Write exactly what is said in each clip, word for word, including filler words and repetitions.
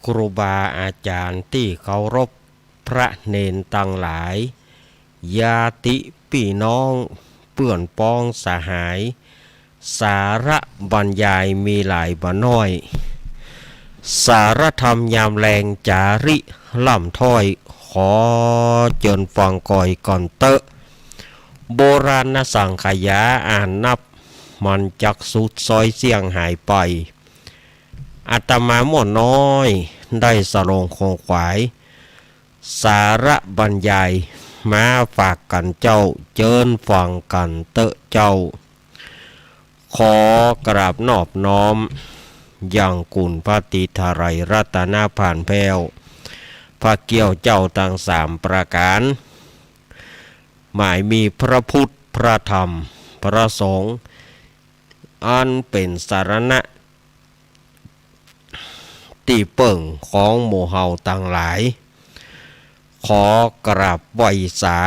ครูบาอาจ๋ารย์ตี้เคารพ พระเณรตังหลาย ญาติปี้น้อง เปื้อนป๊องสหาย สาระบรรยายมีหลายบ่น้อย สาระธรรมยามแลงจ๋าริล้ำถ้อย ขอเจิญฟังก่อยก่อนเต๊อะ โบราณสังขยาอ่านนับ มันจักสุดซ้อยเสี้ยงหายไป อาตมาม่วนน้อย ได้สะโลงคงขวาย สาระบรรยายมาฝากกั๋นเจ้า เจิญฟังกั๋นเต๊อะเจ้า ขอกราบนอบน้อม ยังคุณพระตรีไตรรัตนผานแผ้ว พระเกี้ยวเจ้าตังสามประก๋าน หมายมีพระพุทธ พระธรรม พระสงฆ์ อันเป๋นสรณะ ตี้เปิ้งของหมู่เฮาตังหลาย ขอกราบไหว้สา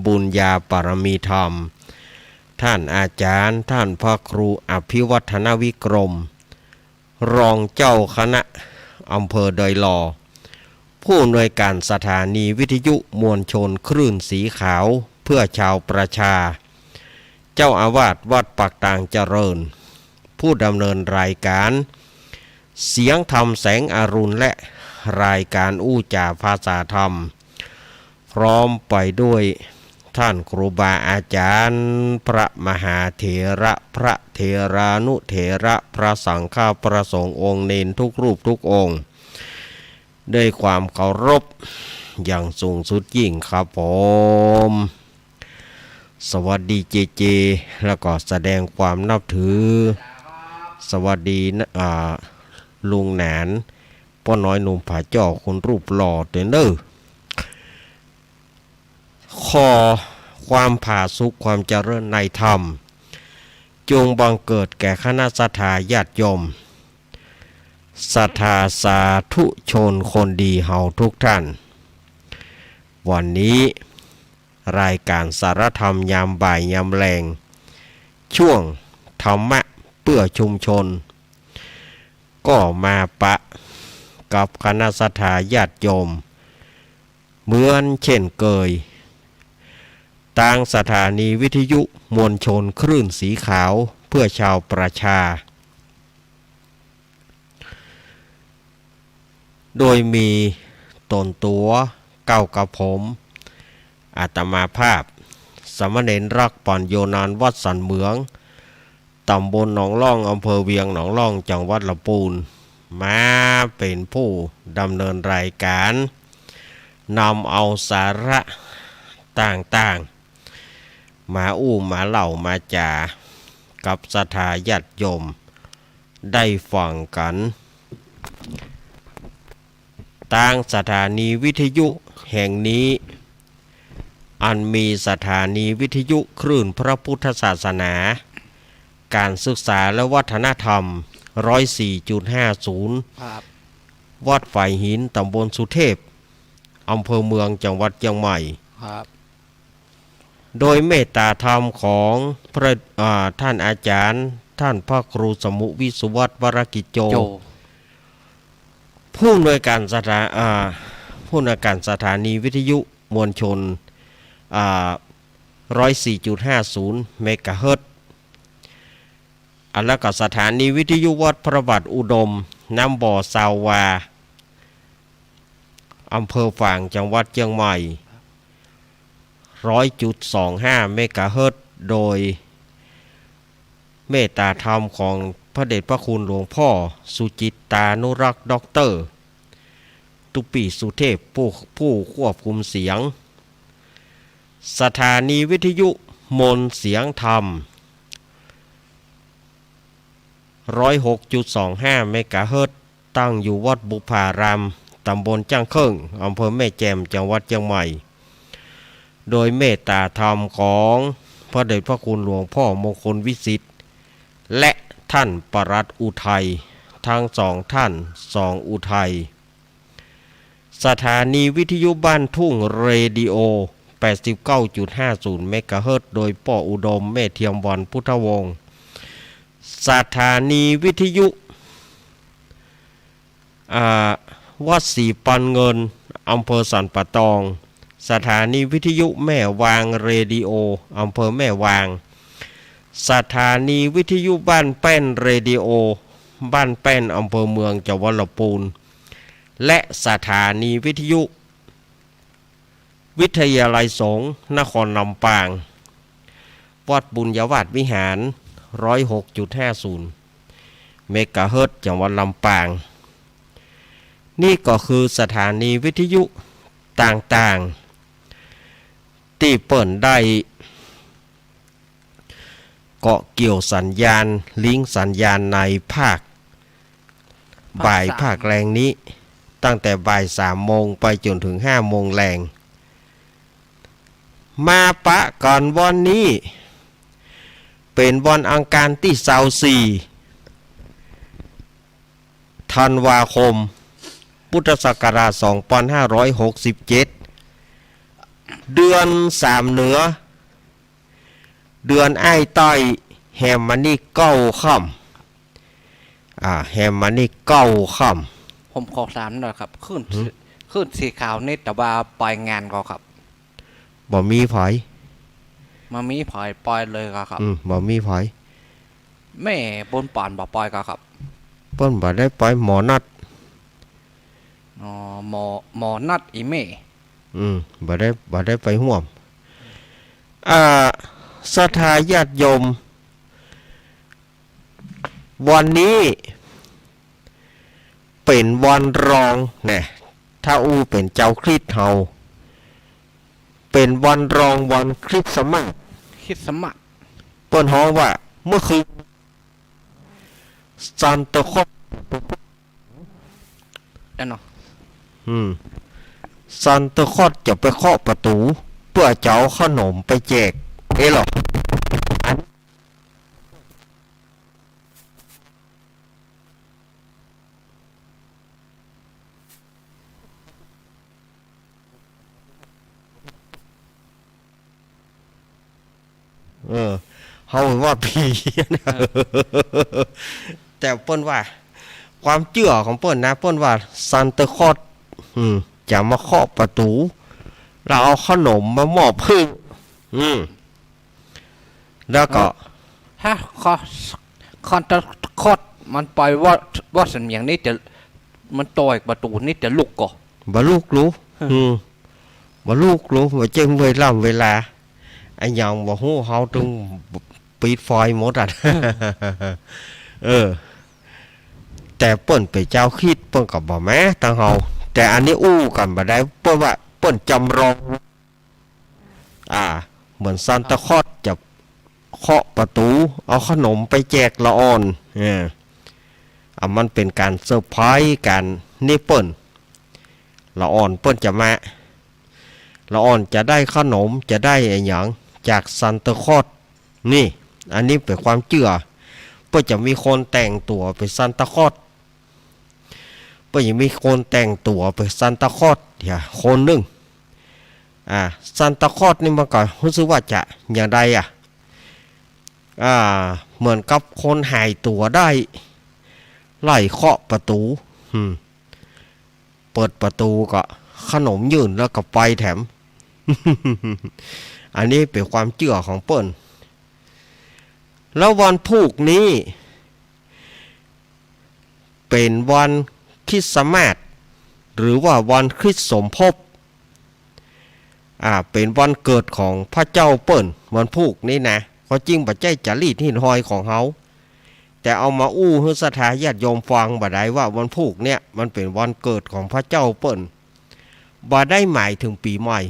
บุญญาบารมีธรรม ท่านอาจ๋ารย์ ท่านพระครูอภิวัฒนวิกรม รองเจ้าคณะอำเภอดอยหล่อ ผู้อำนวยการสถานีวิทยุมวลชนคลื่นสีขาวเพื่อชาวประชา เจ้าอาวาสวัดปากตางเจริญ ผู้ดำเนินรายการ เสียงธรรมแสงอรุณ และรายการอู้จ๋าภาษาธรรม พร้อมไปด้วยท่านครูบาอาจ๋ารย์ พระมหาเถระ พระเถรานุเถระ พระสังฆะ พระสงฆ์องค์เณรทุกรูปทุกองค์ ด้วยความเคารพอย่างสูงสุดยิ่งครับผม สวัสดีเจเจ แล้วก็แสดงความนับถือ สวัสดีนะ อ่า ลุงหนาน ป้อน้อยหนุ่มผาจ้อ คนรูปหล่อเต๊อะเน่อ ขอความผาสุกความเจริญในธรรม จงบังเกิดแก่คณะศรัทธาญาติโยม ศรัทธาสาธุชนคนดีเฮาทุกท่าน วันนี้รายการสาระธรรมยามบ่ายยามแลง ช่วงธรรมะเพื่อชุมชน ก็มาปะกับคณะศรัทธาญาติโยม เหมือนเช่นเกย ตางสถานีวิทยุมวลชนคลื่นสีขาวเพื่อชาวประชา โดยมีต๋นตั๋วเก้ากระผม อาตมาภาพ สามเณรรักปัญโญนานวัดสันเหมือง ต๋ำบลหนองล่อง อำเภอเวียงหนองล่อง จังหวัดลำปูน มาเป๋นผู้ดำเนินรายการ นำเอาสาระต่างๆ มาอู้มาเล่ามาจ๋า กับศรัทธาญาติโยมได้ฟังกั๋น ตางสถานีวิทยุแห่งนี้ อันมีสถานีวิทยุคลื่นพระพุทธศาสนา การศึกษาและวัฒนธรรม ร้อยสี่จุดห้าศูนย์ ครับ วัดฝายหิน ต๋ำบลสุเทพ อำเภอเมือง จังหวัดเจียงใหม่ ครับ โดยเมตตาธรรมของพระ อ่า ท่านอาจ๋ารย์ ท่านพระครูสมุห์ วิสุวัฒน์ วรกิจโจ โจ ผู้อำนวยการสถา อ่า ผู้อำนวยการสถานีวิทยุมวลชน อ่า ร้อยสี่จุดห้าศูนย์ เมกะเฮิรตซ์ อ่า แล้วก็สถานีวิทยุวัดพระบาทอุดม น้ำบ่อซาววา อำเภอฝาง จังหวัดเจียงใหม่ ร้อยจุดสองห้า เมกะเฮิรตซ์ โดยเมตตาธรรมของพระเดชพระคุณหลวงพ่อสุจิตตานุรักษ์ ด็อกเตอร์ ตุ๊ปี้สุเทพ ผู้ ผู้ควบคุมเสียง สถานีวิทยุมนต์เสียงธรรม ร้อยหกจุดสองห้า เมกะเฮิรตซ์ ตั้งอยู่วัดบุพาราม ตำบลจ้างเคิ่ง อำเภอแม่แจ่ม จังหวัดเจียงใหม่ โดยเมตตาธรรมของพระเดชพระคุณหลวงพ่อมงคลวิสิทธิ์ และท่านปลัดอุทัย ทั้งสองท่าน สองอุทัย สถานีวิทยุบ้านทุ่งเรดิโอ แปดสิบเก้าจุดห้าศูนย์ เมกะเฮิรตซ์ โดยป้ออุดม แม่เทียมวรรณ พุทธวงศ์ สถานีวิทยุ อ่า วัดศรีปันเงิน อำเภอสันป่าตอง สถานีวิทยุแม่วางเรดิโอ อำเภอแม่วาง สถานีวิทยุบ้านแป้นเรดิโอ บ้านแป้น อำเภอเมือง จังหวัดลำพูน และสถานีวิทยุ วิทยาลัยสงฆ์นครลำปาง วัดบุญญาวาสวิหาร ร้อยหกจุดห้าศูนย์ เมกะเฮิรตซ์ จังหวัดลำปาง นี่ก็คือสถานีวิทยุต่างๆ ตี้เปิ้นได้ เกาะเกี่ยวสัญญาณ ลิงก์สัญญาณในภาค ภาค บ่าย สาม ภาคแลงนี้ ตั้งแต่บ่ายสามโมงไปจ๋นเถิงห้าโมงแลง มาปะกั๋นวันนี้ เป๋นวันอังคารตี้ซาวสี่ ธันวาคม พุทธศักราชสองปันห้าร้อยหกสิบเจ็ด เดือนสามเหนือ เดือนอ้ายใต้ แหมมานี่เก้าค่ำ อ่า แหมมานี่เก้าค่ำ ผมขอถามหน่อยครับ คลื่น หืม คลื่นสีขาวนี่ แต่ว่าปอยงานก่อครับ บ่มีใผ บ่มีใผปอยเลยก่อครับ อืม บ่มีใผ แม่บุญปานบ่ปอยก่อครับ เปิ้นบ่ได้ปอย หมอนัด อ๋อ หมอ หมอนัดอี่แม่ อืม บ่ได้ บ่ได้ไปฮ่วม อ่า ศรัทธาญาติโยม วันนี้เป๋นวันรองแหนะ ถ้าอู้เป๋นจาวคริสต์เฮา เป๋นวันรองวันคริสต์มาส คริสต์มาส เปิ้นฮ้องว่าเมื่อคืน ซานตาคลอส แน่นอน อืม ซานตาคลอสจะไปเคาะประตู๋ เปื้อจะเอาขนมไปแจก เอ๊ะหรอ อัน เออ เฮาว่าผีนะ เออ แต่เปิ้นว่า ความเจื้อของเปิ้นนะ เปิ้นว่าซานตาคลอส อืม จะมาเคาะประตู๋ แล้วเอาขนมมามอบหื้อ อืม แล้วก็ เออ ฮะ คอ คอนตาคลอสมันไปว่า ว่าสำเนียงนี่จะ มันต่อยประตู๋นี่จะลุกก่อ บ่ลุกลูก อืม บ่ลุกลูก บ่เจ้งเวล่ำเวลา อะหยังบ่ฮู้ เฮาตึงปิดไฟหมดอะ เออ แต่เปิ้นเป๋นจาวคริสต์ เปิ้นก็บ่มาตังเฮา แต่อันนี้อู้กั๋นบ่ได้ เปิ้นว่าเปิ้นจำลอง อ่า เหมือนซานตาคลอสจะเคาะประตู๋ เอาขนมไปแจกละอ่อน เออ อ่ะ มันเป๋นก๋านเซอร์ไพรส์กั๋น นี่เปิ้น ละอ่อนเปิ้นจะมา ละอ่อนจะได้ขนม จะได้อะหยังจากซานตาคลอส นี่ อันนี้เป๋นความเจื้อ เปิ้นจะมีคนแต่งตั๋วเป๋นซานตาคลอส เปิ้นจะมีคนแต่งตั๋วเป๋นซานตาคลอส เหีย คนนึ่ง อ่า ซานตาคลอสนี่มันก็ฮู้สึกว่าจะอย่างใดอะ อ่า เหมือนกับคนหายตั๋วได้ ไล่เคาะประตู๋ อืม เปิดประตู๋ก็ขนมยื่นแล้วก็ไปแถม อันนี้เป๋นความเจื้อของเปิ้น แล้ววันพูกนี้ เป๋นวันคริสต์มาส หรือว่าวันคริสต์สมภพ อ่า เป๋นวันเกิดของพระเจ้าเปิ้น วันพูกนี้นะ ความจริงบ่ใจ้จารีตหิ้นห้อยของเฮา แต่เอามาอู้หื้อศรัทธาญาติโยมฟังบ่าดใดว่าวันพูกเนี่ยมันเป๋นวันเกิดของพระเจ้าเปิ้น บ่ได้หมายเถิงปี๋ใหม่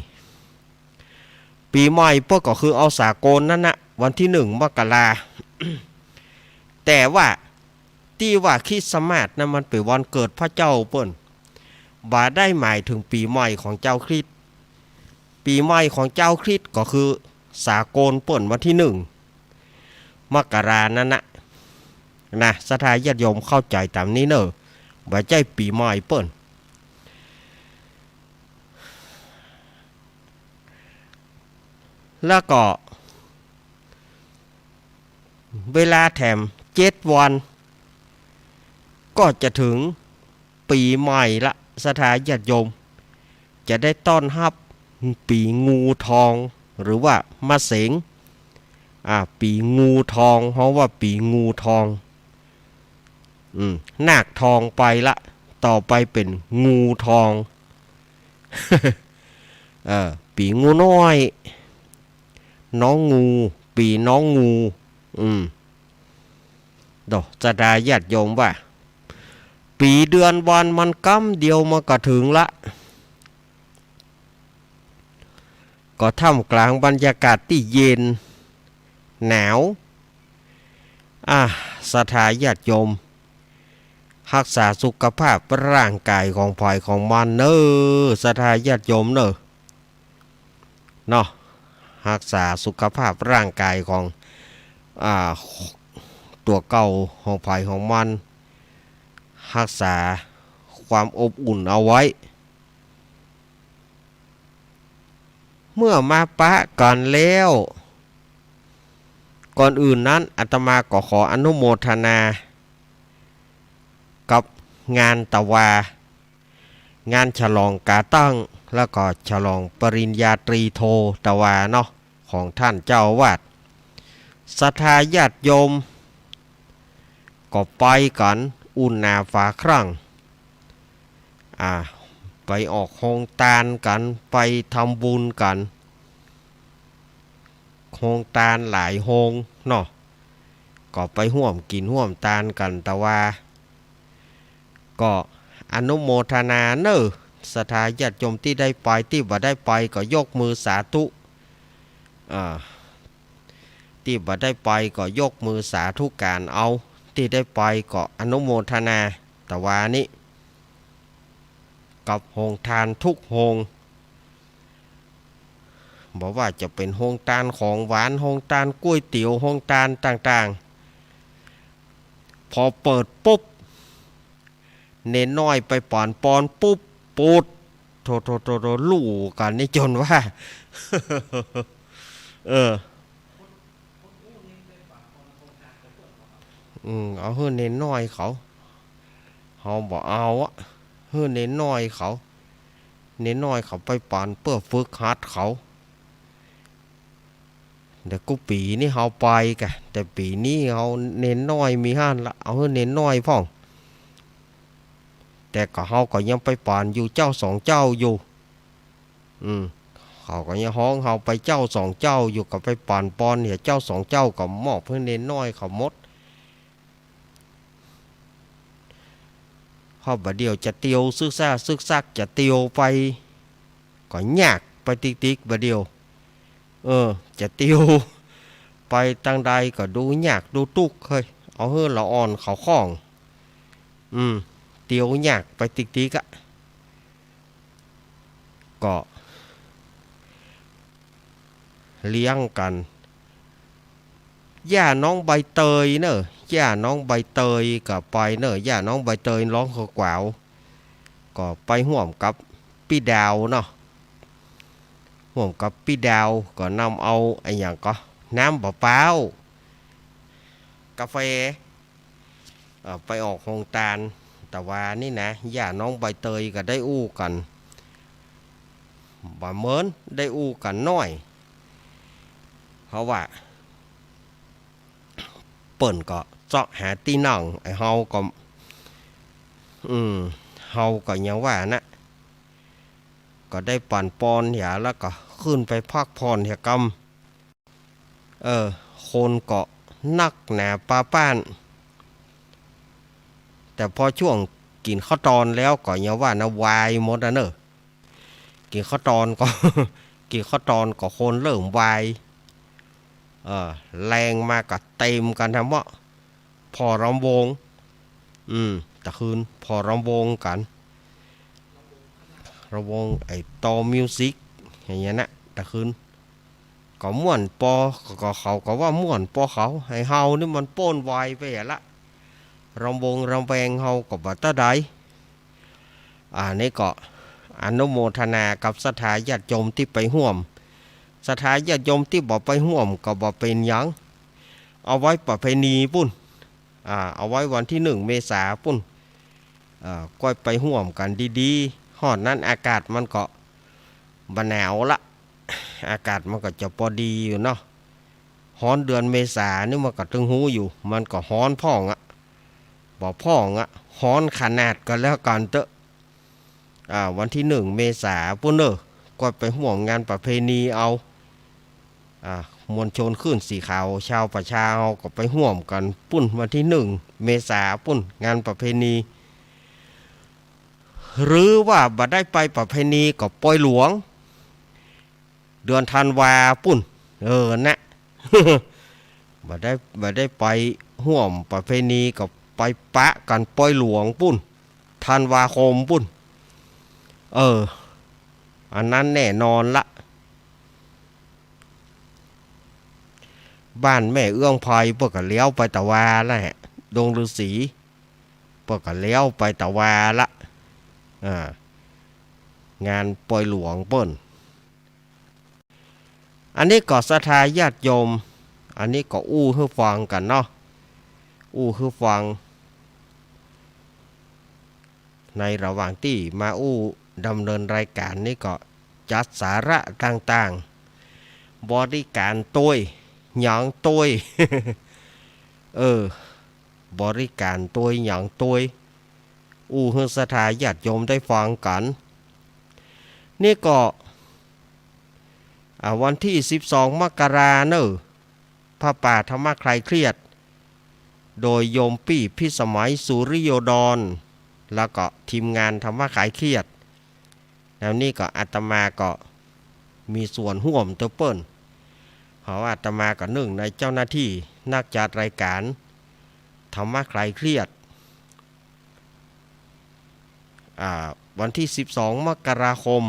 ปี๋ใหม่เปิ้นก็คือเอาสากลนั้นนะ วันตี้หนึ่งมกรา แต่ว่าตี้ว่าคริสต์มาสนะมันเป๋นวันเกิดพระเจ้าเปิ้น บ่ได้หมายเถิงปี๋ใหม่ของจาวคริสต์ ปี๋ใหม่ของจาวคริสต์ก็คือสากลเปิ้นวันตี้หนึ่งมกรานั้นนะ นะ ศรัทธาญาติโยมเข้าใจ๋ต๋ามนี้เน่อ บ่ใจ้ปี๋ใหม่เปิ้น แล้วก็ เวลาแถมเจ็ดวัน ก็จะเถิง ปี๋ใหม่ละ ศรัทธาญาติโยม จะได้ต้อนฮับปี๋งูทอง หรือว่ามะเสง อ่า ปี๋งูทอง เฮาว่าปี๋งูทอง อืม นาคทองไปละ ต่อไปเป๋นงูทอง เออ ปี๋งูน้อย น้องงู ปี๋น้องงู อืม โด ศรัทธาญาติโยมว่า ปี๋เดือนวันมันกำเดียวมันก็เถิงละ ก็ท่ามกลางบรรยากาศตี้เย็นหนาว อ่า ศรัทธาญาติโยม ฮักษาสุขภาพร่างก๋ายของใผของมันเน่อ ศรัทธาญาติโยมเน่อ เนาะ ฮักษาสุขภาพร่างก๋ายของ อ่า ตั๋วเก่าของใผของมัน ฮักษาความอบอุ่นเอาไว้ เมื่อมาปะกั๋นแล้ว ก่อนอื่นนั้น อาตมาก็ขออนุโมทนา กับงานตะวา งานฉลองก๋าตั้ง แล้วก็ฉลองปริญญาตรีโทตะวาเนาะ ของท่านเจ้าอาวาส ศรัทธาญาติโยม ก็ไปกั๋นอุ่นหนาฝาครั่ง อ่า ไปออกโฮงตานกั๋น ไปทำบุญกั๋น โฮงตานหลายโฮงเนาะ ก็ไปฮ่วมกิ๋นฮ่วมตานกั๋น ตะวา ก็อนุโมทนาเน่อ ศรัทธาญาติโยมตี้ได้ไป ตี้บ่ได้ไปก็ยกมือสาธุ อ่า ตี้บ่ได้ไปก็ยกมือสาธุก๋านเอา ตี้ได้ไปก็อนุโมทนา ตะวานี้ กับโฮงตานทุกโฮง บ่ว่าจะเป๋นโฮงตานของหวาน โฮงตานก๋วยเตี๋ยว โฮงตานต่างๆ พอเปิดปุ๊บ เณรน้อยไปป๋านปอนปุ๊บ ปูด โถ โถ โถ โถ ลู่กั๋นนี่จ๋นว่า เออ อืม เอาหื้อเณรน้อยเขา เฮาบ่เอาอะ หื้อเณรน้อยเขา เณรน้อยเขาไปป๋านเปื้อฝึกหัดเขา เดี๋ยวกู้ปี๋นี้เฮาไปก่ะ แต่ปี๋นี้เฮาเณรน้อยมีหั้นละ เอาหื้อเณรน้อยพ่อง แต่ก็เฮาก็ยังไปป๋านอยู่เจ้าสองเจ้าอยู่ อืม เขาก็ยังฮ้องเฮาไปเจ้าสองเจ้าอยู่ ก็ไปป๋านปอนเหียเจ้าสองเจ้า ก็มอบหื้อเณรน้อยเขาหมด เพราะบ่าเดี่ยวจะเตียวซึกซ่า ซึกซักจะเตียวไป ก็ยากไปติ๊กๆ บ่าเดี่ยว เออ จะเตียวไปตางใดก็ดูยากดูตุ๊กเฮ้ย เอาหื้อละอ่อนเขาคล่อง อืม เตียวยากไปติ๊กๆ อะ ก็เลี้ยงกั๋น ย่าน้องใบเตยเน่อ ย่าน้องใบเตยก็ไปเน่อ ย่าน้องใบเตยฮ้องขวาวๆ ก็ไปฮ่วมกับปี้ดาวเนาะ ฮ่วมกับปี้ดาวก็นำเอาอะหยังก็ น้ำเป๋าๆ ก๋าแฟ เอ่อ ไปออกโฮงตาน ตะวานี้นะ ย่าน้องใบเตยก็ได้อู้กั๋น บ่าเมินได้อู้กั๋นหน้อย เพราะว่า เปิ้นก็เซาะหาตี้นั่ง ไอ้เฮาก็ อืม เฮาก็ยังว่านะ ก็ได้ปั๋นปอนเหีย แล้วก็ขึ้นไปพักผ่อนเหียกำ เออ คนก็นักหนาปาป้าน แต่พอช่วงกิ๋นข้าวตอนแล้วก็ยังว่านะ วายหมดอะเน่อ กิ๋นข้าวตอนก็ กิ๋นข้าวตอนก็คนเริ่มวาย เออ แลงมาก็เต็มกั๋นแถมเนาะ ผ่อรำวง อืม ตะคืนผ่อรำวงกั๋น รำวงไอ้ตอมิวสิก อย่างเงี้ยนะ ตะคืน ก็ม่วนปอ ก็ ก็เขาก็ว่าม่วนปอเขา ไอ้เฮานี่มันป๊นวายไปอะละ รำวงรำแวงเฮาก็บ่เต้าใด อ่า นี่ก็อนุโมทนากับศรัทธาญาติโยมตี้ไปฮ่วม ศรัทธาญาติโยมตี้บ่ไปฮ่วมก็บ่เป๋นหยัง เอาไว้ประเพณีปุ้น อ่า เอาไว้วันตี้หนึ่งเมษาปุ้น เอ่อ ก้อยไปฮ่วมกั๋นดีๆ ฮอดนั้นอากาศมันก็บ่หนาวละ อากาศมันก็จะปอดีอยู่เนาะ ฮ้อนเดือนเมษานี่มันก็ตึงฮู้อยู่ มันก็ฮ้อนพ่องอะ บ่พ่องอะ ฮ้อนขนาดก็แล้วกั๋นเต๊อะ อ่า วันตี้หนึ่งเมษาปู้นเน่อ ก้อยไปฮ่วมงานประเพณีเอา อ่า มวลชนคลื่นสีขาว ชาวประชาเฮาก็ไปฮ่วมกั๋นปู้น วันตี้หนึ่งเมษาปู้น งานประเพณี หรือว่าบ่ได้ไปประเพณีก็ปอยหลวง เดือนธันวาปู้น เออ นะ บ่ได้ บ่ได้ไปฮ่วมประเพณีก็ไปปะกั๋นปอยหลวงปู้น ธันวาคมปู้น เออ อันนั้นแน่นอนละ บ้านแม่เอื้องไพรเปิ้นก็เลี้ยวไปตะวาแหละ ดงฤๅษี เปิ้นก็เลี้ยวไปตะวาละ อ่า งานปอยหลวงเปิ้น อันนี้ก็ศรัทธาญาติโยม อันนี้ก็อู้หื้อฟังกั๋นเนาะ อู้หื้อฟัง ในระหว่างตี้มาอู้ดำเนินรายก๋านนี่ก็จัดสาระต่างๆ บริก๋านตวย หยังตวย เออ บริก๋านตวย หยังตวย อู้หื้อศรัทธาญาติโยมได้ฟังกั๋น นี่ก็ อ่า วันตี้สิบสองมกราเน่อ ผ้าป่าธรรมะคลายเครียด โดยโยมปี้พิสมัย สุริโยดร แล้วก็ทีมงานธรรมะคลายเครียด แล้วนี่ก็อาตมาก็มีส่วนฮ่วมตวยเปิ้น เพราะว่าอาตมาก็นึ่งในเจ้าหน้าตี้นักจัดรายก๋านธรรมะคลายเครียด อ่า วันตี้สิบสองมกราคม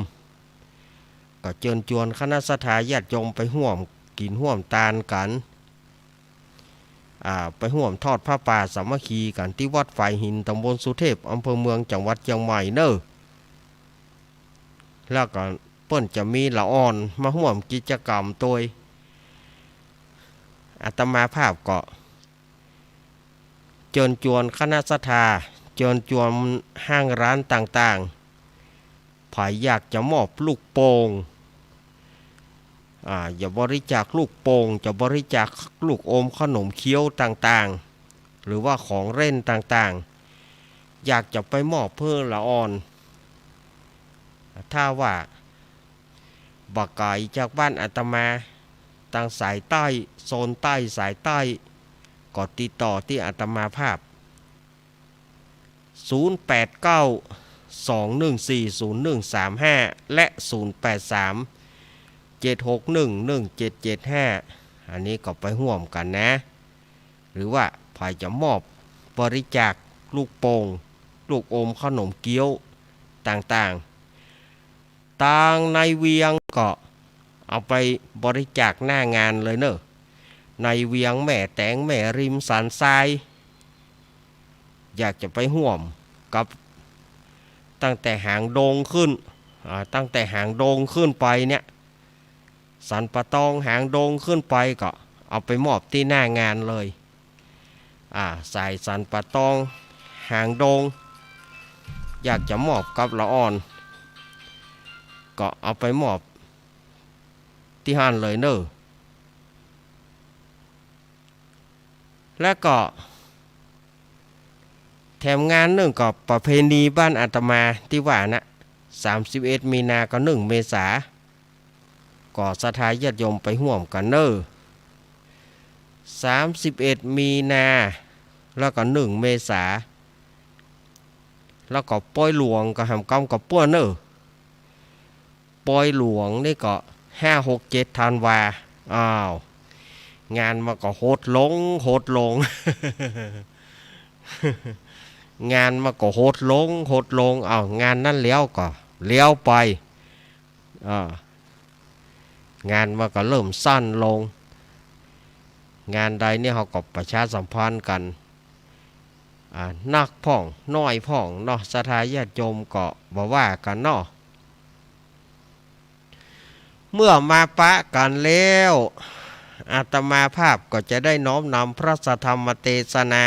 ก็เจิญจวนคณะศรัทธาญาติโยมไปฮ่วมกิ๋นฮ่วมตานกั๋น อ่า ไปฮ่วมทอดผ้าป่าสามัคคีกั๋นตี้วัดฝายหิน ตำบลสุเทพ อำเภอเมือง จังหวัดเจียงใหม่เน่อ แล้วก็เปิ้นจะมีละอ่อนมาฮ่วมกิจกรรมตวย อาตมาภาพก็ เจิญจวนคณะศรัทธา เจิญจวนห้างร้านต่างๆ ใผอยากจะมอบลูกโป่ง อ่า จะบริจาคลูกโป่ง จะบริจาคลูกอมขนมเคี้ยวต่างๆ หรือว่าของเล่นต่างๆ อยากจะไปมอบหื้อละอ่อน ถ้าว่า บ่ไก๋จากบ้านอาตมา ตางสายใต้ โซนใต้ สายใต้ ก็ติดต่อตี้อาตมาภาพ ศูนย์แปดเก้า สองหนึ่งสี่ ศูนย์หนึ่งสามห้า และ ศูนย์แปดสาม เจ็ดหกหนึ่ง หนึ่งเจ็ดเจ็ดห้า อันนี้ก็ไปฮ่วมกั๋นนะ หรือว่าใผจะมอบบริจาคลูกโป่ง ลูกอม ขนมเกี๊ยวต่างๆ ตางในเวียงก็เอาไปบริจาคหน้างานเลยเน่อ ในเวียง แม่แตง แม่ริม สันทราย อยากจะไปฮ่วมกับ ตั้งแต่หางดงขึ้น อ่า ตั้งแต่หางดงขึ้นไปเนี่ย สันป่าตอง หางดงขึ้นไปก็เอาไปมอบตี้หน้างานเลย อ่า สายสันป่าตอง หางดง อยากจะมอบกับละอ่อน ก็เอาไปมอบตี้หั้นเลยเน่อ แล้วก็ แถมงานนึ่งก็ประเพณีบ้านอาตมาตี้ว่านะ สามสิบเอ็ดมีนากับนึ่งเมษา ก็ศรัทธาญาติโยมไปฮ่วมกั๋นเน่อ สามสิบเอ็ดมีนา แล้วก็นึ่งเมษา แล้วก็ปอยหลวงก็แหมกำกับป้วนเน่อ ปอยหลวงนี่ก็ห้า หก เจ็ดธันวา อ้าว งานมันก็หดลง หดลง งานมันก็หดลง หดลง อ้าว งานนั้นแล้วก็แล้วไป อ่า งานมันก็เริ่มสั้นลง งานใดเนี่ยเฮาก็ประชาสัมพันธ์กั๋น อ่า นักพ่อง น้อยพ่องเนาะ ศรัทธาญาติโยมก็บ่ว่ากั๋นเนาะ เมื่อมาปะกั๋นแล้ว อาตมาภาพก็จะได้น้อมนำพระสัทธรรมเตสนา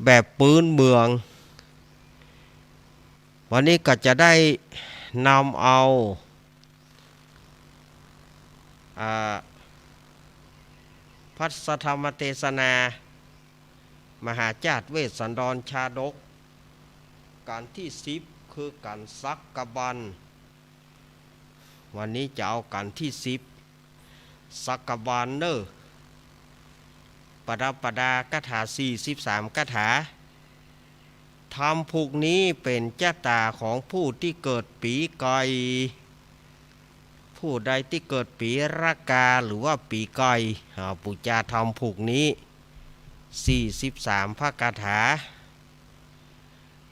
แบบปื๊นเมือง วันนี้ก็จะได้นำเอา อ่า พระธรรมเตสนา มหาจาตุเวสสันดรชาดก กัณฑ์ตี้สิบ คือกัณฑ์สักกะบัน วันนี้จะเอากัณฑ์ตี้สิบ สักกะบันเน่อ ประดับประดาคาถาสี่สิบสามคาถา ธรรมผูกนี้เป๋นจะต๋าของผู้ตี้เกิดปี๋ไก่ ผู้ใดตี้เกิดปี๋รากาหรือว่าปี๋ไก่ อ่า ปู๋จาธรรมผูกนี้ สี่สิบสามพระคาถา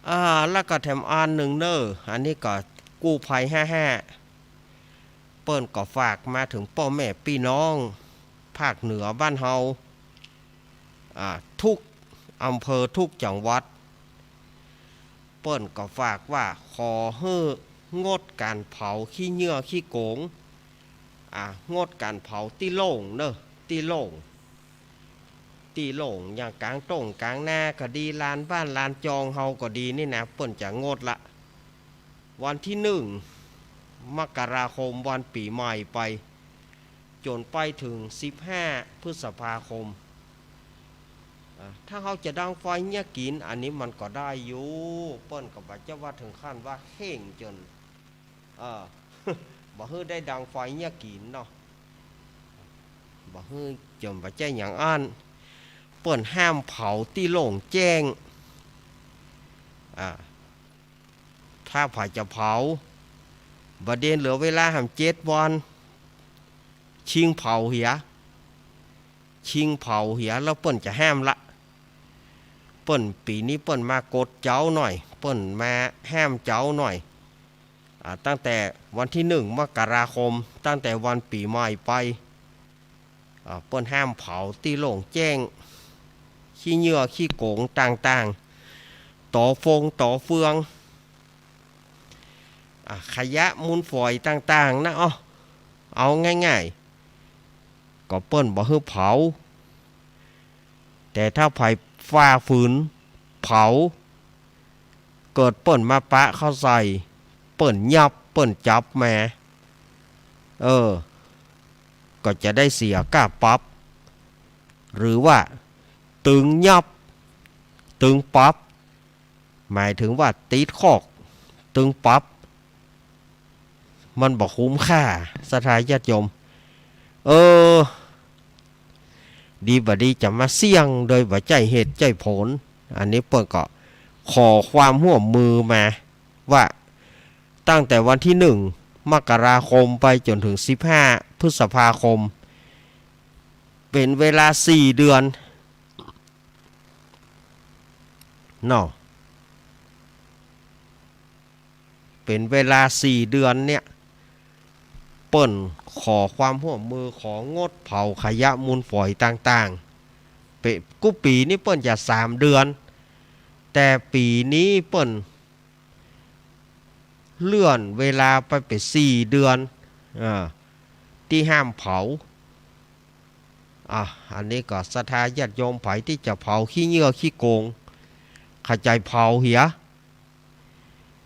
อ่า แล้วก็แถมอันนึ่งเน่อ อันนี้ก็กู้ภัยห้าห้า เปิ้นก็ฝากมาเถิงป้อแม่ปี้น้องภาคเหนือบ้านเฮา อ่า กู้อำเภอกู้จังหวัด เปิ้นก็ฝากว่าขอหื้องดก๋านเผาขี้เยื่อขี้โก๋ง อ่า งดก๋านเผาตี้โล่งเน่อ ตี้โล่ง ตี้โล่ง อย่างก๋างต้งก๋างนาก็ดี ลานบ้านลานจองเฮาก็ดีนี่นะ เปิ้นจะงดละ วันตี้นึ่งมกราคม วันปี๋ใหม่ไป จ๋นไปเถิงสิบห้าพฤษภาคม อ่า ถ้าเฮาจะดังไฟเยียะกิ๋น อันนี้มันก็ได้อยู่ เปิ้นก็บ่ใจ้ว่าเถิงขั้นว่าเฮ่งจ๋น เออ บ่หื้อได้ดังไฟเยียะกิ๋นเนาะ บ่หื้อจ๋นบ่ใจ้อย่างอั้น เปิ้นห้ามเผาตี้โล่งแจ้ง อ่า ถ้าใผจะเผา บ่าเดียนเหลือเวลาแหมเจ็ดวัน ชิงเผาเหีย ชิงเผาเหีย แล้วเปิ้นจะห้ามละ เปิ้นปี๋นี้เปิ้นมากดเจ๊าหน่อย เปิ้นมาห้ามเจ๊าหน่อย อ่า ตั้งแต่วันตี้นึ่งมกราคม ตั้งแต่วันปี๋ใหม่ไป อ่า เปิ้นห้ามเผาตี้โล่งแจ้ง ขี้เยื่อขี้โก๋งต่างๆ ต๋อฟงต๋อเฟือง อ่า ขยะมูลฝอยต่างๆ นะ เอา เอาง่ายๆ ก็เปิ้นบ่หื้อเผา แต่ถ้าใผฝ่าฝืนเผา เกิดเปิ้นมาปะเข้าใส่ เปิ้นยับ เปิ้นจับมา เออ ก็จะได้เสียก้าปรับ หรือว่าตึงยับ ตึงปรับ หมายเถิงว่าติดคอก ตึงปรับ มันบ่คุ้มค่า ศรัทธาญาติโยม เออ ดีบ่ดีจะมาเสี่ยงโดยบ่ใจ้เหตุใจ้ผล อันนี้เปิ้นก็ขอความฮ่วมมือมาว่า ตั้งแต่วันตี้นึ่งมกราคมไปจ๋นเถิงสิบห้าพฤษภาคม เป๋นเวลาสี่เดือนเนาะ เป๋นเวลาสี่เดือนเนี่ย เปิ้นขอความฮ่วมมือ ของดเผาขยะมูลฝอยต่างๆ เป๋น กู้ปี๋นี้เปิ้นจะสามเดือน แต่ปี๋นี้เปิ้นเลื่อนเวลาไปเป๋นสี่เดือน อ่า ตี้ห้ามเผา อ่ะ อันนี้ก็ศรัทธาญาติโยมใผตี้จะเผาขี้เยื่อขี้โก๋ง ขะใจ๋เผาเหีย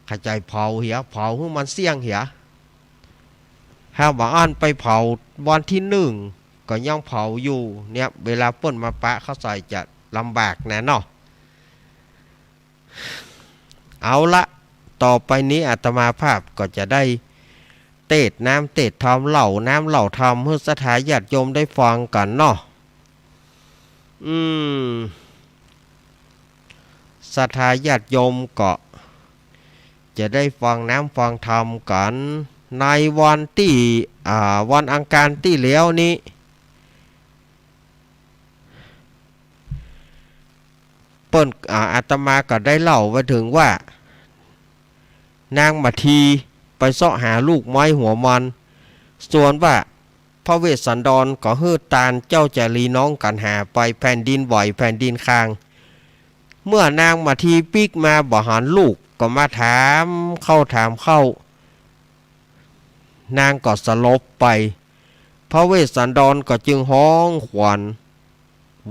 ขะใจ๋เผาเหีย เผาหื้อมันเสี้ยงเหีย ถ้าบ่อั้นไปเผาวันตี้นึ่งก็ยังเผาอยู่เนี่ย เวลาเปิ้นมาปะเข้าใส่จะลำบากแน่เนาะ เอาละ ต่อไปนี้อาตมาภาพก็จะได้เตสน์น้ำเตสน์ธรรม เล่าน้ำเล่าธรรมหื้อศรัทธาญาติโยมได้ฟังกั๋นเนาะ อืม ศรัทธาญาติโยมก็จะได้ฟังน้ำฟังธรรมกั๋น ในวันตี้ อ่า วันอังคารตี้แล้วนี้ เปิ้น อ่า อาตมาก็ได้เล่าไว้เถิงว่า นางมาทีไปเซาะหาลูกไม้หัวมัน ส่วนว่าพระเวสสันดรก็หื้อตานเจ้าจารีน้องกัณหาไปแผ่นดินไหวแผ่นดินคาง เมื่อนางมาทีปิ๊กมาบ่หันลูก ก็มาถามเข้าถามเข้า นางก็สลบไป พระเวสสันดรก็จึงฮ้องขวัญ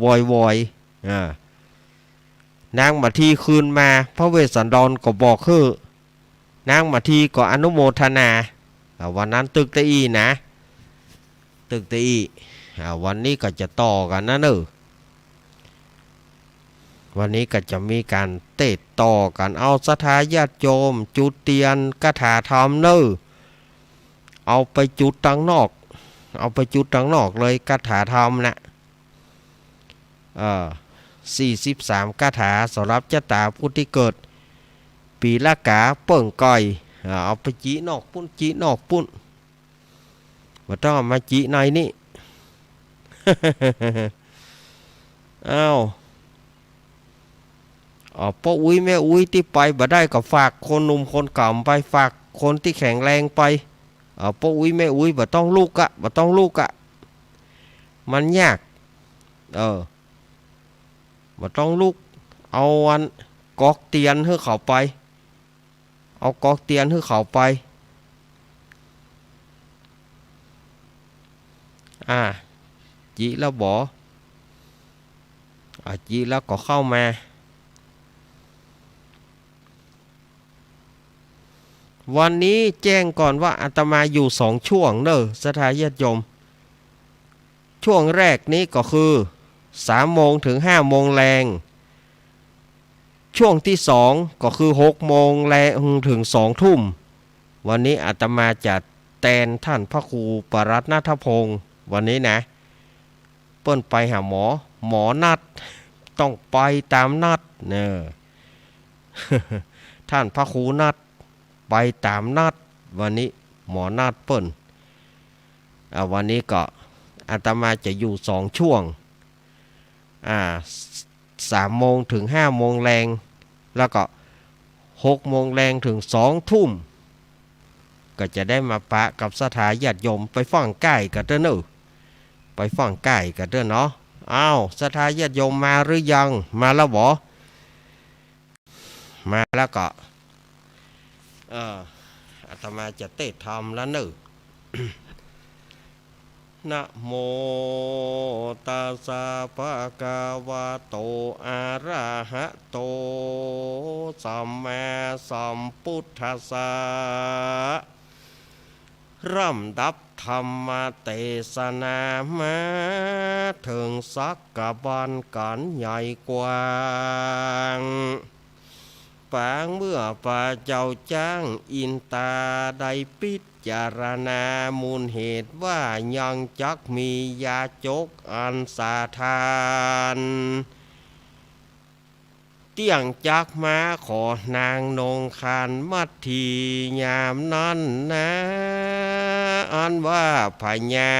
วอยวอย อ่า นางมาทีคืนมา พระเวสสันดรก็บอกหื้อ นางมาทีก็อนุโมทนา อ่า วันนั้นตึกตะอี้นะ ตึกตะอี้ อ่า วันนี้ก็จะต่อกั๋นนะเน่อ วันนี้ก็จะมีก๋านเตสน์ต่อกั๋น เอาศรัทธาญาติโยมจุดเตียนคาถาธรรมเน่อ เอาไปจุดตังนอก เอาไปจุดตังนอกเลยคาถาธรรมนะ เอ่อ สี่สิบสามคาถา สำหรับจ๊ะต๋าผู้ตี้เกิดปี๋ละก๋า เปิ้งก่อย อ่า เอาไปจินอกปู๊น จินอกปู๊น บ่ต้องเอามาจิในนี้ อ้าว อ่า ป้ออุ๊ยแม่อุ๊ยตี้ไปบ่ได้ก็ฝากคนหนุ่มคนแก่วไป ฝากคนตี้แข็งแรงไป อ่า ป้ออุ๊ยแม่อุ๊ยบ่ต้องลุกอะ บ่ต้องลุกอะ มันยาก เออ บ่ต้องลุก เอาอันกอกเตียนหื้อเขาไป เอากอกเตียนหื้อเขาไป อ่า จิแล้วบ่ อ่า จิแล้วก็เข้ามา วันนี้แจ้งก่อนว่าอาตมาอยู่สองช่วงเน่อ ศรัทธาญาติโยม ช่วงแรกนี้ก็คือสามโมงถึงห้าโมงแลง ช่วงที่สองก็คือหกโมงแลงถึงสองทุ่ม วันนี้อาตมาจะแตนท่านพระครูปรัตนทพงศ์ วันนี้นะ เปิ้นไปหาหมอ หมอนัด ต้องไปต๋ามนัดเน่อ ท่านพระครูนัด ไปต๋ามนัด วันนี้หมอนัดเปิ้น อ่า วันนี้ก็อาตมาจะอยู่สองช่วง อ่า ส- สามโมงถึงห้าโมงแลง แล้วก็หกโมงแลงถึงสองทุ่ม ก็จะได้มาปะกับศรัทธาญาติโยม ไปฟั่งใก้กั๋นเต๊อะเน่อ ไปฟั่งใก้กั๋นเต๊อะเนาะ อ้าว ศรัทธาญาติโยมมาหรือยัง มาแล้วบ่ มาแล้วก็ เอ่อ อาตมาจะเตสน์ธรรมแล้วเน่อ นะโมตัสสะ ภะคะวะโต อะระหะโต สัมมาสัมพุทธัสสะ ลำดับธรรมเตสนามาเถิงสักกะบันก๋านใหญ่กว้าง ปางเมื่อพระเจ้าจ๊างอินตาได้พิจารณามูลเหตุว่ายังจักมียาจกอันสาทาน เตี้ยงจักมาขอนางนงครรภ์มัททียามนั้นนา อันว่าพญา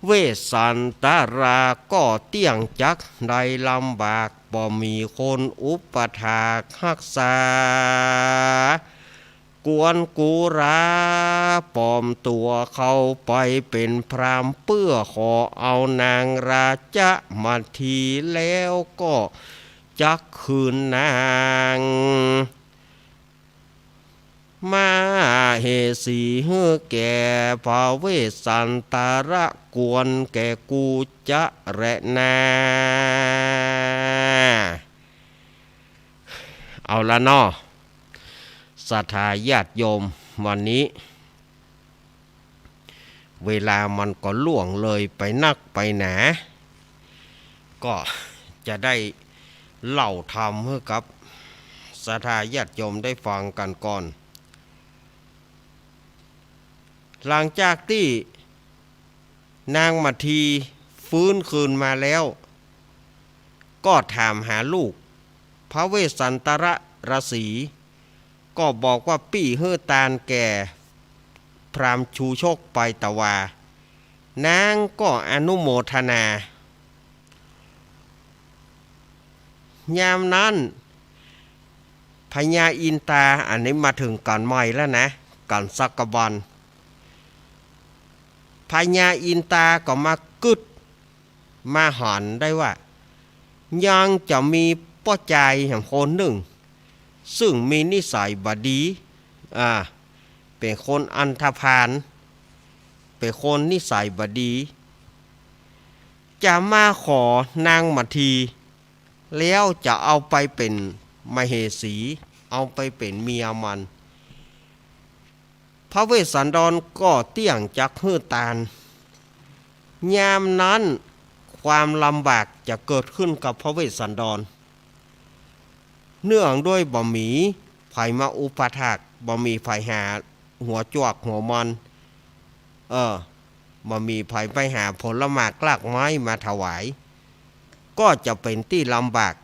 เวสสันตราก็เตี้ยงจักได้ลำบาก บ่มีคนอุปถากฮักษา กวนกูราปลอมตั๋วเข้าไปเป๋นพราหมณ์ เปื้อขอเอานางราชมัทที แล้วก็จักคืนนางมเหสีหื้อแก่พระเวสสันตระ กวนแก่กูจะแลนา เอาละเนาะ ศรัทธาญาติโยม วันนี้เวลามันก็ล่วงเลยไปนักไปหนา ก็จะได้เล่าธรรมหื้อกับศรัทธาญาติโยมได้ฟังกั๋นก่อน หลังจากตี้นางมัททีฟื้นคืนมาแล้ว ก็ถามหาลูก พระเวสสันตระฤๅษี ก็บอกว่าปี้หื้อตานแก่พราหมณ์ชูชกไปตะวา นางก็อนุโมทนา ยามนั้นพญาอินตา อันนี้มาเถิงก๋านใหม่แล้วนะ ก๋านสักกะบัน พญาอินตาก็มากึ๊ด มาหันได้ว่า ยังจะมีป้อจายแหมคนนึ่ง ซึ่งมีนิสัยบ่ดี อ่า เป๋นคนอันธพาล เป๋นคนนิสัยบ่ดี จะมาขอนางมัทที แล้วจะเอาไปเป๋นมเหสี เอ เอาไปเป๋นเมียมัน พระเวสสันดรก็เตี้ยงจักหื้อตาน ยามนั้นความลำบากจะเกิดขึ้นกับพระเวสสันดร เนื่องด้วยบ่มีใผมาอุปถาก บ่มีใผหาหัวจวักหัวมอน เออ บ่มีใผไปหาผลหมากรากไม้มาถวาย ก็จะเป๋นตี้ลำบาก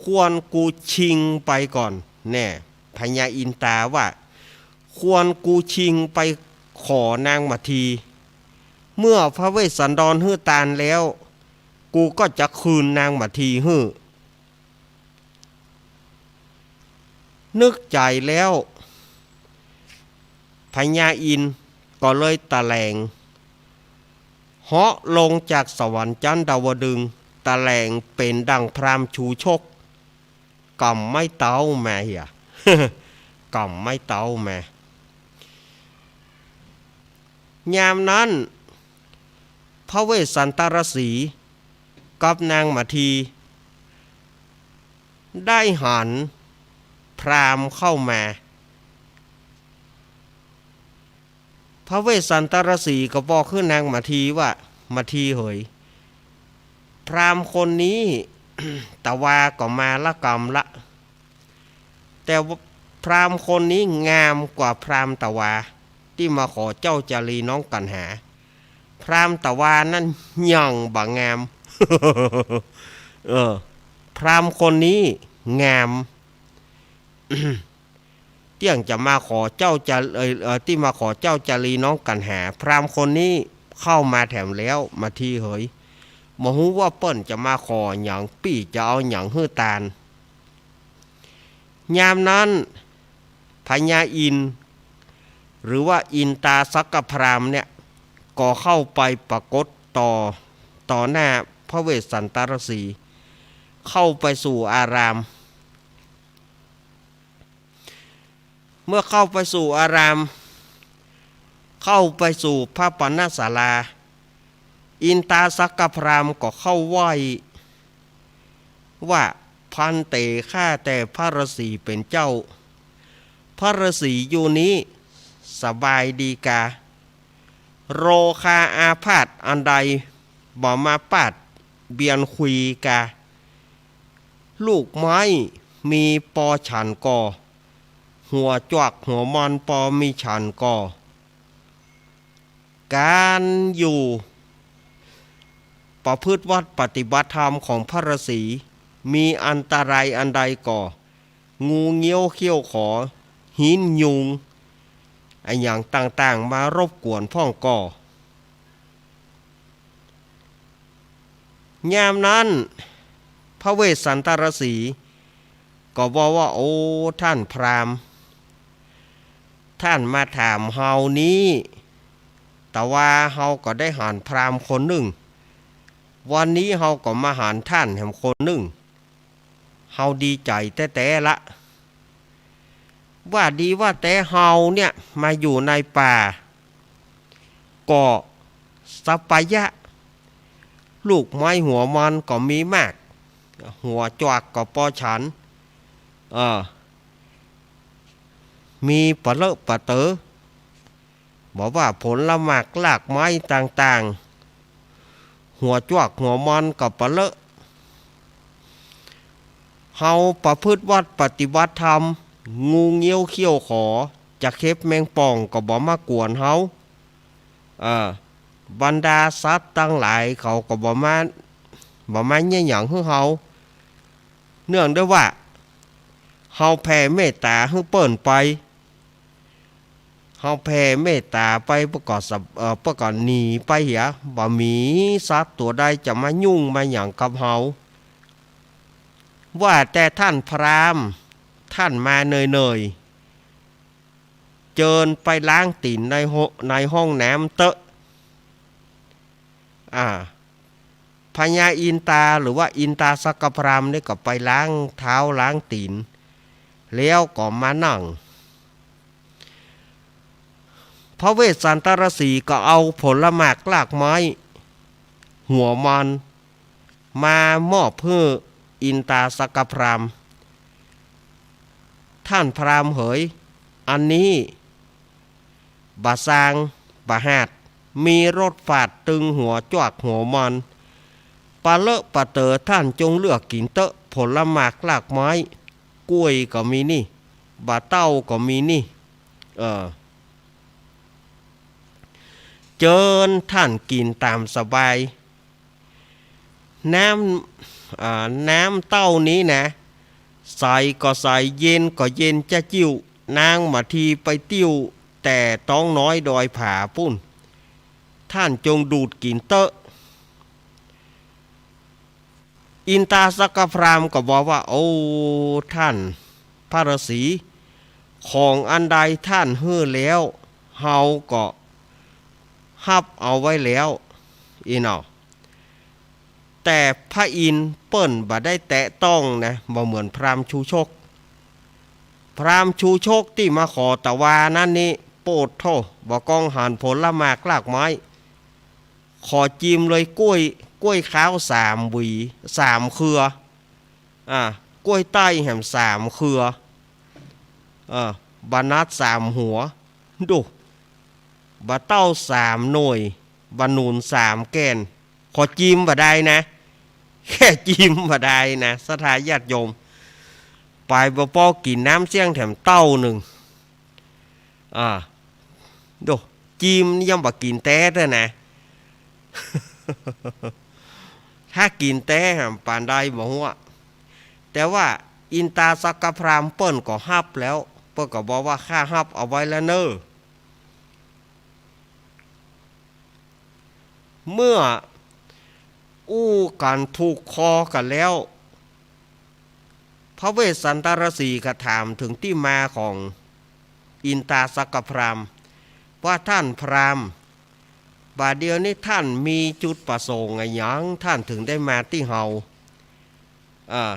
ควรกูชิงไปก่อน แน่ พญาอินตาว่า ควรกูชิงไปขอนางมัทที เมื่อพระเวสสันดรหื้อตานแล้ว กูก็จะคืนนางมัททีหื้อ นึกใจ๋แล้ว พญาอินทร์ก็เลยแตลง เหาะลงจากสวรรค์จั๊นดาวดึงส์ แตลงเป๋นดั่งพราหมณ์ชูชก ก๋ำไม้เต๊ามาเหีย ก๋ำไม้เต๊ามา ยามนั้น พระเวสสันตรสีห์กับนางมัทที ได้หันพราหมณ์เข้ามา พระเวสสันตรสีห์ก็บอกหื้อนางมัททีว่า มัททีเหย พราหมณ์คนนี้ ตะวาก็มาละกำละ แต่ว่าพราหมณ์คนนี้งามกว่าพราหมณ์ตะวา ตี้มาขอเจ้าจารีน้องกัณหา พราหมณ์ตะวานั้นยังบ่งาม เออ พราหมณ์คนนี้งาม เตี้ยงจะมาขอเจ้าจา เอ่อ เอ่อ ตี้มาขอเจ้าจารีน้องกัณหา พราหมณ์คนนี้เข้ามาแถมแล้ว มัททีเหย บ่ฮู้ว่าเปิ้นจะมาขอหยัง ปี้จะเอาหยังหื้อตาน ยามนั้นพญาอินทร์ หรือว่าอินตาสักกพราหมณ์เนี่ย ก็เข้าไปปรากฏต่อ ต่อหน้าพระเวสสันตรสีห์ เข้าไปสู่อาราม เมื่อเข้าไปสู่อาราม เข้าไปสู่พระปณศาลา อินตาสักกพราหมณ์ก็เข้าไหว้ว่า ภันเต ข้าแต่พระฤๅษีเป๋นเจ้า พระฤๅษีอยู่นี้สบายดีกา โรคาอาพาธอันใดบ่มาปาดเบียนคุยกา ลูกไม้มีปอฉันก่อ หัวจวักหัวมอนปอมีฉันก่อ ก๋านอยู่ประพฤติวัตรปฏิบัติธรรมของพระฤๅษี มีอันตรายอันใดก่อ งูเงี้ยวเขี้ยวขอ หินยุง อะหยังต่างๆ มารบกวนพ่องก่อ ยามนั้นพระเวสสันตรสีห์ก็บอกว่า โอ้ ท่านพราหมณ์ ท่านมาถามเฮานี้ ตะวาเฮาก็ได้หันพราหมณ์คนนึ่ง วันนี้เฮาก็มาหันท่านแหมคนนึ่ง เฮาดีใจ๋แต๊ๆ ละ ว่าดีว่าแต๊เฮาเนี่ยมาอยู่ในป่า ก็สะปายะ ลูกไม้หัวมอนก็มีมาก หัวจวักก็ปอฉัน เออ มีปะเลอะปะเต๋อ บอกว่าผลหมากรากไม้ต่างๆ หัวจวักหัวมอนก็ปะเลอะ เฮาประพฤติวัตรปฏิบัติธรรม งูเงี้ยวเขี้ยวขอ จะเข็บแมงป่องก็บ่มากวนเฮา เออ บรรดาสัตว์ตังหลายเขาก็บ่มา บ่มาเยียะหยังหื้อเฮา เนื่องด้วยว่าเฮาแผ่เมตต๋าหื้อเปิ้นไป เฮาแผ่เมตต๋าไป เปิ้นก็สะ เอ่อ เปิ้นก็หนีไปเหีย บ่มีสัตว์ตั๋วใดจะมายุ่งมาหยังกับเฮา ว่าแต่ท่านพราหมณ์ ท่านมาเหนื่อยๆ เจิญไปล้างตี๋นในห้อง ในห้องน้ำเต๊อะ อ่า พญาอินตาหรือว่าอินตาสักกพราหมณ์นี่ก็ไปล้างเท้าล้างตี๋น แล้วก็มานั่ง พระเวสสันตรสีห์ก็เอาผลหมากรากไม้ หัวมอน มามอบหื้ออินตาสักกพราหมณ์ ต้านพราหมณ์เหย อันนี้บ่าส่างบ่าหาด มีรสฝาดตึงหัวจวกหัวมัน ปะเลอะปะเต๋อ ต้านจงเลือกกิ๋นเต๊อะ ผลหมากรากไม้ กล้วยก็มีนี่ บ่าเต้าก็มีนี่ เออ เจิญต้านกิ๋นต๋ามสบาย น้ำ อ่า น้ำเต้านี้นะ ใสก็ใส เย็นก็เย็นจะจิ้ว นางมาทีไปติ้ว แต่ต๊องน้อยดอยผาปู๊น ต้านจงดูดกิ๋นเต๊อะ อินตาสักกพราหมณ์ก็บอกว่า โอ้ ต้านพระฤาษี ของอันใดต้านหื้อแล้ว เฮาก็ฮับเอาไว้แล้ว อี้เนาะ แต่พระอินทร์เปิ้นบ่ได้แตะต้องนะ บ่เหมือนพราหมณ์ชูชก พราหมณ์ชูชกตี้มาขอตะวานั้นนี่ โปดโธ่ บ่กองหันผลหมากรากไม้ ขอจิมเลย กล้วย กล้วยขาวสามหวี สามเครือ อ่า กล้วยใต้แหมสามเครือ เออ บ่านัดสามหัว ดู บ่าเต้าสามหน่วย บ่าหนุนสามแก่น ขอจิมบ่าได้นะ แค่จิมบ่าได้นะ ศรัทธาญาติโยม ไปบ่ปอกิ๋นน้ำเสี้ยงแถมเต้านึ่ง อ่า ดู จิมยังบ่ากิ๋นแต๊เต๊อะนะ ถ้ากิ๋นแต๊หำปานใดบ่ฮู้อะ แต่ว่าอินตาสักกพราหมณ์เปิ้นก็ฮับแล้ว เปิ้นก็บอกว่า ข้าฮับเอาไว้แล้วเน่อ เมื่ออู้กั๋นถูกคอกั๋นแล้ว พระเวสสันตรฤาษีก็ถามเถิงตี้มาของอินตาสักกพราหมณ์ ว่า ต้านพราหมณ์ บ่าเดี่ยวนี้ต้านมีจุดประสงค์อะหยัง ต้านเถิงได้มาตี้เฮา อ่า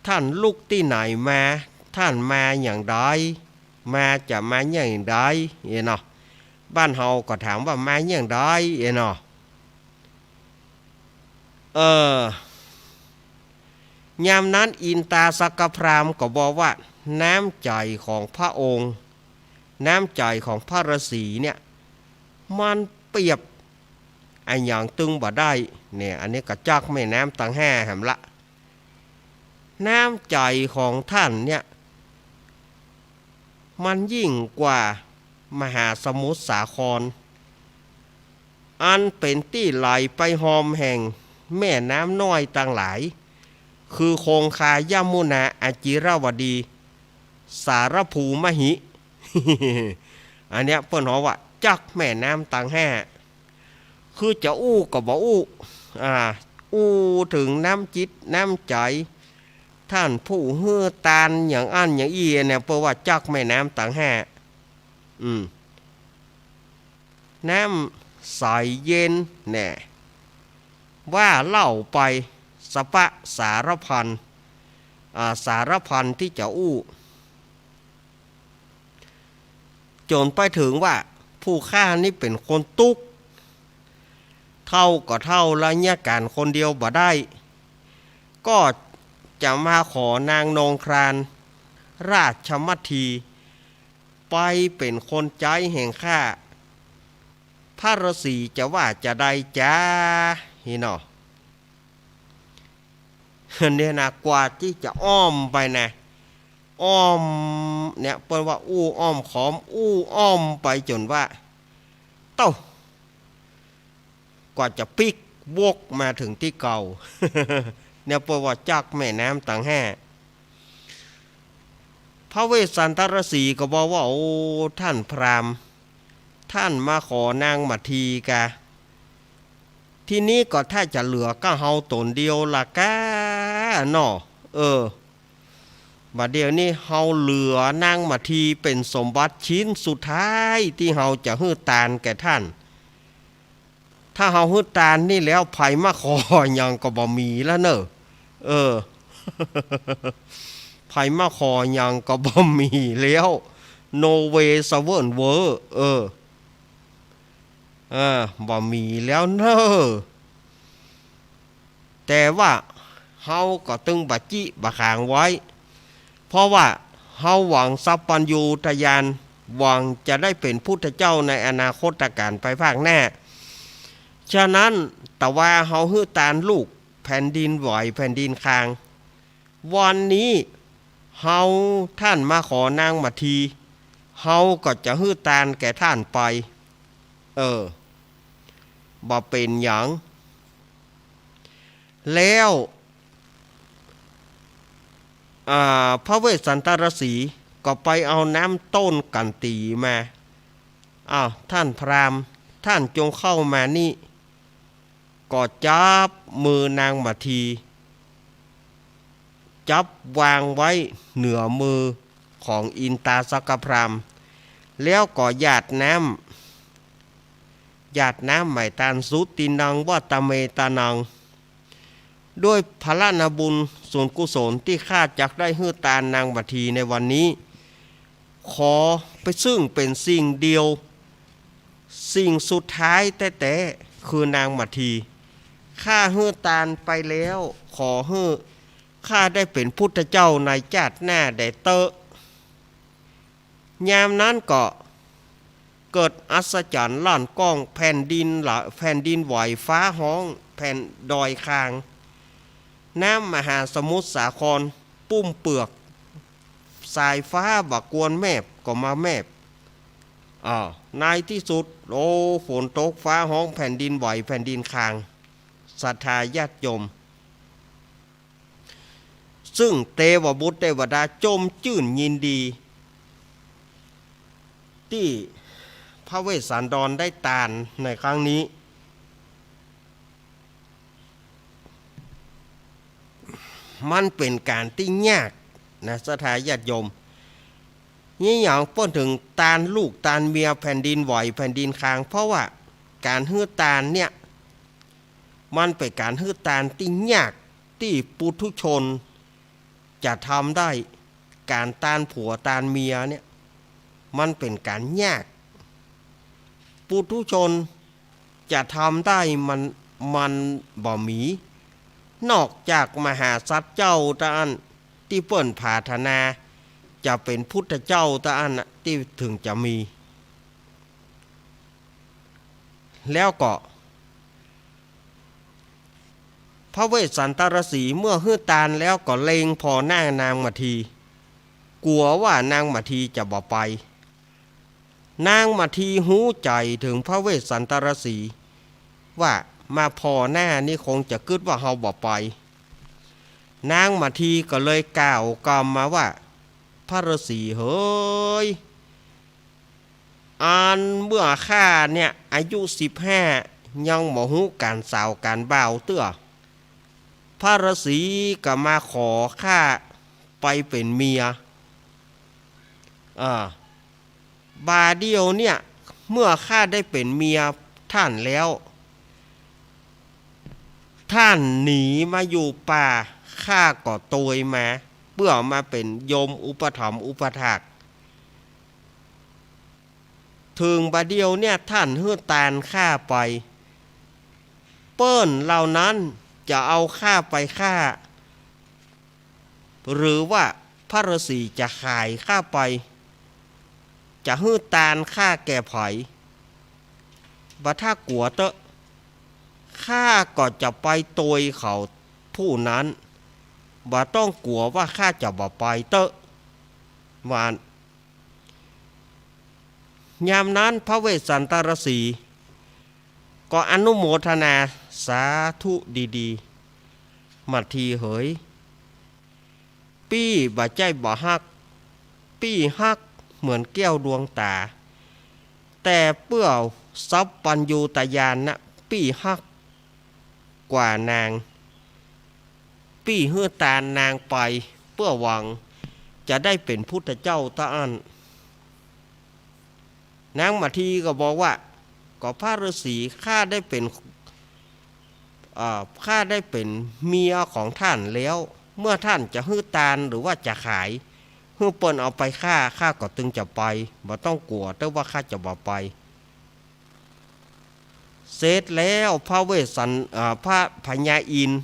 ต้านลุกตี้ไหนมา ต้านมาอย่างใด มาจะมาอย่างใด เอ๋เนาะ บ้านเฮาก็ถามว่า มาอย่างใด เอ๋เนาะ เออ ยามนั้นอินตาสักกพราหมณ์ก็บอกว่า น้ำใจ๋ของพระองค์ น้ำใจ๋ของพระฤาษีเนี่ย มันเปรียบอะหยังตึงบ่ได้ เนี่ย อันนี้ก็จั๊กแม่น้ำตังห้าแหมละ น้ำใจ๋ของต้านเนี่ย มันยิ่งกว่ามหาสมุทรสาคร อันเป๋นตี้ไหลไปฮอมแห่งแม่น้ำน้อยตังหลาย คือคงคา ยมุนา อจิรวดี สารภู มหิ อันเนี้ยเปิ้นฮ้องว่าจั๊กแม่น้ำตังห้า คือจะอู้ก็บ่อู้ อ่า อู้เถิงน้ำจิตน้ำใจ๋ ต้านผู้หื้อตานอย่างอั้นอย่างอี้เนี่ย เปิ้นว่าจั๊กแม่น้ำตังห้า อืม น้ำใสเย็นแน่ ว่าเล่าไปสะปะสารพัน อ่า สารพันตี้จะอู้ จ๋นไปเถิงว่า ผู้ข้านี้เป๋นคนตุ๊กข์ เฒ่าก็เฒ่าละ เยียะก๋านคนเดียวบ่ได้ ก็จะมาขอนางนงคราน ราชมัทที ไปเป๋นคนใจ๊แห่งข้า พระฤาษีจะว่าจะใดจา นี่เนาะ เนี่ยนะ กว่าตี้จะอ้อมไปนะ อ้อม เนี่ย เปิ้นว่าอู้อ้อมขอม อู้อ้อมไปจ๋นว่า เต้า กว่าจะปิ๊กวกมาเถิงตี้เก่า เนี่ย เปิ้นว่าจั๊กแม่น้ำตังห้า พระเวสสันตรฤาษีก็บอกว่า โอ้ ต้านพราหมณ์ ต้านมาขอนางมัททีกา ทีนี้ก็ถ้าจะเหลือก้าเฮาต๋นเดียวละก้าเนาะ เออ บ่าเดี่ยวนี้เฮาเหลือนางมัททีเป๋นสมบัติชิ้นสุดท้ายตี้เฮาจะหื้อตานแก่ต้าน ถ้าเฮาหื้อตานนี่แล้ว ใผมาขอหยังก็บ่มีแล้วเน่อ เออ ใผมาขอหยังก็บ่มีแล้ว no way เสวิร์นเวอร์ เออ เออ บ่มีแล้วเน่อ แต่ว่าเฮาก็ตึงบ่าจิบ่าขางไว้ เพราะว่าเฮาหวังสัพพัญญูตญาณ หวังจะได้เป๋นพุทธเจ้าในอนาคตก๋าลไปภาคหน้า ฉะนั้น ตะวาเฮาหื้อตานลูกแผ่นดินไหวแผ่นดินคาง วันนี้เฮาต้านมาขอนางมาที เฮาก็จะหื้อตานแก่ต้านไป เออ บ่เป๋นหยัง แล้ว อ่า พระเวสสันตรสีห์ก็ไปเอาน้ำต้นกั๋นตีมา อ้าว ต้านพราหมณ์ ต้านจงเข้ามานี่ ก็จับมือนางมาที จับวางไว้เหนือมือของอินตาสักพราหมณ์ แล้วก็หยาดน้ำ หยาดน้ำใหม่ตานสุตินังวัตเมตานัง ด้วยผละนาบุญส่วนกุศลตี้ข้าจักได้หื้อตานนางมาทีในวันนี้ ขอไปซึ่งเป๋นสิ่งเดียว สิ่งสุดท้ายแต๊ๆ คือนางมาที ข้าหื้อตานไปแล้ว ขอหื้อข้าได้เป๋นพุทธเจ้าในจาติหน้าแด่เต๊อะ ยามนั้นก็เกิดอัศจรรย์ล้านกว้าง แผ่นดินละ แผ่นดินไหว ฟ้าฮ้อง แผ่นดอยคาง น้ำมหาสมุทรสาครปุ้มเปือก สายฟ้าบ่กวนแมบก็มาแมบ อ้าว ในตี้สุด โอ้ ฝนตก ฟ้าฮ้อง แผ่นดินไหว แผ่นดินคาง ศรัทธาญาติโยม ซึ่งเตวบุตรเตวดาจมจื้นยินดี ตี้พระเวสสันดรได้ตานในครั้งนี้ มันเป๋นก๋านตี้ยากนะ ศรัทธาญาติโยม นี่หยังเปิ้นเถิงตานลูกตานเมีย แผ่นดินไหวแผ่นดินคาง เพราะว่าก๋านหื้อตานเนี่ย มันเป๋นก๋านหื้อตานตี้ยาก ตี้ปุถุชนจะทำได้ ก๋านตานผัวตานเมียเนี่ย มันเป๋นก๋านยาก ปุถุชนจะทำได้มัน มันบ่มี นอกจากมหาสัตว์เจ้าเต้าอั้น ตี้เปิ้นผาถนาจะเป๋นพุทธเจ้าเต้าอั้นน่ะ ตี้เถิงจะมี แล้วก็ พระเวสสันตรสีห์เมื่อหื้อตานแล้วก็เล็งผ่อหน้านางมาที กั๋วว่านางมาทีจะบ่ไป นางมาทีฮู้ใจ๋เถิงพระเวสสันตรสีห์ว่ามาผ่อหน้านี่คงจะกึ๊ดว่าเฮาบ่ไป นางมาทีก็เลยกล่าวกำมาว่า พระฤาษีเหย อันเมื่อข้าเนี่ยอายุสิบห้า ยังบ่ฮู้ก๋านสาวก๋านบ่าวเตื้อ พระฤาษีก็มาขอข้าไปเป๋นเมีย อ่า บ่าเดี่ยวเนี่ย เมื่อข้าได้เป๋นเมียต้านแล้ว ต้านหนีมาอยู่ป่า ข้าก็โตยมา เปื้อมาเป๋นโยมอุปถัมภ์อุปถาก เถิงบ่าเดี่ยวเนี่ยต้านหื้อตานข้าไป เปิ้นเหล่านั้นจะเอาข้าไปฆ่า หรือว่าพระฤาษีจะขายข้าไป จะหื้อตานข้าแก่ใผ บ่ถ้ากั๋วเต๊อะ ข้าก็จะไปโตยเขาผู้นั้น บ่ต้องกั๋วว่าข้าจะบ่ไปเต๊อะ ว่าอั้น ยามนั้นพระเวสสันตรสีห์ก็อนุโมทนาสาธุดีๆ มาทีเหย ปี้บ่ใจ้บ่ฮัก ปี้ฮักเหมือนแก้วดวงต๋า แต่เปื้อสัพพัญญูตญาณนะ ปี้ฮักกว่านาง ปี้หื้อตานนางไป เปื้อหวังจะได้เป๋นพุทธเจ้าเต้าอั้น นางมาทีก็บอกว่า ก็พระฤาษี ข้าได้เป๋น เอ่อ ข้าได้เป๋นเมียของต้านแล้ว เมื่อต้านจะหื้อตานหรือว่าจะขาย หื้อเปิ้นเอาไปฆ่า ข้าก็ตึงจะไป บ่ต้องกั๋วเต๊อะว่าข้าจะบ่ไป เสร็จแล้วพระเวสสัน เอ่อ พระพญาอินทร์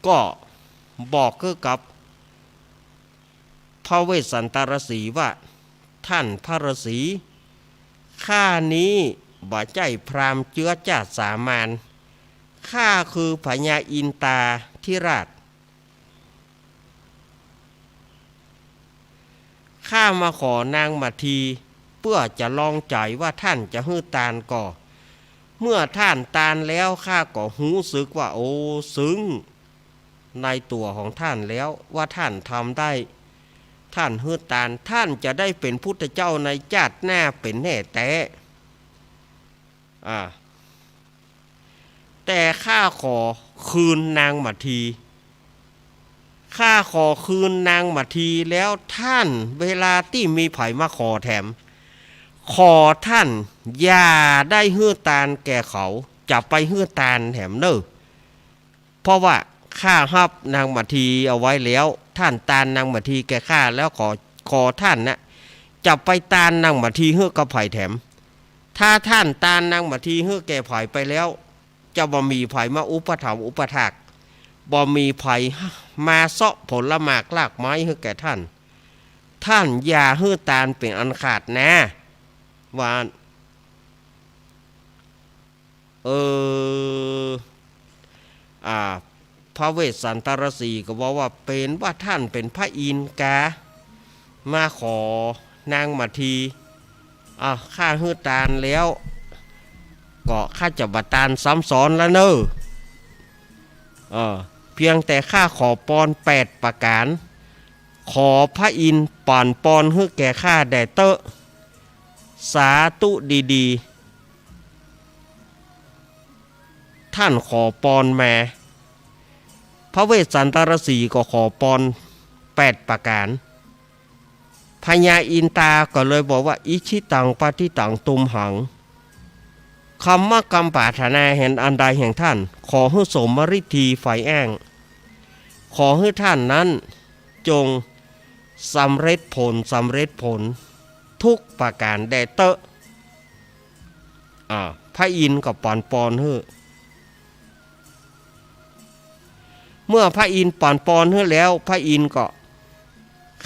ก็บอกคือกับ พระเวสสันตรสีว่า ท่านพระฤๅษี ข้านี้บ่ใจ้พราหมณ์เจื๊อจ้าสามัญ ข้าคือพญาอินตาธิราช ข้ามาขอนางมัทที เปื้อจะลองใจ๋ว่าท่านจะหื้อตานก่อ เมื่อท่านตานแล้ว ข้าก็ฮู้สึกว่า โอ้ ซึ้งในตั๋วของท่านแล้ว ว่าท่านทำได้ ท่านหื้อตาน ท่านจะได้เป๋นพุทธเจ้าในจาติหน้าเป๋นแน่แต๊ อ่า แต่ข้าขอคืนนางมัทที ข้าขอคืนนางมัทที แล้วท่าน เวลาตี้มีใผมาขอแถม ขอท่านอย่าได้หื้อตานแก่เขา จะไปหื้อตานแถมเน่อ เพราะว่าข้าฮับนางมัททีเอาไว้แล้ว ท่านตานนางมัททีแก่ข้าแล้ว ขอ ขอท่านนะ จะไปตานนางมัททีหื้อกับใผแถม ถ้าท่านตานนางมัททีหื้อแก่ใผไปแล้ว จะบ่มีใผมาอุปถัมภ์อุปถาก บ่มีใผมาเซาะผลหมากรากไม้หื้อแก่ท่าน ท่านอย่าหื้อตานเป๋นอันขาดนะ ว่า เออ อ่า พระเวสสันตรสีก็บอกว่า เป๋นว่าท่านเป๋นพระอินทร์กา มาขอนางมัทที อ่ะ ข้าหื้อตานแล้ว ก็ข้าจะบ่ตานซ้ำซ้อนละเน่อ เออ เพียงแต่ข้าขอปอนแปดประก๋าน ขอพระอินทร์ปานปอนหื้อแก่ข้าแด่เต๊อะ สาธุดีๆ ท่านขอปอนมา พระเวสสันตรสีก็ขอปอนแปดประก๋าน พญาอินตาก็เลยบอกว่า อิจฉิตังปัตถิตังตุมหัง คำว่ากำปรารถนาแห่งอันใดแห่งท่าน ขอหื้อสมฤทธีใฝ่อ้าง ขอหื้อท่านนั้นจงสำเร็จผล สำเร็จผลทุกประก๋านแด่เต๊อะ อ่า พระอินทร์ก็ปานปอนหื้อ เมื่อพระอินทร์ปานปอนหื้อแล้ว พระอินทร์ก็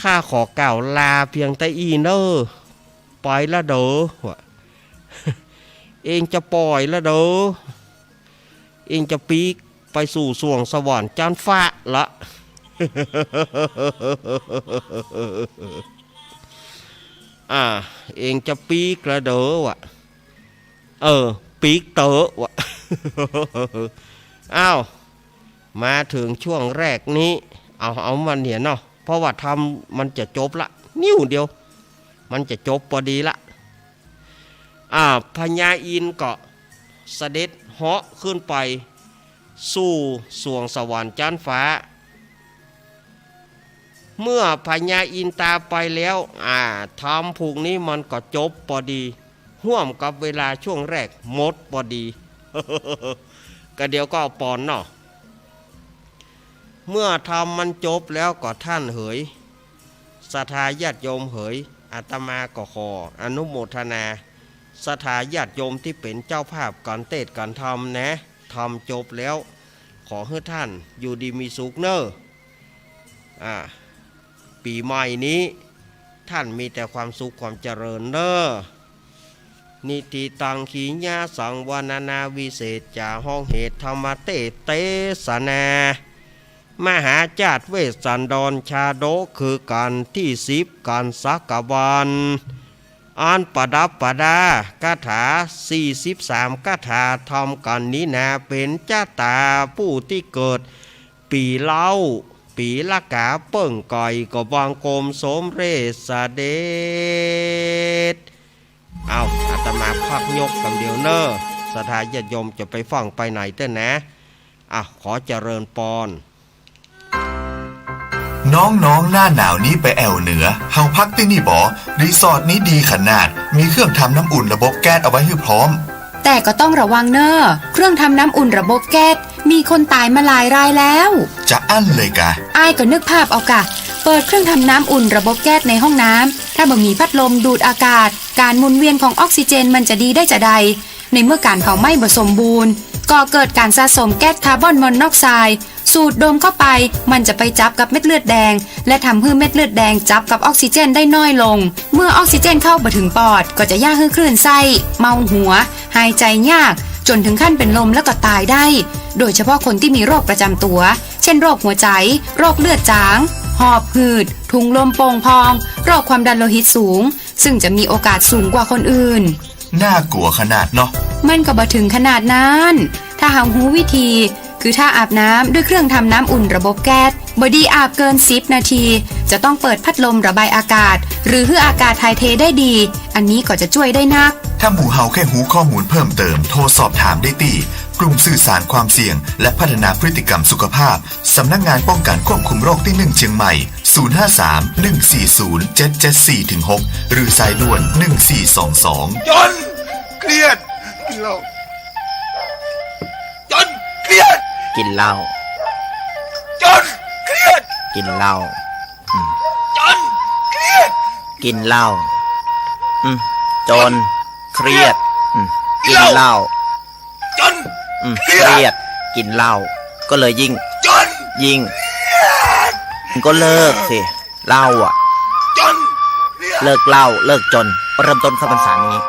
ข้าขอกล่าวลาเพียงเต้าอี้เน่อ ไปละเด้อ ว่า เองจะไปละเด้อ เองจะปีกไปสู่สวงสวรรค์จั๊นฟ้าละ อ่า เองจะปีกละเด้อ ว่า เออ ปีกเต๊อะ ว่า อ้าว มาเถิงช่วงแรกนี้ เอา เอามันเหียเนาะ เพราะว่าธรรมมันจะจบละ นิ้วเดียว มันจะจบปอดีละ อ่า พญาอินทร์ก็เสด็จเหาะขึ้นไปสู่สวงสวรรค์จั๊นฟ้า เมื่อพญาอินตาไปแล้ว อ่า ธรรมผูกนี้มันก็จบปอดี ฮ่วมกับเวลาช่วงแรกหมดปอดี ก็เดี๋ยวก็เอาปอนเนาะ เมื่อธรรมมันจบแล้วก็ท่านเหย ศรัทธาญาติโยมเหย อาตมาก็ขออนุโมทนา ศรัทธาญาติโยมตี้เป๋นเจ้าภาพก๋านเตสน์ก๋านธรรมนะ ธรรมจบแล้ว ขอหื้อท่านอยู่ดีมีสุขเน่อ อ่า ปี๋ใหม่นี้ ท่านมีแต่ความสุขความเจริญเน่อ นิทธิตัง ขีณาสังวรณนา วิเศษจา ฮ้องเหตุธรรมเตสน์เตสนา มหาจาตุเวสสันดรชาดก คือก๋านตี้สิบ ก๋านสักกะวัน อันประดับประดาคาถาสี่สิบสามคาถาธรรมก๋านนี้นา เป๋นจาต๋าผู้ตี้เกิดปี๋เล้า ปี๋ละกาเปิ้งก่อย ก็บังคมสมเร็จเสด็จ เอา อาตมาพักยกกำเดียวเน่อ ศรัทธาญาติโยมจะไปฟั่งไปไหนเต๊อะนะ อ่ะ ขอเจริญปอน น้องๆ หน้าหนาวนี้ไปแอ่วเหนือ เฮาพักตี้นี่บ่ รีสอร์ทนี้ดีขนาด มีเครื่องทำน้ำอุ่นระบบแก๊สเอาไว้หื้อพร้อม แต่ก็ต้องระวังเน่อ เครื่องทำน้ำอุ่นระบบแก๊ส มีคนต๋ายมาหลายรายแล้ว จะอั้นเลยกา อ้ายก็นึกภาพเอากา เปิดเครื่องทำน้ำอุ่นระบบแก๊สในห้องน้ำ ถ้าบ่มีพัดลมดูดอากาศ ก๋านหมุนเวียนของออกซิเจนมันจะดีได้จาใด ในเมื่อก๋านเผาไหม้บ่สมบูรณ์ ก่อเกิดก๋านสะสมแก๊สคาร์บอนมอนอกไซด์ สูดดมเข้าไป มันจะไปจับกับเม็ดเลือดแดง และทำหื้อเม็ดเลือดแดงจับกับออกซิเจนได้น้อยลง เมื่อออกซิเจนเข้าบ่ถึงปอด ก็จะเยียะหื้อคลื่นไส้ เมาหัว หายใจยาก จ๋นถึงขั้นเป๋นลมแล้วก็ต๋ายได้ โดยเฉพาะคนตี้มีโรคประจ๋ำตั๋ว เจ้นโรคหัวใจ๋ โรคเลือดจ๋าง หอบหืด ถุงลมโป่งพอง โรคความดันโลหิตสูง ซึ่งจะมีโอกาสสูงกว่าคนอื่น น่ากลัวขนาดเนาะ มันก็บ่เถิงขนาดนั้น ถ้าเฮาฮู้วิธี คือถ้าอาบน้ำด้วยเครื่องทำน้ำอุ่นระบบแก๊ส บ่ดีอาบเกินสิบนาที จะต้องเปิดพัดลมระบายอากาศ หรือหื้ออากาศถ่ายเทได้ดี อันนี้ก็จะจ้วยได้นัก ถ้าหมู่เฮาแค่ฮู้ข้อมูลเพิ่มเติม โทรสอบถามได้ตี้ กลุ่มสื่อสารความเสี่ยง และพัฒนาพฤติกรรมสุขภาพ สำนักงานป้องกันควบคุมโรคตี้หนึ่งเชียงใหม่ ศูนย์ห้าสาม หนึ่งสี่ศูนย์ เจ็ดเจ็ดสี่ ถึง หก หรือสายด่วน หนึ่งสี่สองสอง จ๋น เครียด กินเหล้า จ๋น เครียด กินเหล้า จ๋น เครียด กินเหล้า อืม จ๋น เครียด กินเหล้า อืม จ๋น เครียด อืม กินเหล้า จ๋น อืม เครียด เครียด กินเหล้า ก็เลยยิ่ง จ๋น ยิ่ง จ๋น ก็เลิกสิ เหล้าอะ จ๋น เครียด เลิกเหล้า เลิกจ๋น เริ่มต้นเข้าพรรษานี้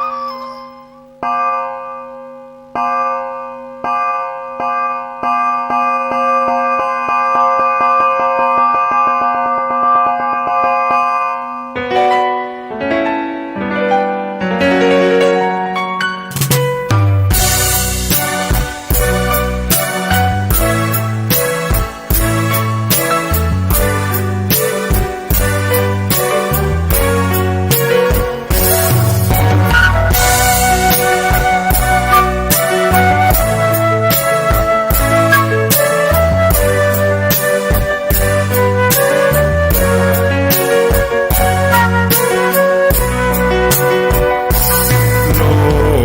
โล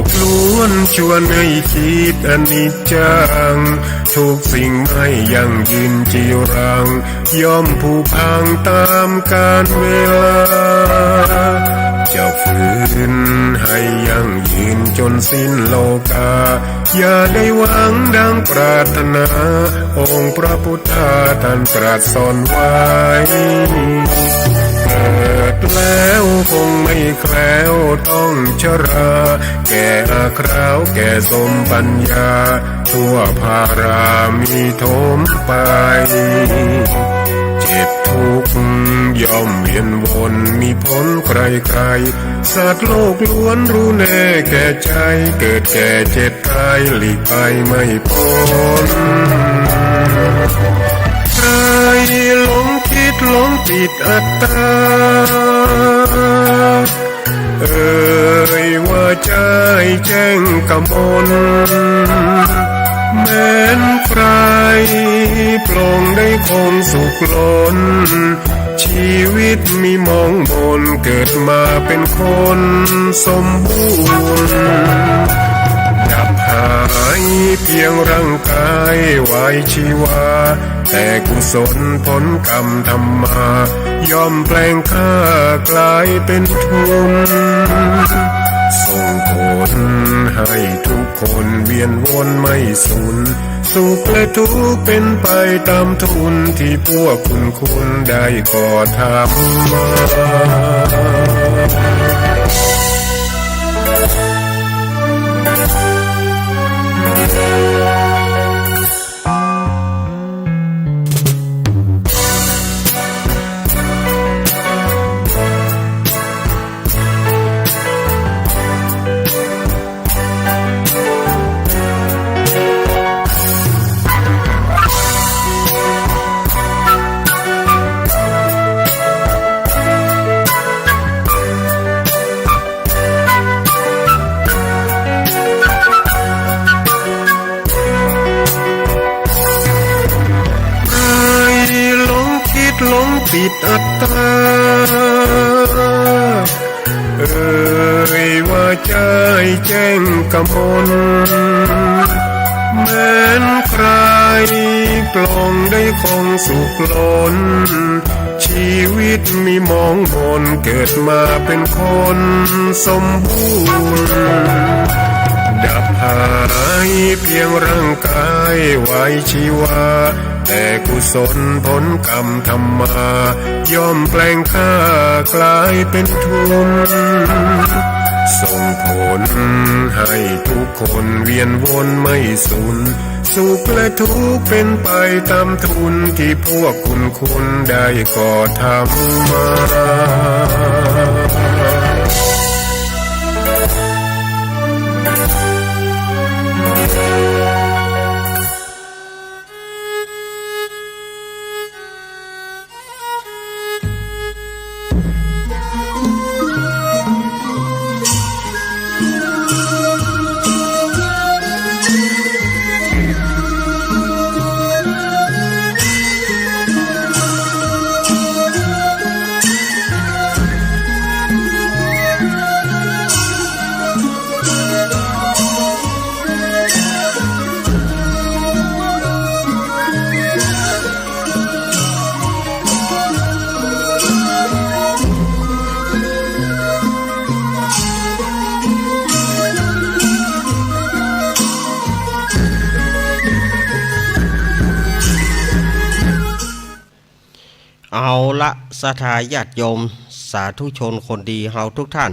กล้วนชวนให้คิดอนิจจัง ทุกสิ่งไม่ยั่งยืนจีรัง ย่อมผุพังตามกาลเวลา จะฝืนให้ยั่งยืนจนสิ้นโลกา อย่าได้หวังดังปรารถนา องค์พระพุทธาท่านตรัสสอนไว้ เกิดแล้วคงไม่แคล้วต้องชรา แก่อาคราวแก่สมปัญญา ทั่วพารามีโถมไป เจ็บทุกข์ย่อมเวียนวนมีผลใครๆ สัตว์โลกล้วนรู้แน่แก่ใจ เกิดแก่เจ็บตายหลีกไปไม่พ้น ใครหลงคิดหลงติดอัตตา เอ่ยว่าใจ้แจ้งกมล แม้นใครปลงได้คงสุขล้น ชีวิตมีมองมน เกิดมาเป็นคนสมบูรณ์ ดับหายเพียงร่างกายไว้ชีวา แต่กุศลผลกรรมทำมา ย่อมแปลงค่ากลายเป็นทุน ส่งผลให้ทุกคนเวียนวนไม่สูญ สุขและทุกข์เป็นไปตามทุน ที่พวกคุณคุณได้ก่อทำมา ใครหลงคิดหลงติดอัตตา เอ่ยว่าใจ้แจ้งกมล แม้นใครปลงได้คงสุขล้น ชีวิตมีมองมน เกิดมาเป็นคนสมบูรณ์ ดับหายเพียงร่างกายไว้ชีวา แต่กุศลผลกรรมทำมา ย่อมแปลงข้ากลายเป็นทุน ส่งผลให้ทุกคนเวียนวนไม่สุน สุขและทุกข์เป็นไปตามทุนที่พวกคุณคุณได้ก่อทำมา เอาละ ศรัทธาญาติโยม สาธุชนคนดีเฮาทุกท่าน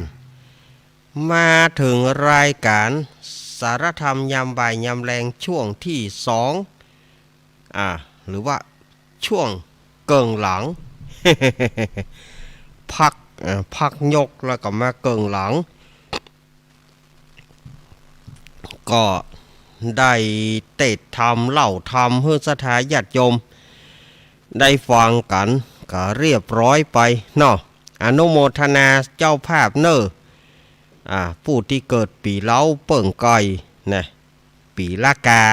มาเถิงรายก๋านสารธรรมยามบ่ายยามแลงช่วงตี้สอง อ่า หรือว่าช่วงเกิ่งหลัง พัก อ่า พักยกแล้วก็มาเกิ่งหลัง ก็ได้เตสน์ธรรมเล่าธรรมหื้อศรัทธาญาติโยมได้ฟังกั๋นก็เรียบร้อยไปเนาะ อนุโมทนาเจ้าภาพเน่อ อ่า ผู้ตี้เกิดปี๋เล้าเปิ้งไก่นะ ปี๋ละกา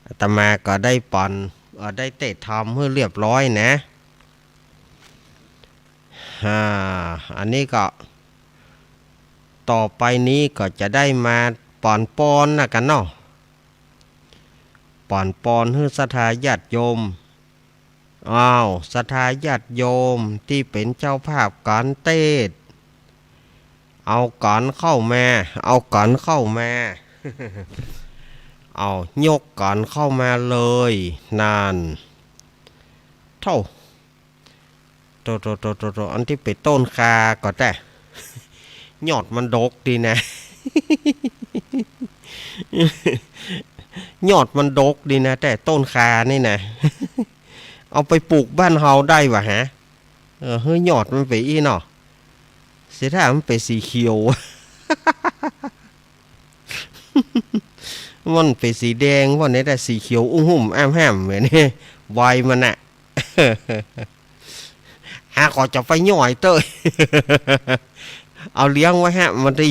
อาตมาก็ได้ปั๋น เอ่อ ได้เตสน์ธรรมหื้อเรียบร้อยนะ อ่า อันนี้ก็ ต่อไปนี้ก็จะได้มาปั๋นปอนนะกั๋นเนาะ ปั๋นปอนหื้อศรัทธาญาติโยม อ้าว ศรัทธาญาติโยมตี้เป๋นเจ้าภาพก๋านเตสน์ เอาก๋านเข้ามา เอาก๋านเข้ามา เอายกก๋านเข้ามาเลย นั่น โถ่ โถ่ โถ่ อันตี้เป๋นต้นข่าก็แต๊ ยอดมันดกดีนะ ยอดมันดกดีนะ แต่ต้นข่านี่นะ เอาไปปลูกบ้านเฮาได้วะฮะ เออ หื้อยอดมันเป๋นอี้เนาะ เสียถ้ามันเป๋นสีเขียว มันเป๋นสีแดง ว่าเนี่ย แต่สีเขียวอุ้มหุ่มอ้ำแห้มแบบนี้ ใบมันน่ะ หาก็จะไปย่อยเต๊อะ เอาเลี้ยงไว้ฮะ มันได้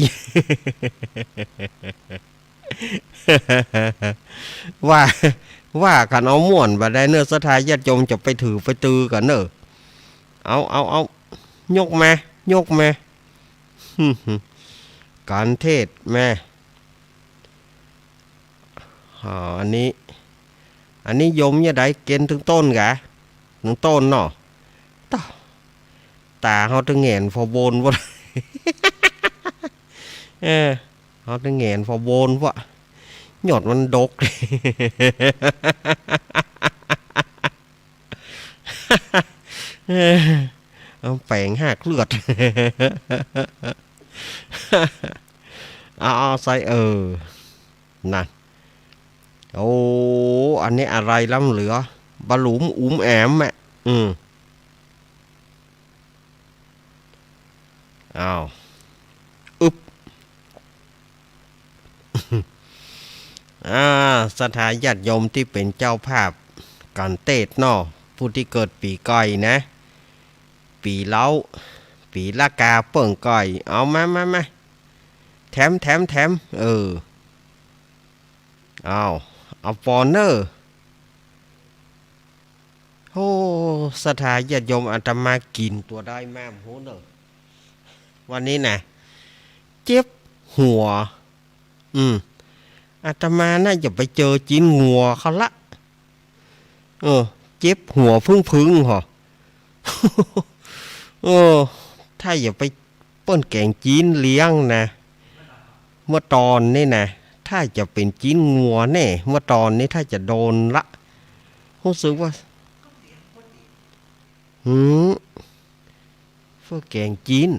ว่า ว่ากั๋นเอาม่วนบ่าดใดเน่อ ศรัทธาญาติโยมจะไปถือไปตือกั๋นเน่อ เอา เอา เอา ยกมา ยกมา ก๋านเตสน์มา อ๋อ อันนี้ อันนี้โยมจะได้เก๋นตึงต้นกะ ตึงต้นเนาะ ต๋า ต๋าเฮาตึงแหงนผ่อโบนวะ เออ เฮาตึงแหงนผ่อโบนวะ ยอดมันดก เอาแป๋งหากเลือด เอา เอาใส่ เออ นั่น โอ้ อันนี้อะไรล้ำเหลือ บะหลุมอุ๋มแอ๋มอะ อืม อ้าว อึ๊บ อ่า ศรัทธาญาติโยมตี้เป๋นเจ้าภาพก๋านเตสน์เนาะ ผู้ตี้เกิดปี๋ไก่นะ ปี๋เล้า ปี๋ละกาเปิ้งไก่ เอามา มา มา แถม แถม แถม เออ เอา เอาปอนเน่อ โอ้ ศรัทธาญาติโยม อาตมากิ๋นตั๋วใดมาบ่ฮู้เน่อ วันนี้นะ เจ็บหัว อืม อาตมาน่าจะไปเจอจีนงัวเข้าละ เออ เจ็บหัวพึงๆ หอ เออ ถ้าอย่าไปเปิ้นแก๋งจีนเลี้ยงนะ เมื่อตอนนี้นะ ถ้าจะเป๋นจิ๊นงัวแน่ เมื่อตอนนี้ถ้าจะโดนละ ฮู้สึกว่า หืม เฟื่อแก๋งจิ๊น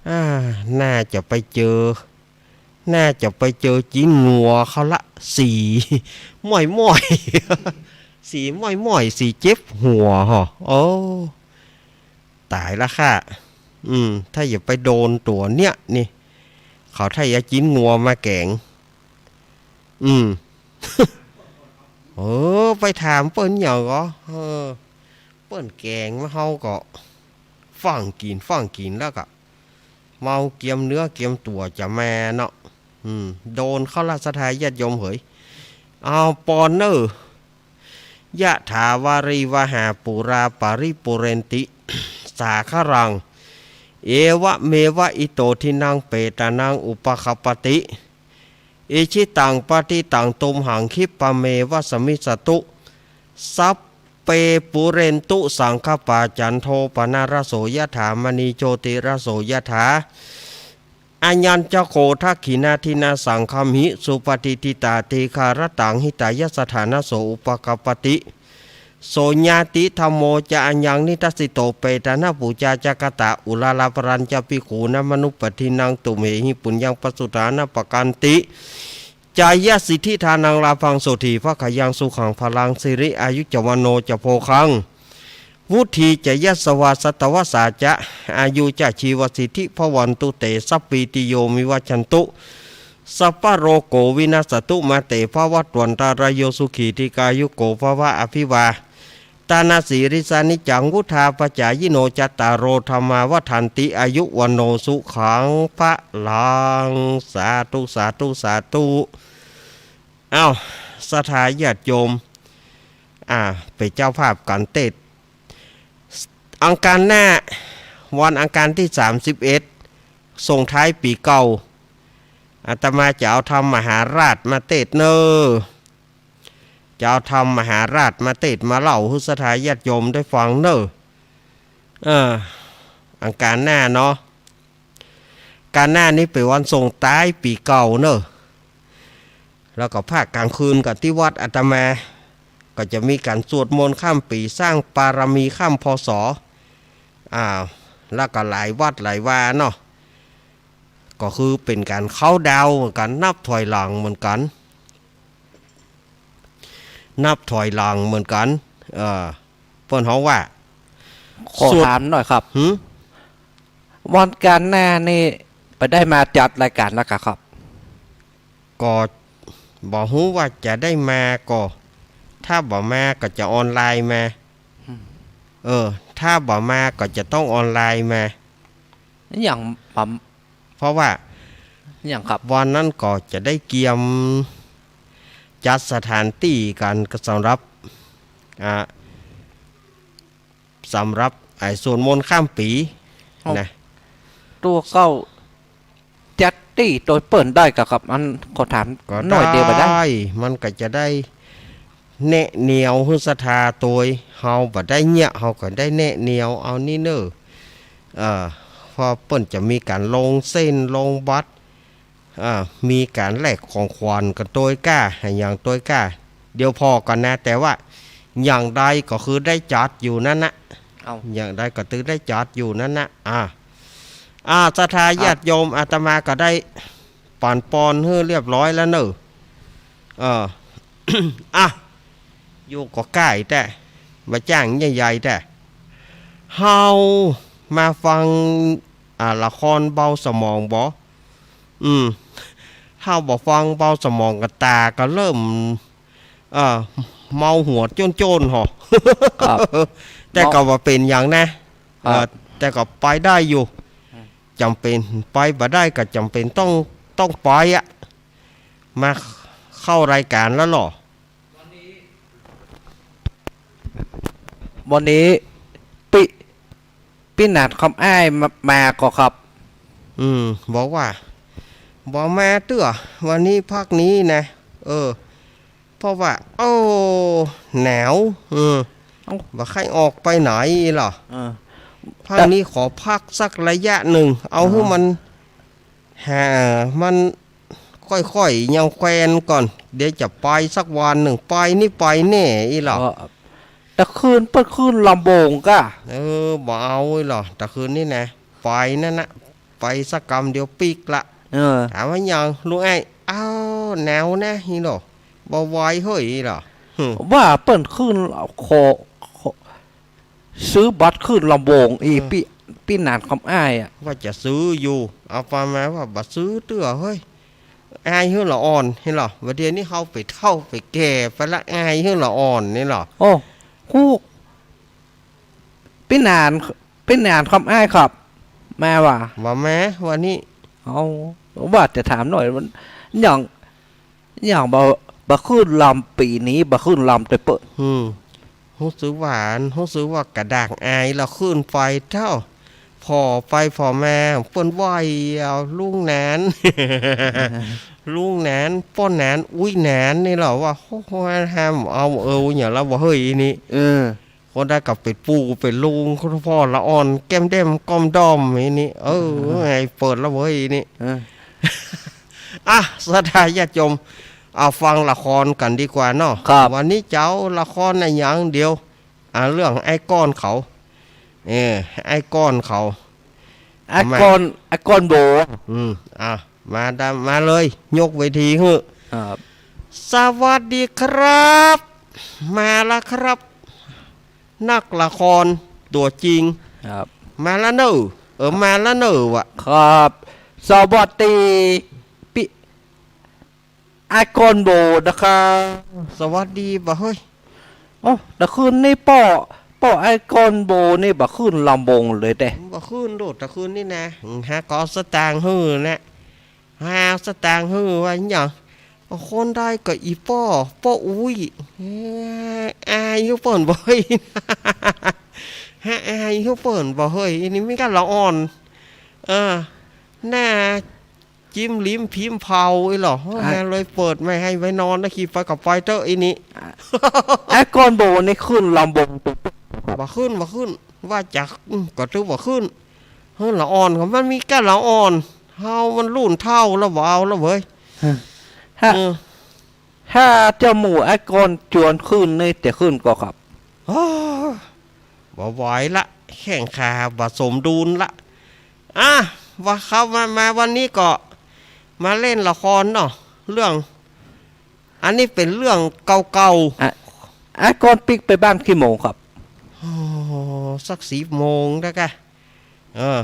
อ่า น่าจะไปเจอ น่าจะไปเจอจิ๊นงัวเข้าละ สีม้อยๆ สีม้อยๆ สีเจ็บหัวห่อ โอ้ ต๋ายละข้า อืม ถ้าจะไปโดนตั๋วเนี้ยนี่ เขาถ้าจะเอาจิ๊นงัวมาแก๋ง อืม เออ ไปถามเปิ้นหยังก่อ เออ เปิ้นแก๋งมาเฮาก็ฟั่งกิ๋น ฟั่งกิ๋นแล้วก็ เมาเกียมเนื้อเกียมตั๋วจะแมเนาะ อืม โดนเข้าละศรัทธาญาติโยมเหย เอาปอนเน่อ ยะถาวาริวหาปูราปาริปูเรนติ สาคะรัง เอวะเมวะอิโตทินังเปตานังอุปคัปปติ อิชิตังปะฏิตังตุมหังคิปปะเมวะสะมิชฌะตุ สัพเพปูเรนตุสังคะปา จันโทปะนะระโสยะถา มะณีโชติระโสยะถา อะยัญจะโข ทักขิณาทินาสังคะมิ สุปะฏิฏฐิตา ทีฆารัตตัง หิตายะสะถานะโส อุปคัปปติ โสญาติธัมโมจะ อะยังนิทัสสิโต เปตานะปูจาจะกะตะ อุราราปะรัญจะภิกขูนะ มะนุปปัฏฐินัง ตุมเหหิ ปุญญัง ปะสุทานะปะกันติ จายะสิทธิทานัง ลาภัง โสฏฐีภะคะยัง สุขังพะลัง สิริอายุจะ วัณโณจะโภคัง วุฒีจะยะสะวา สัตวะสาจะ อายุจะ ชีวะสิทธิ ภะวันตุเต สัพพีติโย วิวัชชันตุ สัพพะโรโก วินัสสะตุ มาเต ภะวัตวันตะราโย สุขี ทีฆายุโก ภะวะ อภิวา ตะนะสีลิสสะนิจจัง วุฑฒาปะจายิโน จัตตาโร ธัมมา วัฑฒันติ อายุ วัณโณ สุขัง พะลัง สาธุ สาธุ สาธุ อ้าว ศรัทธาญาติโยม อ่า เป๋นเจ้าภาพก๋านเตสน์ อังคารหน้า วันอังคารตี้สามสิบเอ็ด ส่งท้ายปี๋เก่า อาตมาจะเอาธรรมมหาราชมาเตสน์เน่อ จะเอาธรรมมหาราชมาเตสน์ มาเล่าหื้อศรัทธาญาติโยมได้ฟังเน่อ เออ อังคารหน้าเนาะ อังคารหน้านี้เป๋นวันส่งท้ายปี๋เก่าเน่อ แล้วก็ภาคก๋างคืนก็ตี้วัดอาตมา ก็จะมีก๋านสวดมนต์ข้ามปี๋ สร้างบารมีข้าม พ.ศ. อ่า แล้วก็หลายวัดหลายวาเนาะ ก็คือเป๋นก๋านเคาน์ดาวน์เหมือนกั๋น นับถอยหลังเหมือนกั๋น นับถอยหลังเหมือนกั๋น เออ เปิ้นฮ้องว่า ขอ สวด ถามหน่อยครับ หืม วันอังคารหน้านี่บ่ได้มาจัดรายก๋านแล้วกาครับ ก็บ่ฮู้ว่าจะได้มาก่อ ถ้าบ่มาก็จะออนไลน์มา อืม เออ ถ้าบ่มาก็จะต้องออนไลน์มา อะหยังบ่ เพราะว่า อะหยังครับ วันนั้นก็จะได้เกียมจัดสถานตี้กั๋น ก็สำหรับ อ่า สำหรับไอ้สวดมนต์ข้ามปี๋ เอ้า นะ ตั๋วเก่าจัดตี้โตยเปิ้นได้กาครับ อันขอถาม ก็ หน่อยเดียวบ่ได้ ได้ มันก็จะได้แนะแนวหื้อศรัทธาโตย เฮาบ่ได้เยียะ เฮาก็ได้แนะแนวเอานี่เน่อ เอ่อ เพราะเปิ้นจะมีก๋านลงเส้นลงบัตร อ่า มีก๋านแลกของขวัญกั๋นโตยก้า อะหยังโตยก้า เดี๋ยวผ่อก่อนนะ แต่ว่าอย่างใดก็คือได้จัดอยู่นั้นนะ เอ้า อย่างใดก็คือได้จัดอยู่นั้นนะ อ่า อ่า ศรัทธาญาติโยม อาตมาก็ได้ปั๋นปอนหื้อเรียบร้อยแล้วเน่อ เออ อ่ะ อยู่ก็ใก้แต๊ บ่จ้างใหญ่ๆ แต๊ เฮามาฟัง อ่า ละครเบาสมองบ่ อืม เฮาบ่ฟังเบาสมองก็ต๋าก็เริ่ม เอ่อ เมาหัวโจ้นๆ ห่อ ครับ แต่ก็บ่เป๋นหยังนะ ครับ เอ่อ แต่ก็ไปได้อยู่ อืม จ๋ำเป๋น ไปบ่ได้ก็จ๋ำเป๋นต้อง ต้องไปอะ มาเข้ารายก๋านแล้วเหรอ วันนี้ปิ ปี้หนานคำอ้ายมา มาก่อครับ อืม บอกว่า บ่มาเตื้อ วันนี้พักนี้นะ เออ เพราะว่า โอ้ หนาว อืม เอ้า บ่ใค่ออกไปไหนเหรอ เออ พักนี้ขอพักสักระยะหนึ่ง เอาหื้อมัน หามันค่อยๆ ยังแควนก่อน เดี๋ยวจะไปสักวันนึ่ง ไปนี่ไปแน่อี้หล่อ เออ ตะคืนเปิ้นขึ้นลำวงก่ะ เออ บ่เอาอี้หล่อ ตะคืนนี่นะ ไปนั่นนะ ไปสักกำเดียวปิ๊กละ เออ ถามว่าหยัง ลุงไอ้ อ้าว หนาวนะ อี้หล่อ บ่ไหวเฮ้ย อี้หล่อ หึ ว่าเปิ้นขึ้น ขอ ขอ ซื้อบัตรขึ้นลำวง อี เออ ปี้ ปี้หนานคำอ้ายอะ ว่าจะซื้ออยู่ เอาไปมาว่าบ่ซื้อเตื้อเฮ้ย อายหื้อละอ่อน หั้นหล่อ บ่าเดี่ยวนี้เฮาไปเฒ่าไปแก่ไปละ อายหื้อละอ่อน หั้นหล่อ โอ้ ฮู้ ปี้หนาน ปี้หนานคำอ้ายครับ มาว่ะ บ่ามา วันนี้ เอา ว่าจะถามหน่อย มัน หยัง หยังบ่ บ่ขึ้นลำ ปี๋นี้บ่ขึ้นลำเต๊อะเปิ้น อืม ฮู้สึกว่า ฮู้สึกว่ากระด้างอายละขึ้นไปเต้า ผ่อไปผ่อมา เปิ้นว่าเอาลุงหนาน ลุงหนาน ป้อหนาน อุ๊ยหนาน นี่หล่อ ว่า โอ้โห ห้ามเอา เออ หยังละบ่าเฮ้ย อี้นี่ เออ คนใดก็เป๋นปู่เป๋นลุง ผ่อละอ่อน แก้มแด้มก้อมด้อม อี้นี่ เออ ไอ้เปิ้นละเว้ย อี้นี่ เออ อ่ะ ศรัทธาญาติโยม เอาฟังละครกั๋นดีกว่าเนาะ ครับ วันนี้จะเอาละครอะหยัง เดี๋ยว อ่ะ เรื่องไอ้ก้อนเขา เออ ไอ้ก้อนเขา ไอ้ก้อน ไอ้ก้อนโบ อืม อ่ะ มาดำ มาเลย ยกเวทีหื้อ ครับ สวัสดีครับ มาละครับ นักละครตั๋วจริง ครับ มาละเน่อ เออ มาละเน่อว่ะ ครับ สวัสดี ปี้ ไอ้ก้อนโบนะครับ สวัสดีบ่าเฮ้ย โอ้ ตะคืนนี้ป้อ ป้อไอ้ก้อนโบนี่บ่ขึ้นลำวงเลยเต๊ะ บ่ขึ้นโดดตะคืนนี้นะ หาก็เอาสตางค์หื้อนะ หาสตางค์หื้อว่าหยัง คนใดก็อีป้อ ป้ออุ๊ย เอ้ย อายหื้อเปิ้นบ่เฮ้ย หาอายหื้อเปิ้นบ่เฮ้ย อี้นี่มีก้าละอ่อน เออ หน้า จิ้มลิ้มพิมพ์เผาอี้หล่อ อ่ะ แฮะ เลยเปิดไม่ให้ไว้นอนนะ ขี้ไปก็ไปเต๊อะ อี้นี่ อ่ะ ไอ้ก้อนโบนี่ขึ้นลำวงตุ๊บ บ่ขึ้น บ่ขึ้น ว่าจะ อืม ก็ตึกบ่ขึ้น หื้อละอ่อน ของมันมีก้าละอ่อน เฮามันรุ่นเฒ่าแล้ว บ่เอาแล้วเว้ย ฮะ เออ ถ้าเจ้าหมู่ไอ้ก้อนจวนขึ้นนี่จะขึ้นก่อครับ โอ้ บ่ไหวละ แข้งขาบ่สมดุลละ อ่ะ ว่าเขามา มาวันนี้ก็มาเล่นละครเนาะ เรื่อง อันนี้เป๋นเรื่องเก่าๆ อ่ะ ไอ้ก้อนปิ๊กไปบ้านกี่โมงครับ โอ้ สักสิบโมงได้กะ เออ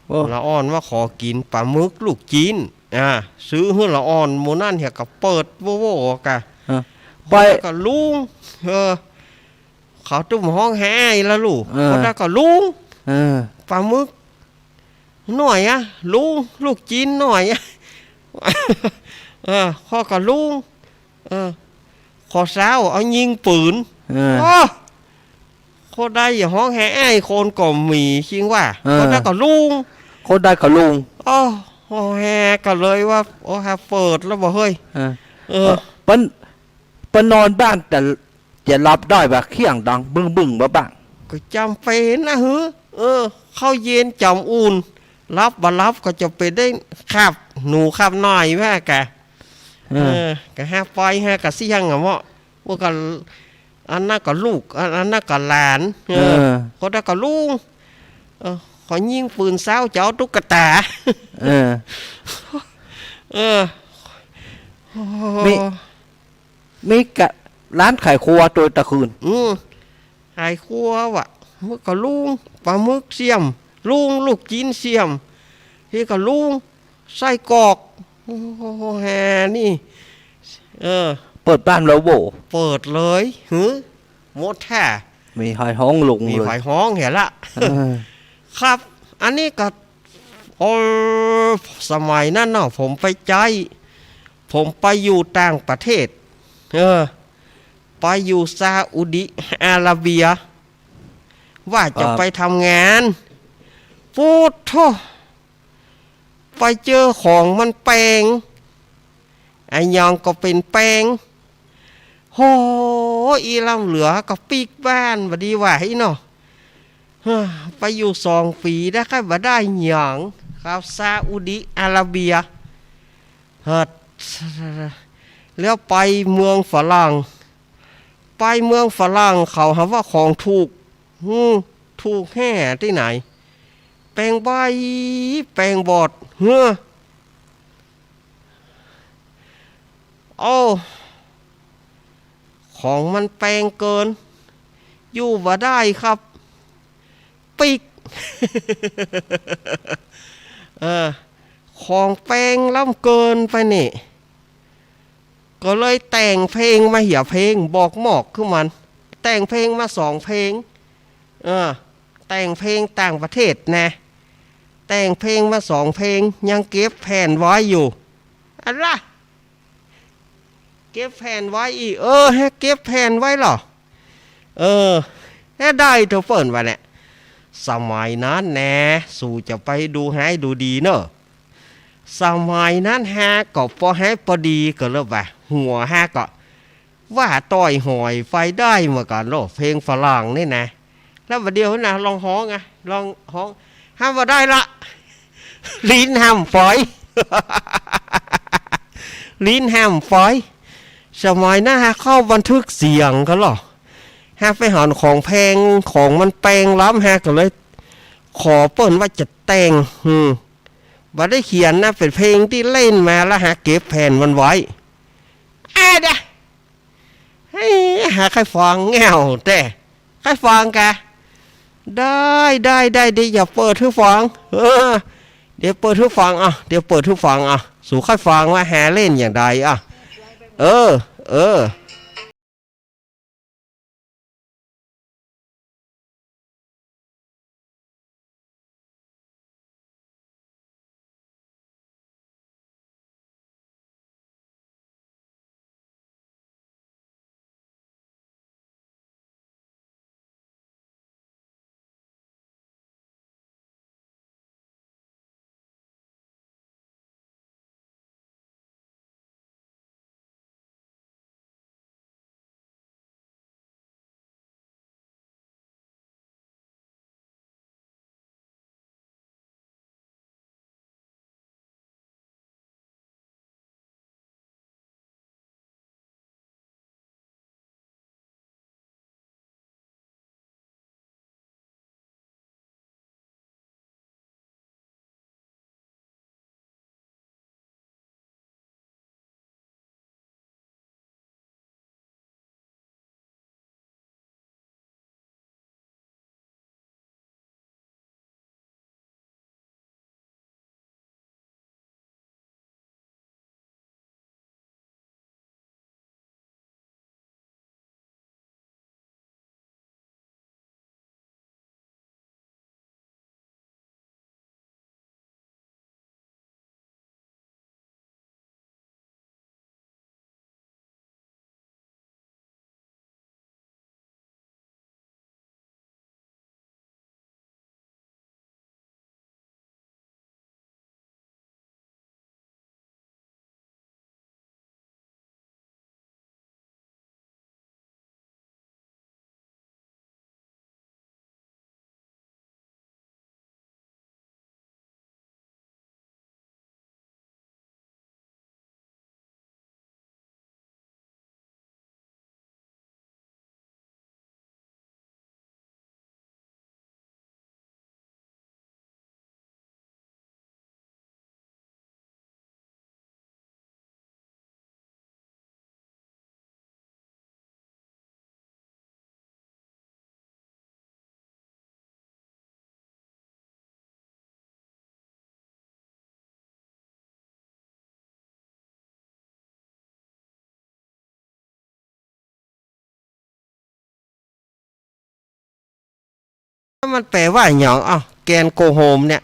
โอ้ ละอ่อนว่าขอกิ๋นป๋าหมึกลูกจิ๊น อ่า ซื้อหื้อละอ่อน หมู่นั้นเหียก็เปิดโว่ๆ กะ เออ ไป แล้วก็ลุง เออ เขาตุ้มฮ้องหาอ้ายละลูก เออ คนใดก็ลุง เออ ป๋าหมึกหน้อยอะ ลุง ลูกจิ๊นหน้อยอะ เออ ข้อยก็ลุง เออ ขอเซ้า เอายิงปืน เออ โอ้ คนใดอย่าฮ้องหาอ้าย คนก็มีจริงว่า เออ คนใดก็ลุง คนใดก็ลุง โอ้ ฮอแฮก็เลยว่า โอ้ หาเปิดแล้วบ่เฮ้ย เออ เออ เปิ้น เปิ้นนอนบ้านแต่จะหลับได้บ่ เสียงดังบึ้งๆ บ่บ้าง ก็จ๋ำเป๋นนะหื้อ เออ ข้าวเย็นจ๋ำอุ่น หลับบ่หลับก็จะเป๋นได้ ขับหนูขับนายว่ากะ เออ เออ ก็หาไปหากะเสี้ยงอะเมาะ ว่าก็ อันนั้นก็ลูก อัน อันนั้นก็หลาน เออ เออ คนนั้นก็ลุง เออ ขอยิงปืนเซ้าจะเอาตุ๊กตา เออ เออ มี มีกะร้านขายครัวตวยตะคืน อืม ขายครัวว่ะ หมึกก็ลุง ป๋าหมึกเสี้ยม ลุง ลูกจิ๊นเสี้ยม นี่ก็ลุง ไส้กรอก โอ้โห แฮนี่ เออ เปิดบ้านแล้วโว้ เปิดเลย หือ หมดแท้ มีใผฮ้องลุง มี เลย ใผฮ้องเหียละ เออ ครับ อันนี้ก็ โอ้ สมัยนั้นเนาะ ผมไปใจ๊ ผมไปอยู่ต่างประเทศ เออ ไปอยู่ซาอุดิอาระเบีย ว่าจะ ครับ ไปทำงาน ปู๊ดโธ่ ไปเจอของมันแปง อะหยังก็เป๋นแปง โห อีล้ำเหลือก็ปิ๊กบ้าน บ่ดีว่าอี้เนาะ เฮ้อ ไปอยู่สองปี๋ได้ค่อยบ่ได้หยัง กับซาอุดิอาระเบีย เออ แล้วไปเมืองฝรั่ง ไปเมืองฝรั่งเขาหาว่าของถูก อืม ถูกแฮ่ตี้ไหน แปงใบ้ แปงบอด เฮ้อ โอ้ ของมันแปงเกิน อยู่บ่ได้ครับ ปิ๊ก เออ ของแปงล้ำเกินไปนี่ ก็เลยแต่งเพลงมาเหียเพลง บอกมอกคือมัน แต่งเพลงมาสองเพลง เออ แต่งเพลงต่างประเทศนะ แต่งเพลงมาสองเพลง ยังเก็บแผ่นไว้อยู่ อะละ เก็บแผ่นไว้อีก เออ แฮะ เก็บแผ่นไว้เหรอ เออ แฮะ ได้เถอะเปิ้นว่าแหละ สมัยนั้นแน่ สูจะไปดูฮ้ายดูดีเนาะ สมัยนั้นฮะ ก็ปอฮ้ายปอดีก็เลยว่า หัวฮะก็ ว่าต้อยหอยไปได้เหมือนกั๋นเนาะ เพลงฝรั่งนี่นะ แล้วบ่าเดี่ยวนะ ลองฮ้องอะ ลองฮ้อง ฮะ บ่ได้ละ ลิ้นห้ามปล่อย ลิ้นห้ามปล่อย สมัยนั้นฮะ เข้าบันทึกเสียงกั๋นเหรอ ฮะ ไปหันของแปง ของมันแปงล้ำฮะ ก็เลย ขอเปิ้นว่าจะแต่ง อืม บ่ได้เขียนนะ เป๋นเพลงตี้เล่นมาแล้วฮะ เก็บแผ่นมันไว้ อะเด้อ เฮ้ย หาใค่ฟังแง่วแต๊ ใค่ฟังกะ ได้ ได้ ได้ เดี๋ยวจะเปิดหื้อฟัง เออ เดี๋ยวเปิดหื้อฟัง อ่ะ เดี๋ยวเปิดหื้อฟัง อ่ะ สูใค่ฟังว่าฮาเล่นอย่างใด อ่ะ เออ เออ มันแปล๋ว่าหยัง อ้าว แกนโกโฮมเนี่ย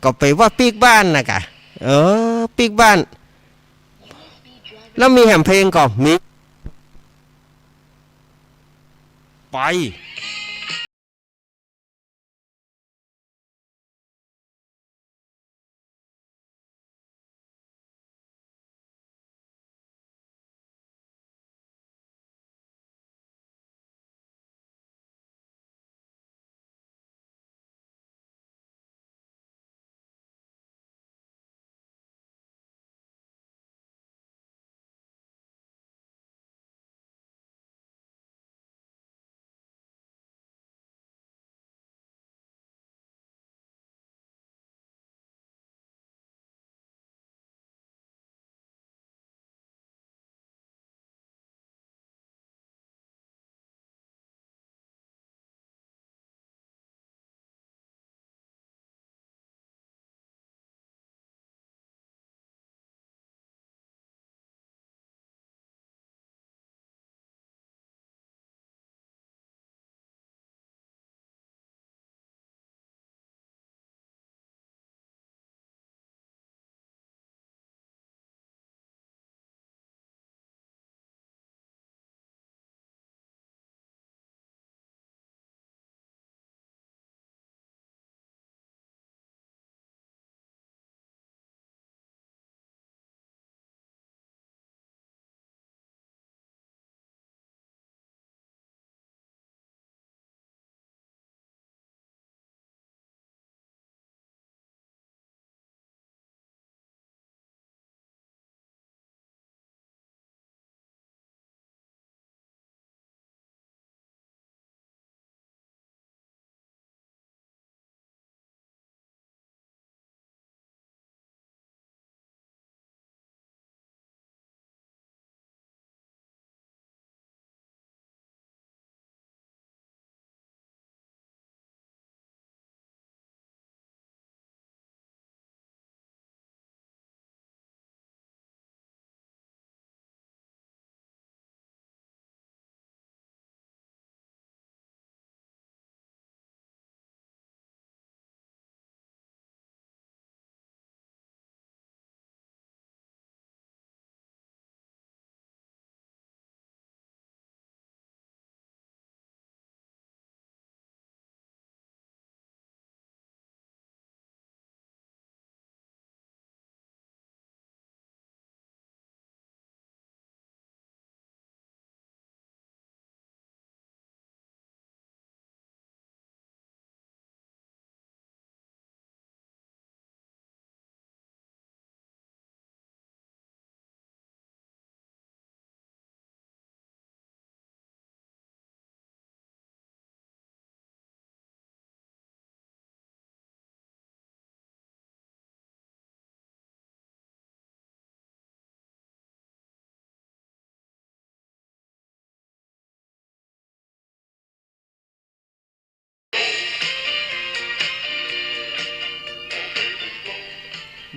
ก็แปล๋ว่าปิ๊กบ้านน่ะกะ เออ ปิ๊กบ้าน แล้วมีแหมเพลงก่อ มี ไป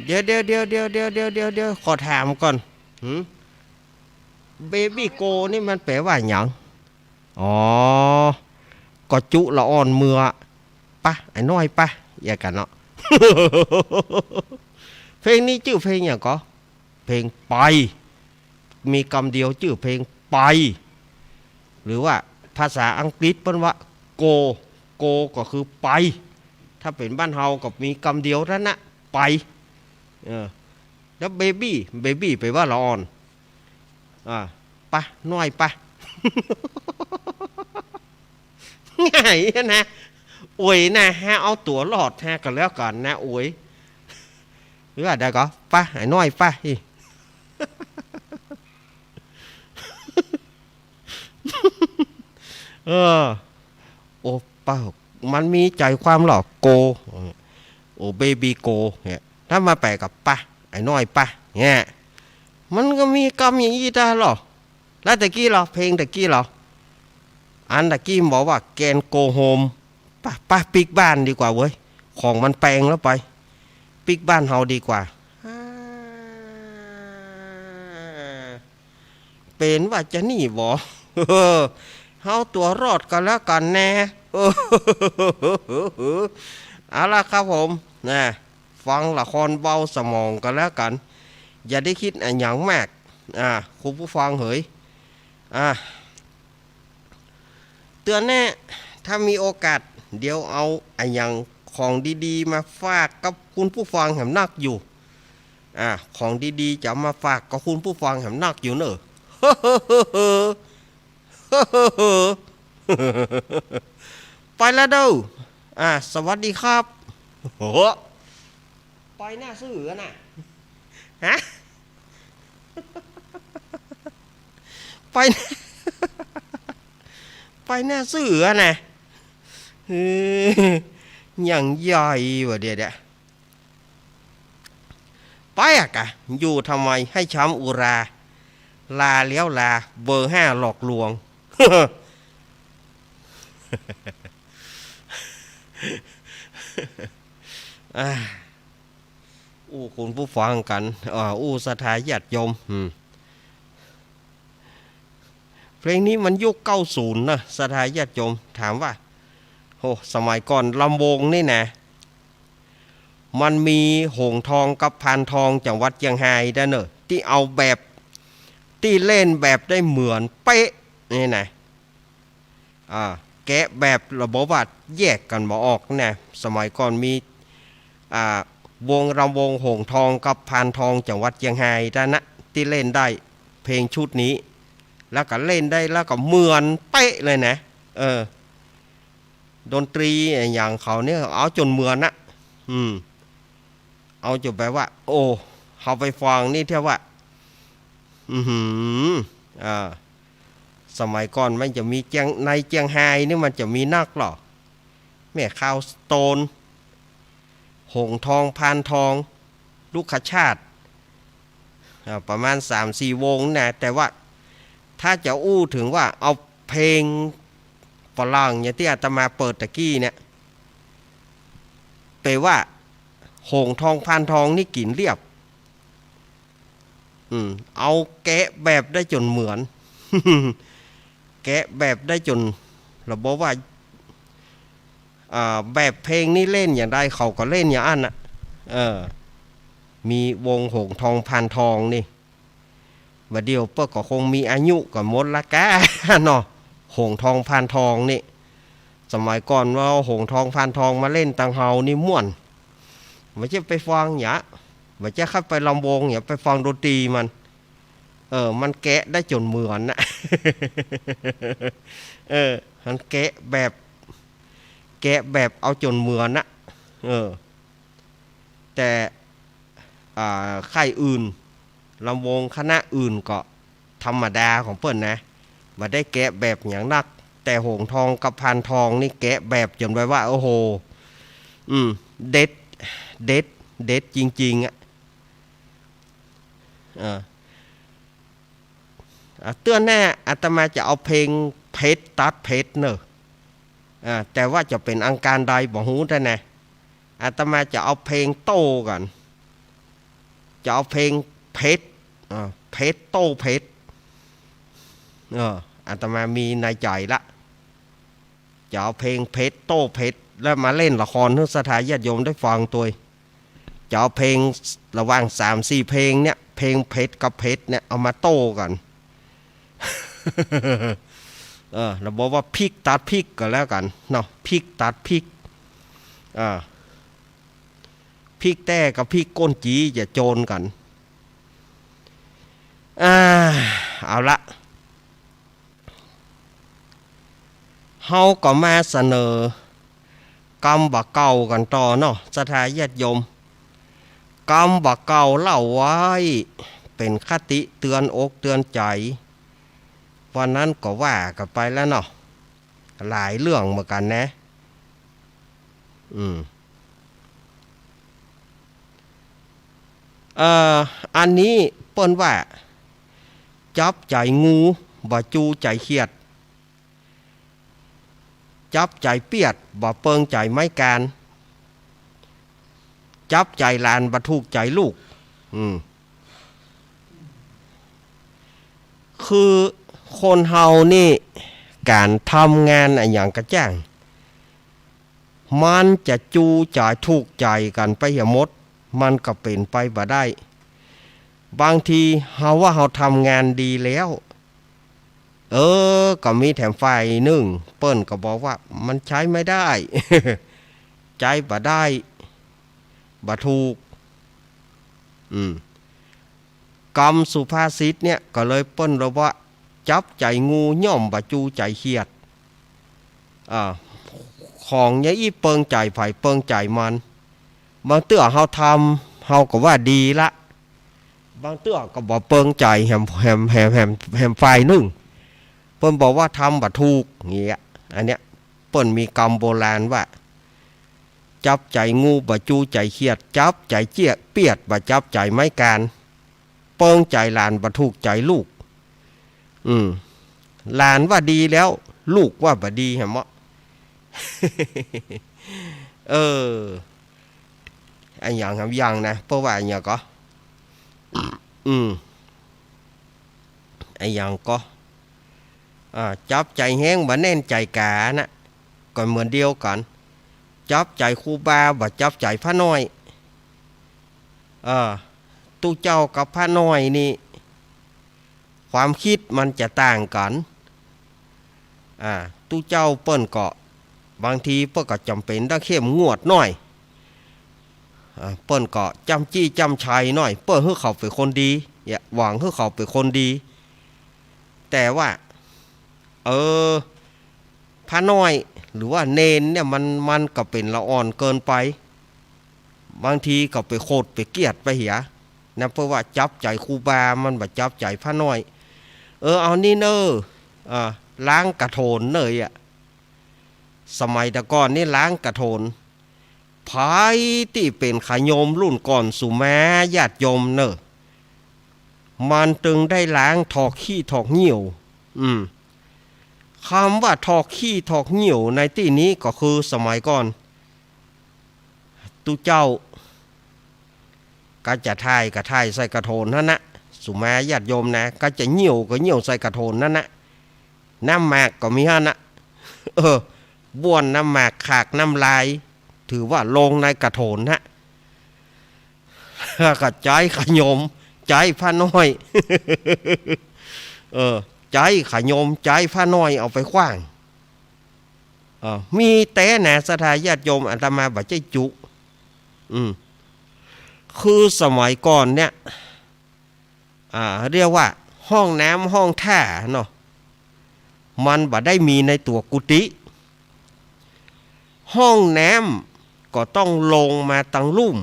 เดี๋ยว เดี๋ยว เดี๋ยว เดี๋ยว เดี๋ยว เดี๋ยว เดี๋ยว ขอถามก่อน หืม เบบี้โกลว์นี่มันแปลว่าหยัง อ๋อ ก็จุละอ่อนเมื่อ ปะ ไอ้น้อยปะ อย่างกั๋นเนาะ เพลงนี้จื้อเพลงหยังก่อ เพลงไป มีกำเดียวจื้อเพลงไป หรือว่าภาษาอังกฤษเปิ้นว่า โกลว์ โกลว์ก็คือไป ถ้าเป๋นบ้านเฮาก็มีกำเดียวเต้านั้นนะ ไป เออ แล้วเบบี้ เบบี้แปลว่าละอ่อน อ่า ปะ น้อยปะ ง่ายนะ โอยนะ ฮะ เอาตั๋วรอดฮะ ก็แล้วกั๋นนะ โอย หรือว่าใดก่อ ปะ ไอ้น้อยปะ อี เออ โอ้ ปะ มันมีใจ๋ความหรอ โกลว์ โอ้ เบบี้โกลว์ เนี่ย ถ้ามาแปลกับปะ ไอ้น้อยปะ เนี่ย มันก็มีกำอย่างอี้ได้หรอ แล้วตะกี้ลอ เพลงตะกี้ลอ อันตะกี้บอกว่า แกนโกโฮม ปะ ปะ ปิ๊กบ้านดีกว่าเว้ย ของมันแปงแล้วไป ปิ๊กบ้านเฮาดีกว่า อ่า เป๋นว่าจะนี่บ่ เฮาตั๋วรอดก็แล้วกั๋นแน่ เอาละครับผม นะ ฟังละครเบาสมองก็แล้วกั๋น อย่าได้กึ๊ดอะหยังมาก อ่า คุณผู้ฟังเหย อ่า เตื้อแน่ ถ้ามีโอกาส เดี๋ยวเอาอะหยังของดีๆ มาฝากกับคุณผู้ฟังแหมนักอยู่ อ่า ของดีๆ จะเอามาฝากกับคุณผู้ฟังแหมนักอยู่เน่อ ไปละเด้อ อ่า สวัสดีครับ โห ไปหน้าซื่ออะนะ ฮะ ไป ไปหน้าซื่ออะนะ เออ อย่างใหญ่วะเดี๋ยว เดี๋ยว ไปอะกะ อยู่ทำไมให้ช้ำอุรา ลาแล้วลา เบอร์ห้าหลอกลวง อ่า อู้คุณผู้ฟังกั๋น อ่า อู้ศรัทธาญาติโยม อืม เพลงนี้มันยุคเก้าศูนย์นะ ศรัทธาญาติโยม ถามว่า โห สมัยก่อนลำวงนี่นะ มันมีหงส์ทองกับพานทองจังหวัดเจียงฮายด้านเน่อ ตี้เอาแบบ ตี้เล่นแบบได้เหมือนเป๊ะนี่นะ อ่า แกะแบบละบ่ว่าแยกกั๋นบ่ออกนะ สมัยก่อนมี อ่า วงลำวงหงส์ทองกับพานทองจังหวัดเจียงฮายด้านนะ ตี้เล่นได้เพลงชุดนี้ แล้วก็เล่นได้ แล้วก็เหมือนเป๊ะเลยนะ เออ ดนตรีอะหยังเขาเนี่ย เอาจ๋นเหมือนนะ อืม เอาจ๋นแบบว่า โอ้ เฮาไปฟังนี่เตี้ยว่า อื้อหือ อ่า สมัยก่อนมันจะมีเจียง ในเจียงฮายนี่มันจะมีนักหรอ แม่ขาวสโตน หงส์ทอง พานทอง รุกขชาติ อ่า ประมาณสามสี่วงนะ แต่ว่าถ้าจะอู้เถิงว่าเอาเพลงฝรั่งอย่างตี้อาตมาเปิดตะกี้เนี่ย แปลว่า หงส์ทอง พานทองนี่กิ๋นเรียบ อืม เอาแกะแบบได้จ๋นเหมือน แกะแบบได้จ๋น ละบ่ว่า อ่า แบบเพลงนี้เล่นอย่างใดเขาก็เล่นอย่างอั้นน่ะ เออ มีวงหงส์ทอง พานทองนี่ บ่าเดี่ยวเปิ้นก็คงมีอายุกั๋นหมดละก้าเนาะ หงส์ทอง พานทองนี่ สมัยก่อนว่าหงส์ทอง พานทองมาเล่นตังเฮานี่ม่วน บ่ใจ้ไปฟังหยัง บ่ใจ้เข้าไปลำวงหยัง ไปฟังดนตรีมัน เออ มันแกะได้จ๋นเหมือนนะ เออ มันแกะแบบ แกะแบบเอาจ๋นเหมือนนะ เออ แต่ อ่า ค่ายอื่น ลำวงคณะอื่นก็ธรรมดาของเปิ้นนะ บ่ได้แกะแบบหยังนัก แต่หงส์ทองกับพานทองนี่แกะแบบจ๋นแบบว่า โอ้โห อืม เด็ด เด็ด เด็ดจริงๆ อะ เออ อ่ะ เตื้อแน่ อาตมาจะเอาเพลงเพ็ชรตั๊ดเพชรเน่อ อ่า แต่ว่าจะเป๋นอังคารใดบ่ฮู้แต๊นะ อาตมาจะเอาเพลงโต้กั๋น จะเอาเพลงเผ็ด อ่า เผ็ดโต้เผ็ด เออ อาตมามีในใจ๋ละ จะเอาเพลงเผ็ดโต้เผ็ด แล้วมาเล่นละครหื้อศรัทธาญาติโยมได้ฟังตวย จะเอาเพลงระหว่างสามสี่เพลงเนี่ย เพลงเผ็ดกับเผ็ดเนี่ย เอามาโต้กั๋น เออ เฮาบอกว่าพริกตัดพริกก็แล้วกั๋นเนาะ พริกตัดพริก อ่า พริกแต๊กับพริกก้นจี๋จะโจนกั๋น อ่า เอาละ เฮาก็มาเสนอ กำบ่าเก่ากั๋นต่อเนาะ ศรัทธาญาติโยม กำบ่าเก่าเล่าไว้ เป๋นคติเตือนอกเตือนใจ๋ วันนั้นก็ว่ากั๋นไปแล้วเนาะ หลายเรื่องเหมือนกั๋นนะ อืม เอ่อ อันนี้เปิ้นว่า จับใจ๋งู บ่จู๋ใจ๋เขียด จับใจ๋เปียด บ่เปิงใจ๋ไม้กาน จับใจ๋หลานบ่ถูกใจ๋ลูก อืม คือคนเฮานี่ ก๋านทำงานอะหยังก็จ้าง มันจะจู๋ใจ๋ถูกใจ๋กั๋นไปเหียหมด มันก็เป๋นไปบ่ได้ บางทีเฮาว่าเฮาทำงานดีแล้ว เออ ก็มีแถมฝ่ายนึ่ง เปิ้นก็บอกว่ามันใจ๊ไม่ได้ ใจ๊บ่ได้ บ่ถูก อืม กำสุภาษิตเนี่ยก็เลยเปิ้นเลยว่า จับใจ๋งูย่อมบ่จู๋ใจ๋เขียด อ่า ของอย่างอี้เปิงใจ๋ใผเปิงใจ๋มัน บางเตื้อเฮาทำ เฮาก็ว่าดีละ บางเตื้อก็บ่เปิงใจ๋แหม แหม แหม แหม แหมฝ่ายนึ่ง เปิ้นบอกว่าทำบ่ถูก เงี้ย อันเนี้ย เปิ้นมีกำโบราณว่า จับใจ๋งูบ่จู๋ใจ๋เขียด จับใจ๋เจี๊ยะเปียด บ่จับใจ๋ไม้กาน เปิงใจ๋หลานบ่ถูกใจ๋ลูก อืม หลานว่าดีแล้ว ลูกว่าบ่ดีแหมเนาะ เออ อะหยัง อะหยังนะ เปิ้นว่าอะหยังก่อ อืม อะหยังก่อ อ่า จับใจ๋แฮงบ่แน่นใจ๋ก๋าน่ะ ก็เหมือนเดียวกั๋น จับใจ๋ครูบา บ่จับใจ๋พระน้อย เออ ตุ๊เจ้ากับพระน้อยนี่ ความกึ๊ดมันจะต่างกั๋น อ่า ตุ๊เจ้าเปิ้นก็ บางทีเปิ้นก็จ๋ำเป๋นต้องเข้มงวดหน้อย อ่า เปิ้นก็จ้ำจี้จ้ำชัยหน้อย เปิ้นหื้อเขาเป๋นคนดี เนี่ย หวังหื้อเขาเป๋นคนดี แต่ว่า เออ พระน้อย หรือว่าเณรเนี่ย มัน มันก็เป๋นละอ่อนเกินไป บางทีก็ไปโขดไปเกลียดไปเหีย นะ เพราะว่าจับใจ๋ครูบา มันบ่จับใจ๋พระน้อย เออ เอานี่เน่อ อ่า ล้างกระโถนเน่ออะ สมัยแต่ก่อนนี่ล้างกระโถน ใผตี้เป๋นขะโยมรุ่นก่อนสุมาญาติโยมเน่อ มันตึงได้ล้างถอกขี้ถอกเยี่ยว อืม กำว่าถอกขี้ถอกเยี่ยวในตี้นี้ก็คือสมัยก่อน ตุ๊เจ้า ก็จะถ่ายก็ถ่ายใส่กระโถนหั้นนะ สุมาญาติโยมนะ ก็จะเยี่ยวก็เยี่ยวใส่กระโถนหั้นนะ น้ำหมากก็มีหั้นนะ เออ บ้วนน้ำหมากขากน้ำลาย ถือว่าลงในกระโถนฮะ ก็ใจ๊ขะโยม ใจ๊พระน้อย เออ ใจ๊ขะโยม ใจ๊พระน้อยเอาไปขว้าง เออ มีแต๊นะ ศรัทธาญาติโยม อาตมาบ่ใจ้จุ อืม คือสมัยก่อนเนี่ย อ่า เรียกว่าห้องน้ำห้องท่าเนาะ มันบ่ได้มีในตั๋วกุฏิ ห้องน้ำก็ต้องลงมาตังลุ่ม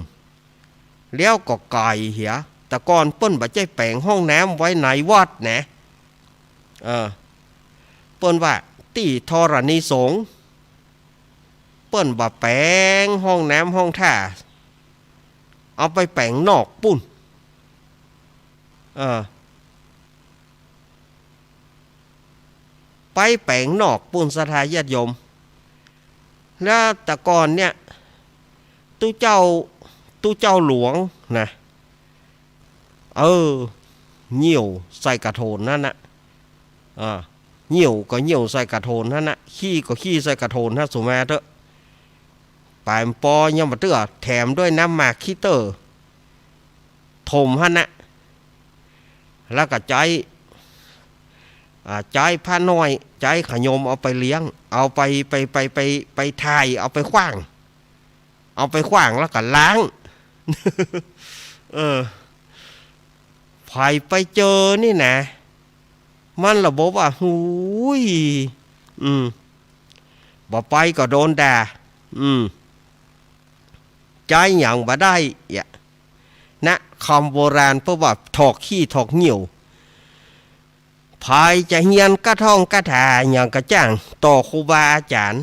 แล้วก็ไก๋เหีย แต่ก่อนเปิ้นบ่ใจ้แป๋งห้องน้ำไว้ในวัดนะ เออ เปิ้นว่าตี้ธรณีสงฆ์ เปิ้นบ่แป๋งห้องน้ำห้องท่า เอาไปแป๋งนอกปู้น เออ ไปแป๋งนอกปู้น ศรัทธาญาติโยม แล้วแต่ก่อนเนี่ย ตุ๊เจ้า ตุ๊เจ้าหลวงนะ เออ เยี่ยวใส่กระโถนหั้นน่ะ อ่า เยี่ยวก็เยี่ยวใส่กระโถนหั้นน่ะ ขี้ก็ขี้ใส่กระโถนหั้น สุมาเต๊อะ ป๋ายปอยังบ่เตื้อ แถมด้วยน้ำหมากขี้เต๊อะ ถมหั้นน่ะ แล้วก็ใจ๊ อ่า ใจ๊พระน้อย ใจ๊ขะโยมเอาไปเลี้ยง เอาไป ไป ไป ไป ไปถ่าย เอาไปขว้าง เอาไปขว้างแล้วก็ล้าง เออ ใผไปเจอนี่นะ มันละบอกว่า หูย อืม บ่ไปก็โดนด่า อืม ใจ๊หยังบ่ได้ เอียะ นะ คำโบราณเปิ้นว่าถอกขี้ถอกเยี่ยว ใผจะเฮียนกะท่องกะถาหยังก็จ้าง ต่อครูบาอาจ๋ารย์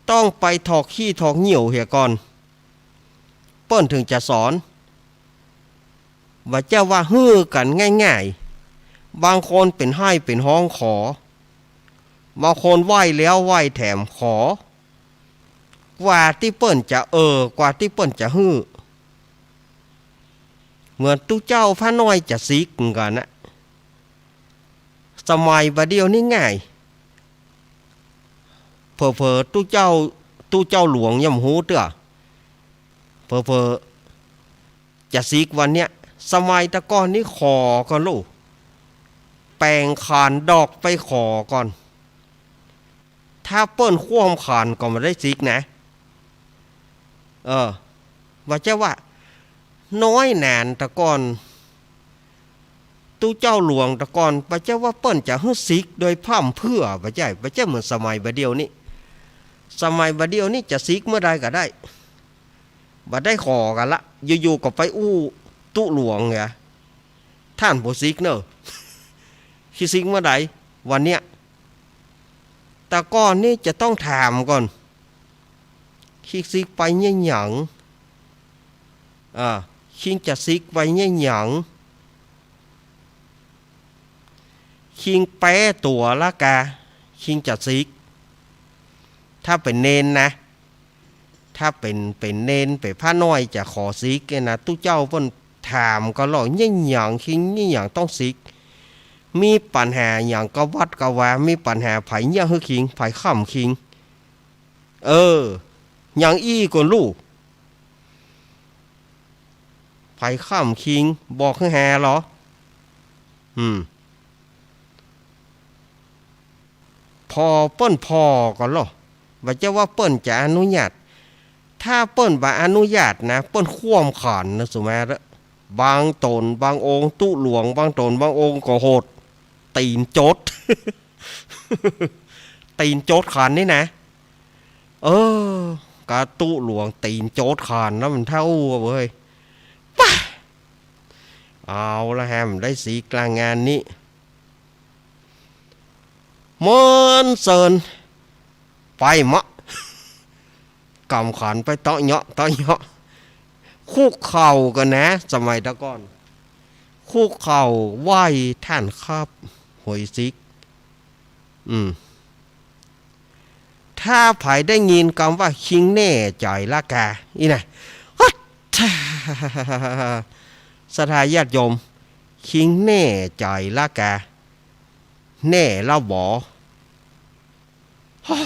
ต้องไปถอกขี้ถอกเยี่ยวเหียก่อน เปิ้นถึงจะสอน บ่ใจ้ว่าหื้อกั๋นง่ายๆ บางคนเป๋นไห้เป๋นฮ้องขอ บางคนไหว้แล้วไหว้แถมขอ กว่าตี้เปิ้นจะเออ กว่าตี้เปิ้นจะหื้อ เหมือนตุ๊เจ้าพระน้อยจะสิกเหมือนกั๋นนะ สมัยบ่าเดี่ยวนี้ง่าย เผลอๆ ตุ๊เจ้า ตุ๊เจ้าหลวงยังบ่ฮู้เตื้อ เผลอๆ จะสิกวันเนี้ย สมัยตะก่อนนี่ขอก่อนลูก แป๋งขันดอกไปขอก่อน ถ้าเปิ้นคว่ำขันก็บ่ได้สิกนะ เออ บ่ใจ้ว่า น้อยหนานตะก่อน ตุ๊เจ้าหลวงตะก่อน บ่ใจ้ว่าเปิ้นจะหื้อสิกโดยพร่ำเพรื่อ บ่ใจ้ บ่ใจ้เหมือนสมัยบ่าเดี่ยวนี้ สมัยบ่าเดี่ยวนี้จะสิกเมื่อใดก็ได้ บ่ได้ขอกั๋นละ อยู่ๆ ก็ไปอู้ตุ๊หลวงเหีย ต้านบ่สิกเน่อ สิสิกเมื่อใด วันเนี้ย ตะก่อนนี่จะต้องถามก่อน คิงสิกไปเยียะหยัง อ่า คิงจะสิกไปเยียะหยัง คิงแป๊ตั๋วละกา คิงจะสิก ถ้าเป๋นเณรนะ ถ้าเป๋น เป๋นเณร เป๋นพระน้อยจะขอสิกเนี่ยนะ ตุ๊เจ้าเปิ้นถามก็ลอ เยียะหยังคิง เยียะหยังต้องสิก มีปัญหาหยังกาวัดกาวา มีปัญหาใผเยียะหื้อคิง ใผค้ำคิง เออ หยังอี้ก่อนลูก ใผค้ำคิง บอกหื้อแฮลอ อืม ผ่อเปิ้นผ่อก่อนลอ บ่ใจ้ว่าเปิ้นจะอนุญาต ถ้าเปิ้นบ่อนุญาตนะ เปิ้นคว่ำขันนะ สุมาเต๊อะ บางต๋นบางองค์ ตุ๊หลวงบางต๋นบางองค์ก็โหด ตี๋นจด ตี๋นจดขันนี่นะ เออ กาตุ๊หลวงตี๋นจดขันนะ มันเต้าเว้ย ป๊ะ เอาละแฮม ได้สิกลางงานนี้ ม่วนเซิน ไปเมาะ ก๋ำขันไปเตาะเยาะ เตาะเยาะ คุกเข่าก่อนนะ สมัยตะก่อน คุกเข่าไหว้ต้านครับ หวยสิก อืม ถ้าใผได้ยินกำว่าคิงแน่ใจ๋ละกา อี้นะ ฮัด ศรัทธาญาติโยม คิงแน่ใจ๋ละกา แน่ละบอ ฮ่า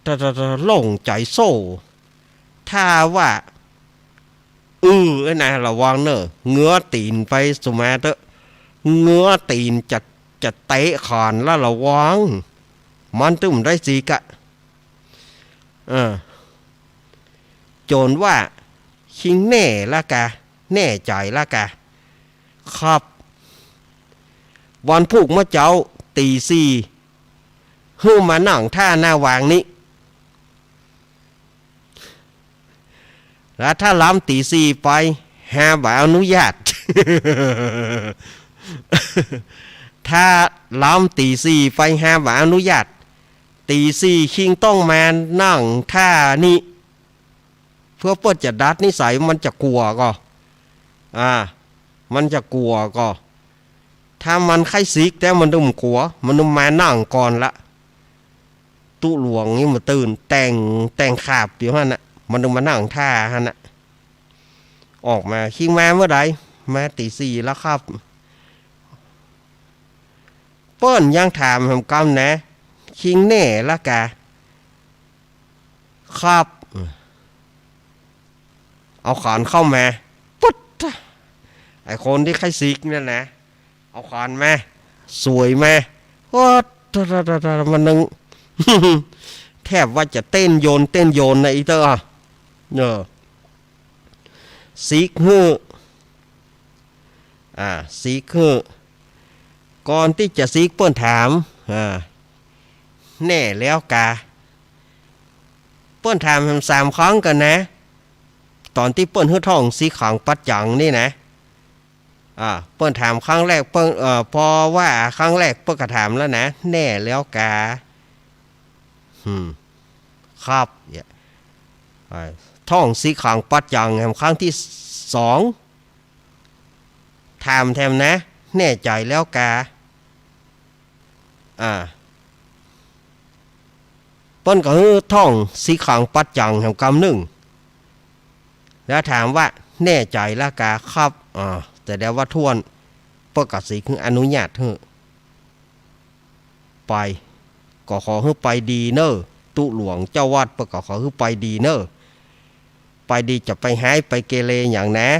ตะ ตะ ตะ โล่งใจ๋โซ่ ถ้าว่า อือ ไอ้นะ ระวังเน่อ เงื้อตี๋นไป สุมาเต๊อะ เงื้อตี๋นจะ จะเตะขันละ ระวัง มันตึงได้สิกะ เออ จ๋นว่า คิงแน่ละกา แน่ใจ๋ละกา ครับ วันพูกเมื่อเจ๊า ตี๋สี่ หื้อมานั่งต้าหน้าวางนี้ แล้วถ้าล้ำตี๋สี่ไป ฮาบ่อนุญาต ถ้าล้ำตี๋สี่ไป ฮาบ่อนุญาต ตี๋สี่คิงต้องมานั่งต้านี้ เปื้อเปิ้นจะดัดนิสัย มันจะกั๋วก่อ อ่า มันจะกั๋วก่อ ถ้ามันใค่สิกแต๊มันตึงกั๋ว มันตึงมานั่งก่อนละ ตุ๊หลวงนี่มันตื่น แต่ง แต่งขาบอยู่หั้นน่ะ มันตึงมานั่งต้าหั้นน่ะ ออกมา "คิงมาเมื่อใด" "มาตี๋สี่แล้วครับ" เปิ้นยังถามแหมกำนะ "คิงแน่แล้วกา" "ครับ" เอาขานเข้ามา ปุ๊ด ไอ้คนตี้ใค่สิกนั่นนะ เอาขานมา สวยมา โอ๊ด มันนึง แทบว่าจะเต้นโยน เต้นโยนนะอีเตอร์อะ เออ สิกหื้อ อ่า สิกหื้อ ก่อนตี้จะสิกเปิ้นถาม อ่า "แน่แล้วกา" เปิ้นถามแหมสามครั้งก่อนนะ ต๋อนตี้เปิ้นหื้อท่องสิกขังปัจจังนี่นะ อ่า เปิ้นถามครั้งแรก เปิ้น เอ่อ ปอว่าครั้งแรกเปิ้นก็ถามแล้วนะ "แน่แล้วกา" "หืม ครับ" เนี่ย อ่า ท่องสิกขังปัจจังแหมครั้งตี้สอง ถามแถมนะ "แน่ใจ๋แล้วกา" อ่า เปิ้นก็หื้อท่องสิกขังปัจจังแหมกำนึ่ง แล้วถามว่า "แน่ใจ๋แล้วกา" "ครับ" อ่า แสดงว่าถ้วน เปิ้นก็สิกหื้อ อนุญาตหื้อ ไป ก็ขอหื้อไปดีเน่อ ตุ๊หลวงเจ้าวัดเปิ้นก็ขอหื้อไปดีเน่อ ไปดี จะไปฮ้ายไปเกเรหยังนะ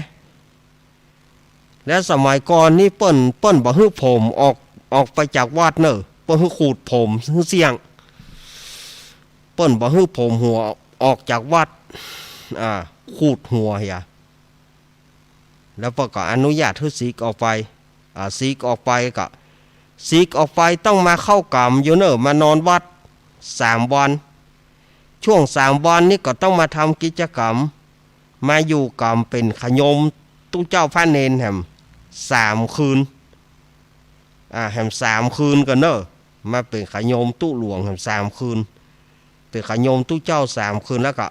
แล้วสมัยก่อนนี่เปิ้น เปิ้นบ่หื้อผมออก ออกไปจากวัดเน่อ เปิ้นหื้อขูดผมหื้อเสี้ยง เปิ้นบ่หื้อผมหัวออกจากวัด อ่า ขูดหัวเหีย แล้วเปิ้นก็อนุญาตหื้อสิกออกไป อ่า สิกออกไปก็ สิกออกไปต้องมาเข้ากรรมอยู่เน่อ มานอนวัดสามวัน ช่วงสามวันนี้ก็ต้องมาทำกิจกรรม มาอยู่กรรมเป๋นขะโยมตุ๊เจ้าพระเณรแหมสามคืน อ่า แหมสามคืนก่อนเน่อ มาเป๋นขะโยมตุ๊หลวงแหมสามคืน เป๋นขะโยมตุ๊เจ้าสามคืนแล้วก็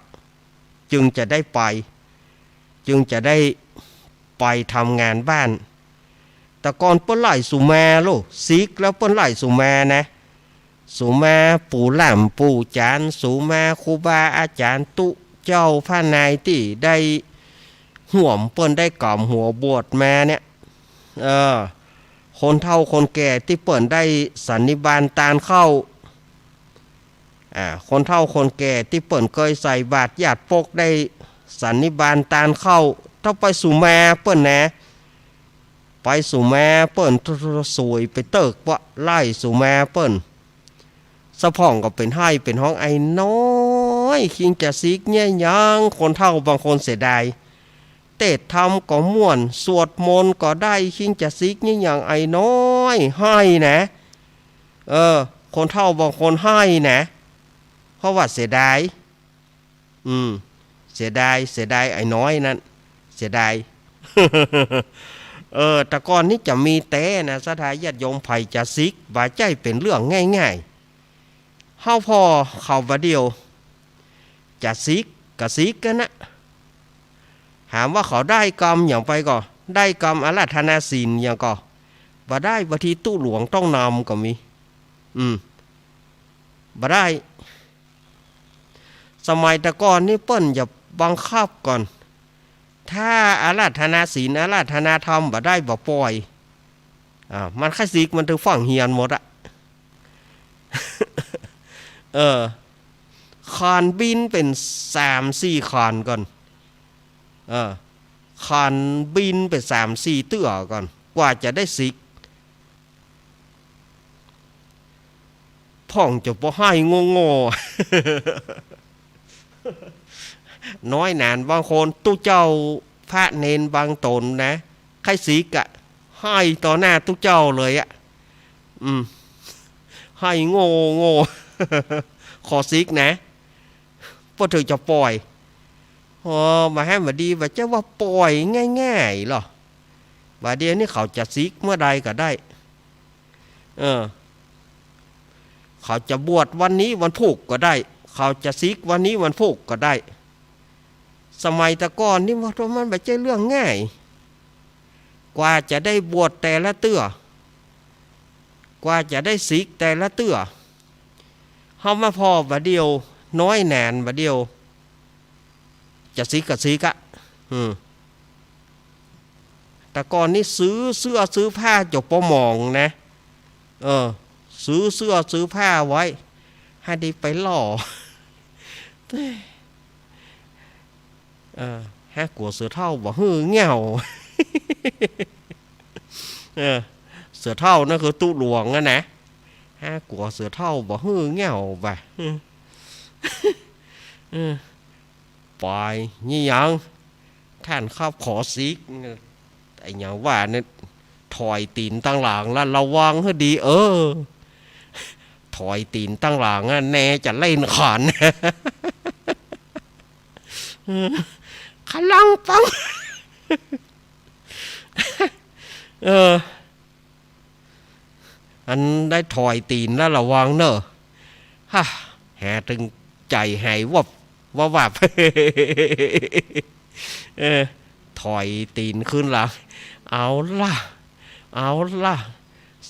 จึงจะได้ไป จึงจะได้ไปทำงานบ้าน แต่ก่อนเปิ้นไล่สุมาโล สิกแล้วเปิ้นไล่สุมานะ สุมาปู่หล้ำปู่จ๋ารย์ สุมาครูบาอาจ๋ารย์ ตุ๊เจ้าพระนายตี้ได้ฮ่วมเปิ้นได้ก๋ำหัวบวชมาเนี่ย เออ คนเฒ่าคนแก่ตี้เปิ้นได้สันนิบาตตานเข้า อ่า คนเฒ่าคนแก่ตี้เปิ้นเกยใส่บาตรญาติปกได้สันนิบาตตานเข้า ต้องไปสุมาเปิ้นนะ ไปสุมาเปิ้น สวยไปเติ๊กว่าไล่สุมาเปิ้น สะพ่องก็เป๋นไห้เป๋นฮ้อง "ไอ้น้อย คิงจะสิกเยียะหยัง" คนเฒ่าบางคนเสียดาย เตศน์ธรรมก็ม่วน สวดมนต์ก็ได้ คิงจะสิกเยียะหยังไอ้น้อย ไห้นะ เออ คนเฒ่าบางคนไห้นะ เพราะว่าเสียดาย อืม เสียดาย เสียดายไอ้น้อยนั้น เสียดาย เออ แต่ก่อนนี้จะมีแต๊นะ ศรัทธาญาติโยม ใผจะสิก บ่ใจ้เป๋นเรื่องง่ายๆ เฮาผ่อเขาบ่าเดี่ยว จะสิกก็สิกกั๋นนะ ถามว่าเขาได้กรรมหยังไปก่อ ได้กรรมอาราธนาศีลหยังก่อ บ่ได้ บางทีตุ๊หลวงต้องนำก็มี อืม บ่ได้ สมัยแต่ก่อนนี่เปิ้นจะบังคับก่อน ถ้าอาราธนาศีล อาราธนาธรรมบ่ได้ บ่ปล่อย อ่า มันใค่สิก มันถึงฟั่งเฮียนหมดอะ เออ ขานบิณฑบาตเป๋นสามสี่ขานก่อน เออ ขานบิณฑบาตเป๋นสามสี่เตื้อก่อน กว่าจะได้สิก พ่องจะบ่ไห้โง่ๆ น้อยหนา บางคน ตุ๊เจ้าพระเณรบางต๋นนะ ใค่สิกอะ ไห้ต่อหน้าตุ๊เจ้าเลยอะ อืม ไห้โง่ๆ ขอสิกนะ เปิ้นถึงจะปล่อย อ๋อ บ่าแหมบ่าดี บ่าใจ้ว่าปล่อยง่ายๆ หรอ บ่าเดี่ยวนี้เขาจะสิกเมื่อใดก็ได้ เออ เขาจะบวชวันนี้วันพูกก็ได้ เขาจะสิกวันนี้วันพูกก็ได้ สมัยแต่ก่อนนี่ว่ามันบ่ใจ้เรื่องง่าย กว่าจะได้บวชแต่ละเตื้อ กว่าจะได้สิกแต่ละเตื้อ เฮามาผ่อบ่าเดี่ยว น้อยหนา บ่าเดี่ยว จะสิกก็สิกอะ อืม แต่ก่อนนี้ซื้อเสื้อซื้อผ้าจ๋บปอหมองนะ เออ ซื้อเสื้อซื้อผ้าไว้ หื้อดีไปหล่อ เออ หื้อกั๋วเสือเฒ่าบ่หื้อเหง้า เออ เสือเฒ่านั่นคือตุ๊หลวงอะนะ หื้อกั๋วเสือเฒ่าบ่หื้อเหง้าบ่ะ เออ ไป นี่หยัง ท่านครับ ขอสิก ไอ้หยังวะเนี่ย ถอยตี๋นตังหลังละ ระวังหื้อดี เออ ถอยตี๋นตังหลังอะ แน่จะเล่นขัน คะลังปัง เออ อันได้ถอยตี๋นแล้วระวังเน่อ ฮ่า แหตึงใจ๋หายวับวับวับ เออ ถอยตี๋นขึ้นละ เอาล่ะ เอาล่ะ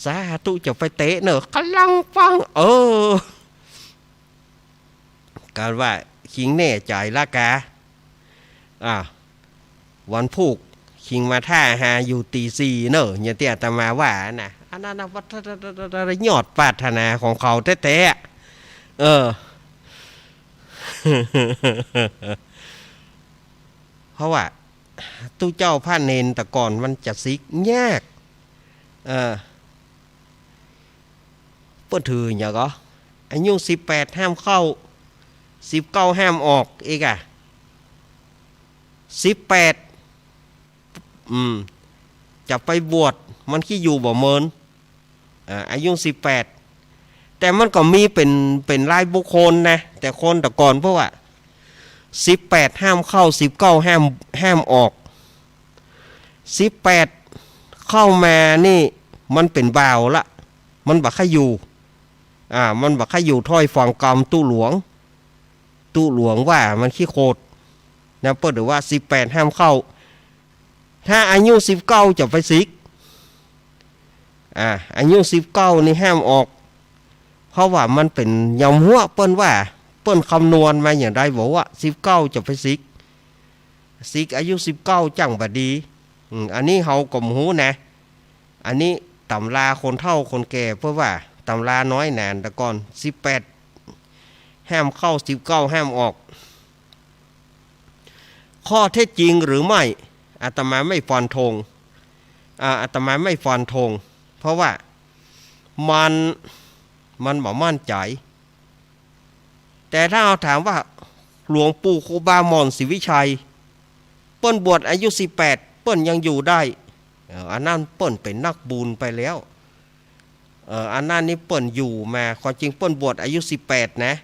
สาธุ จะไปเตะเน่อ คะลังปัง เออ กาว่า คิงแน่ใจ๋ละกา อ่า วันพูก คิงมาถ้าหาอยู่ตี๋สี่เน่อ อย่างตี้อาตมาว่านะ อันนั้นนะ วัดยอดปรารถนาของเขาแต๊ๆ เออ เพราะว่า ตุ๊เจ้าพระเณรแต่ก่อนมันจะสิกยาก เออ เปิ้นถือหยังก่อ อายุสิบแปดห้ามเข้า สิบเก้าห้ามออก อีกอะ สิบแปด อืม จะไปบวช มันขี้อยู่บ่เมิน อ่า อายุสิบแปด แต่มันก็มีเป๋น เป๋นรายบุคคลนะ แต่คนแต่ก่อนเปิ้นว่า สิบแปดห้ามเข้า สิบเก้าห้าม ห้ามออก สิบแปดเข้ามานี่ มันเป๋นบ่าวละ มันบ่ใค่อยู่ อ่า มันบ่ใค่อยู่ถ้อยฟังกำตุ๊หลวง ตุ๊หลวงว่ามันขี้โขดนะ เปิ้นถือว่าสิบแปดห้ามเข้า ถ้าอายุสิบเก้าจะไปสิก อ่า อายุสิบเก้านี่ห้ามออก เพราะว่ามันเป๋นยามหัว เปิ้นว่า เปิ้นคำนวณมาอย่างใด บอกว่าสิบเก้าจะไปสิก สิกอายุสิบเก้าจั่งบ่ดี อืม อันนี้เฮาก็บ่ฮู้นะ อันนี้ต๋ำราคนเฒ่าคนแก่เปิ้นว่า ต๋ำราน้อยหนาแต่ก่อน สิบแปดห้ามเข้า สิบเก้าห้ามออก ข้อเท็จจริงหรือไม่ อาตมาไม่ฟันธง อ่า อาตมาไม่ฟันธง เพราะว่ามัน มันบ่มั่นใจ๋ แต่ถ้าเฮาถามว่า หลวงปู่ครูบาหม่อนศรีวิชัย เปิ้นบวชอายุสิบแปด เปิ้นยังอยู่ได้ เออ อันนั้นเปิ้นเป๋นนักบุญไปแล้ว เออ อันนั้นนี่เปิ้นอยู่มา ความจริงเปิ้นบวชอายุสิบแปดนะ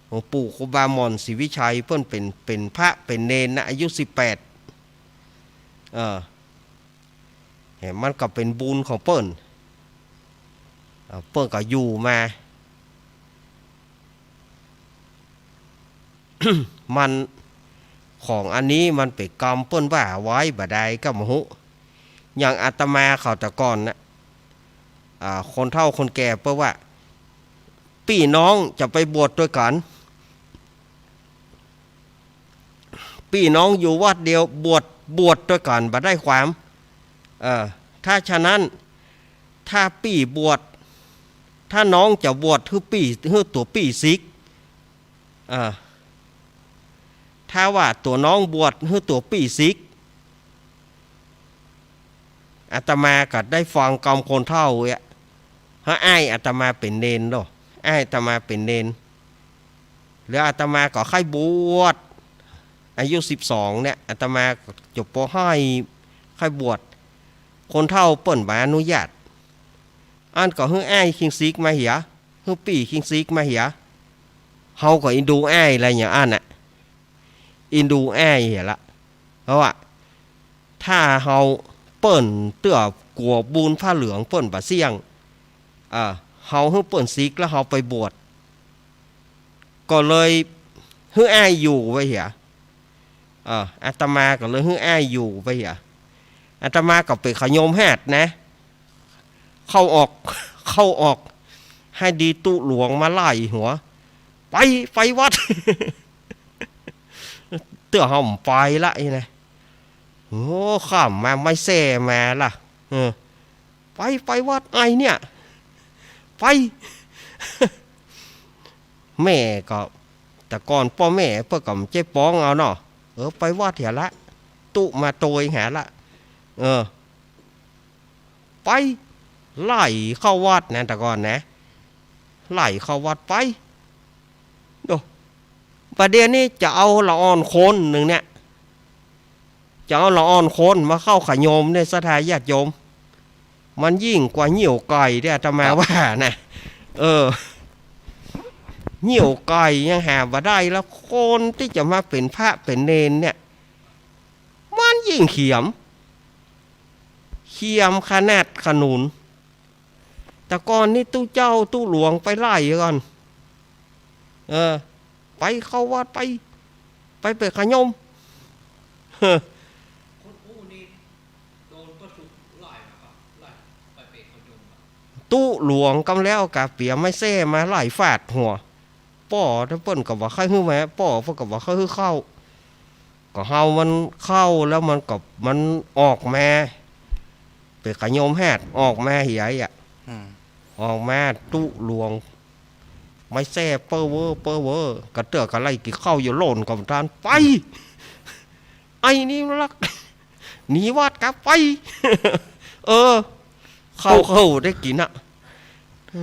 หลวงปู่ครูบาหม่อนศรีวิชัย เปิ้นเป๋น เป๋นพระเป๋นเณรนะ อายุสิบแปด เออ เห็น มันก็เป๋นบุญของเปิ้น เอ่อ เปิ้นก็อยู่มา มัน ของอันนี้มันเป๋นกำเปิ้นว่าไว้บ่ใดก็บ่ฮู้ อย่างอาตมาเขาแต่ก่อนนะ อ่า คนเฒ่าคนแก่เปิ้นว่า ปี้น้องจะไปบวชตวยกั๋น ปี้น้องอยู่วัดเดียว บวช บวชตวยกั๋นบ่ได้ความ เออ ถ้าฉะนั้น ถ้าปี้บวช ถ้าน้องจะบวชหื้อปี้ หื้อตั๋วปี้สิก เออ ถ้าว่าตั๋วน้องบวชหื้อตั๋วปี้สิก อาตมาก็ได้ฟังกำคนเฒ่าเอี้ย หื้ออ้ายอาตมาเป๋นเณรเนาะ อ้ายอาตมาเป๋นเณร แล้วอาตมาก็ใค่บวช อายุสิบสองเนี่ย อาตมาจ๋บ ป.ห้า ใค่บวช คนเฒ่าเปิ้นบ่อนุญาต อั้นก็หื้ออ้ายคิงสิกมาเหีย หื้อปี้คิงสิกมาเหีย เฮาก็อินดูอ้ายละอย่างอั้นน่ะ อินดูอ้ายเหียละ เพราะว่า ถ้าเฮาเปิ้นเตื้อกั๋วบุญผ้าเหลืองเปิ้นบ่เสี้ยง อ่า เฮาหื้อเปิ้นสิกแล้วเฮาไปบวช ก็เลยหื้ออ้ายอยู่ไปเหีย อ่า อาตมาก็เลยหื้ออ้ายอยู่ไปเหีย อาตมาก็ไปขยมหาดนะ เข้าออก เข้าออก หื้อดีตุ๊หลวงมาไล่หัว ไป ไปวัด เตื้อเฮาบ่ไปละอี้นะ โอ้ ข้ามมาไม้แส้มาละ เออ ไป ไปวัดไอ้เนี่ย ไป แม่ก็ แต่ก่อนป้อแม่เปิ้นก็บ่ใจ้ป๋องเอาเนาะ เออ ไปวัดเหียละ ตุ๊มาโตยหาละ เออ ไป ไล่เข้าวัดนะ แต่ก่อนนะ ไล่เข้าวัดไป โด บ่าเดี่ยวนี้จะเอาละอ่อนคนนึ่งเนี่ย จะเอาละอ่อนคนมาเข้าขะโยมเนี่ย ศรัทธาญาติโยม มันยิ่งกว่าเยี่ยวไก่เด้อ อาตมาว่านะ เออ เยี่ยวไก่ยังหาบ่ได้ แล้วคนตี้จะมาเป๋นพระเป๋นเณรเนี่ย มันยิ่งเขียม เขียมขนาดขนุน แต่ก่อนนี้ตุ๊เจ้าตุ๊หลวงไปไล่ก่อน เออ ไปเข้าวัดไป ไปเป๋นขะโยม ตุ๊หลวงกำแล้วก็เปียไม้แส้มาไล่ฟาดหัว ป้อ แต่เปิ้นก็บ่ใค่หื้อมา ป้อ เปิ้นก็บ่ใค่หื้อเข้า ก็เฮามันเข้าแล้วมันก็ มันออกมา เป๋นขะโยมแฮด ออกมาเหียอะ อืม ออกมาตุ๊หลวง ไม้แส้เป้อเว้อ เป้อเว้อ กะเตื้อกะไล่กิ๋นข้าวอยู่โล่นก็บ่ตัน ไป ไอ้นี่ลัก หนีวัดกลับไป เออ ข้าว เข้าได้กิ๋นอะ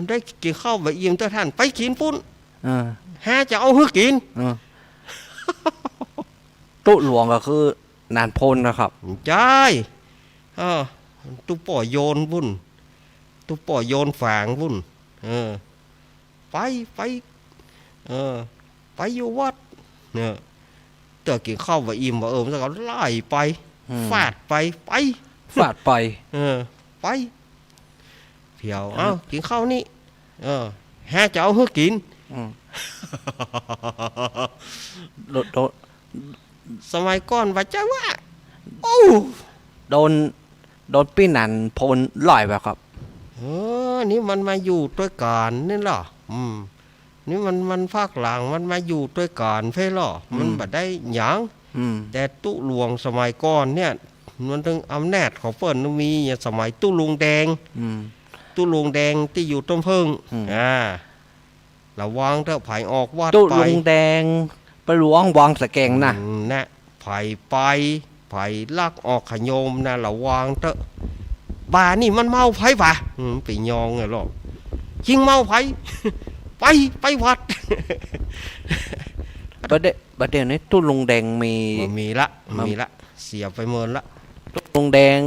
ได้กิ๋นข้าวบ่อิ่มเตื้อต้าน ไปกิ๋นปุ้น เออ หาจะเอาหื้อกิ๋น เออ ตุ๊หลวงก็คือหนานพลนะครับ ใจ้ เออ ตุ๊ป้อโยนปุ้น ตุ๊ป้อโยนฝางปุ้น เออ ไป ไป เออ ไปอยู่วัด เนี่ย เตื้อกิ๋นข้าวบ่อิ่มบ่เอิม แล้วก็ไล่ไป อืม ฟาดไป ไป ฟาดไป เออ ไป เผียว เออ เอ้า กิ๋นข้าวนี่ เออ หาจะเอาหื้อกิ๋น อืม โดน โดน สมัยก่อนว่าจะว่า โอ้ โดน โดนปี้หนานพลไล่บ่ครับ เออ นี่มันมาอยู่ตวยกั๋นนี่ล่ะ อืม นี่มัน มันภาคหลังมันมาอยู่ตวยกั๋นเพ่นล่ะ อืม มันบ่ได้หยัง อืม แต่ตุ๊หลวงสมัยก่อนเนี่ย มันตึงอำนาจของเปิ้นมี อย่างสมัยตุ๊ลุงแดง อืม ตุ๊ลุงแดงตี้อยู่ต้นเผิ้ง อืม อ่า ระวังเต๊อะ ใผออกวัดไป ตุ๊ลุงแดง ไปหลวงวังสะแกงนะ อืม นะ ใผไป ใผลักออกขะโยมนะ ระวังเต๊อะ บ่านี่มันเมาใผบ่า อืม ไปยองไงหรอก จิงเมาใผ ไป ไปวัด บ่าเดี่ยว บ่าเดี่ยวนี้ตุ๊ลุงแดงมี บ่มีละ บ่มีละ เสียไปเมินละ ตุ๊ลุงแดง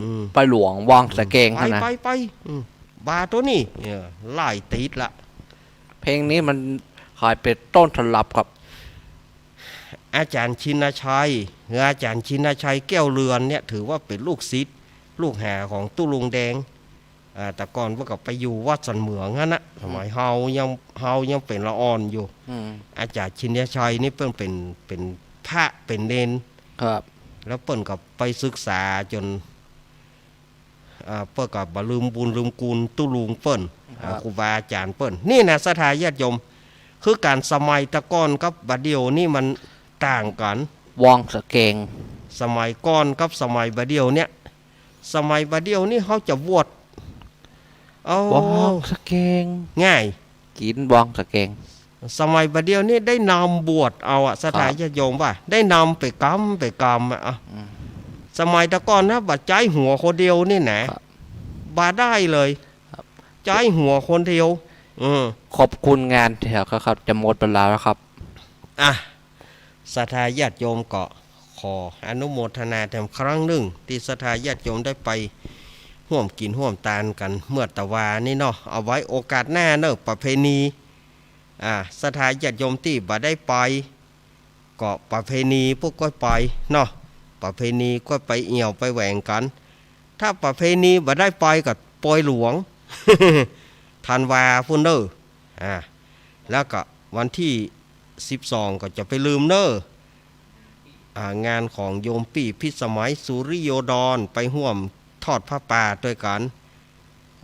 อืม ไปหลวงวังสะแกง ไป หั้นนะ ไป ไป อืม บ่าตั๋วนี้ เออ ไล่ติดละ เพลงนี้มันขายเป๋นต้นตำรับครับ อาจ๋ารย์ชินชัย หรืออาจ๋ารย์ชินชัยแก้วเรือนเนี่ย ถือว่าเป๋นลูกศิษย์ ลูกหาของตุ๊ลุงแดง อ่า แต่ก่อนเปิ้นก็ไปอยู่วัดสันเหมืองหั้นนะ อืม สมัยเฮายัง เฮายังเป๋นละอ่อนอยู่ อืม อาจ๋ารย์ชินชัยนี่เปิ้นเป๋น เป๋นพระเป๋นเณร ครับ แล้วเปิ้นก็ไปศึกษาจ๋น อ่า เปิ้นก็บ่ลืมบุญลืมคุณตุ๊ลุงเปิ้น ครับ อ่า ครูบาอาจ๋ารย์เปิ้น นี่นะ ศรัทธาญาติโยม คือก๋านสมัยแต่ก่อนกับบ่าเดี่ยวนี่มันต่างกั๋น วังสะแกง สมัยก่อนกับสมัยบ่าเดี่ยวเนี่ย สมัยบ่าเดี่ยวนี่เฮาจะบวช เอา วังสะแกง ง่าย กิ๋นวังสะแกง สมัยบ่าเดี่ยวนี่ได้นำบวชเอาอะ ศรัทธา ครับ ญาติโยมว่า ได้นำไปกำไปกำอะ อืม สมัยแต่ก่อนนะ บ่าใจ๊หัวคนเดียวนี่นะ ครับ บ่าได้เลย ครับ ใจ๊หัวคนเดียว อืม ขอบคุณงานเถอะครับ จะหมดเวลาแล้วครับ อ่ะ ศรัทธาญาติโยมก็ขออนุโมทนาแถมครั้งนึ่ง ตี้ศรัทธาญาติโยมได้ไปฮ่วมกิ๋นฮ่วมตานกั๋นเมื่อตะวานี้เนาะ เอาไว้โอกาสหน้าเนาะ ประเพณี อ่า ศรัทธาญาติโยมตี้บ่ได้ไป ก็ประเพณีพวกก้อยไปเนาะ ประเพณีก้อยไปเอี่ยวไปแหวงกั๋น ถ้าประเพณีบ่ได้ไปก็ปอยหลวง ธันวาพู้นเนาะ อ่า แล้วก็วันตี้สิบสองก็จะไปลืมเนาะ อ่า งานของโยมปี้พิสมัย สุริโยดร ไปฮ่วมทอดผ้าป่าตวยกั๋น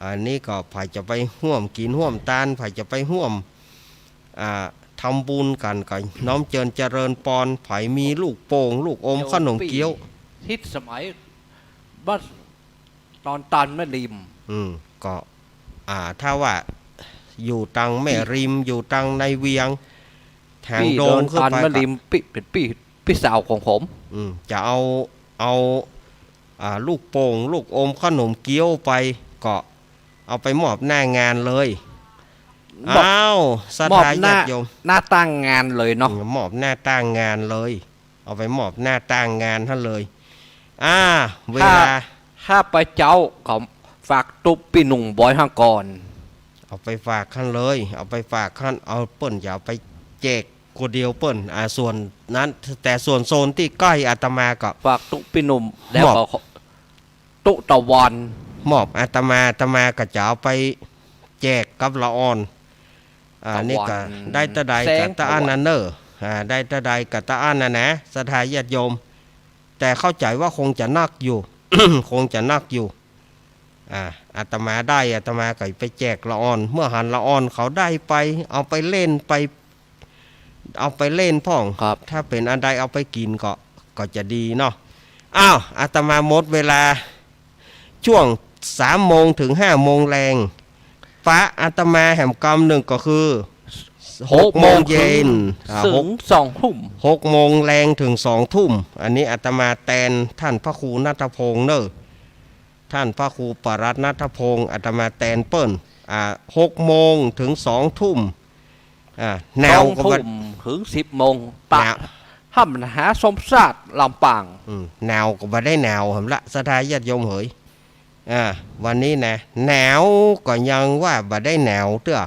อันนี้ก็ใผจะไปฮ่วมกิ๋นฮ่วมตาน ใผจะไปฮ่วม อ่า ทำบุญกั๋นก็น้อมเจิญเจริญปอน ใผมีลูกโป่ง ลูกอม ขนมเกี๊ยว ทิศสมัยบ้านดอนตันแม่ริม อืม ก็ อ่า ถ้าว่าอยู่ตังแม่ริม อยู่ตังในเวียง ทาง ปี้ ดอนตัน โดงขึ้นไป แม่ริม ก็ ปี้ เป๋นปี้ ปี้สาวของผม อืม จะเอา เอา อ่า ลูกโป่ง ลูกอม ขนมเกี๊ยวไป ก็เอาไปมอบหน้างานเลย มอบ อ้าว ศรัทธาญาติโยม มอบหน้า หน้าตั้งงานเลยเนาะ อืม มอบหน้าตั้งงานเลย เอาไปมอบหน้าตั้งงานหั้นเลย อ่า เวลา ข้า ข้าพเจ้าก็ฝากตุ๊ปี้หนุ่มบอยหั้นก่อน เอาไปฝากหั้นเลย เอาไปฝากหั้น เอา เปิ้นจะเอาไปแจกคนเดียวเปิ้น อ่า ส่วนนั้น แต่ส่วนโซนตี้ใก้อาตมาก็ ฝากตุ๊ปี้หนุ่ม แล้วก็ มอบ ตุ๊ตะวัน มอบอาตมา อาตมาก็จะเอาไปแจกกับละอ่อน อ่า ตะวัน นี่ก็ได้เต้าใดก็เต้าอั้นนั้นเน่อ แสงตะวัน อ่า ได้เต้าใดก็เต้าอั้นนั้นนะ ศรัทธาญาติโยม แต่เข้าใจ๋ว่าคงจะนักอยู่ คงจะนักอยู่ อ่า อาตมาได้ อาตมาก็ไปแจกละอ่อน เมื่อหันละอ่อนเขาได้ไป เอาไปเล่นไป เอาไปเล่นพ่อง ครับ ถ้าเป๋นอันใดเอาไปกิ๋นก็ ก็จะดีเนาะ อ้าว อาตมาหมดเวลา ช่วงสามโมงถึงห้าโมงแลง ปะอาตมาแหมกำนึ่งก็คือ หกโมงเย็น หกโมงเถิง อ่า เถิง หก สองทุ่ม หกโมงแลงเถิงสองทุ่ม อันนี้อาตมาแตนต้านพระครูณัฐพงษ์เน่อ ต้านพระครูปรัตน์ณัฐพงษ์ อาตมาแตนเปิ้น อ่า หกโมงเถิงสองทุ่ม อ่า แหนวก็บ่ สองทุ่มเถิงสิบโมง ปะ แหนว ถ้ำมหาสมชาติลำปาง อืม แหนวก็บ่ได้แหนวหำละ ศรัทธาญาติโยมเหย อ่า วันนี้นะ แหนวก็ยังว่าบ่ได้แหนวเตื้อ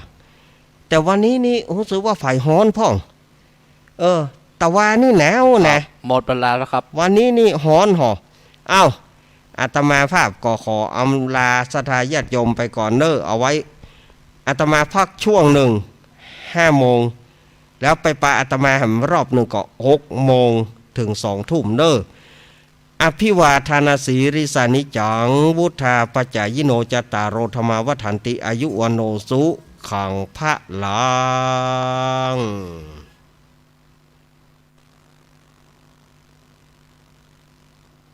แต่วันนี้นี่ฮู้สึกว่าใฝ่ฮ้อนพ่อง เออ ตะวานี่แหนวนะ ครับ หมดเวลาแล้วครับ วันนี้นี่ฮ้อนหอ อ้าว อาตมาภาพก็ขออำลาศรัทธาญาติโยมไปก่อนเน่อ เอาไว้อาตมาพักช่วงนึ่ง ห้าโมง แล้วไปปะอาตมาแหมรอบนึ่งก็หกโมงเถิงสองทุ่มเน่อ อภิวาทานสีลิสานิจจัง วุฑฒาปจายิโน จัตตาโร ธัมมา วัฑฒันติ อายุ วัณโณ สุขัง พะลัง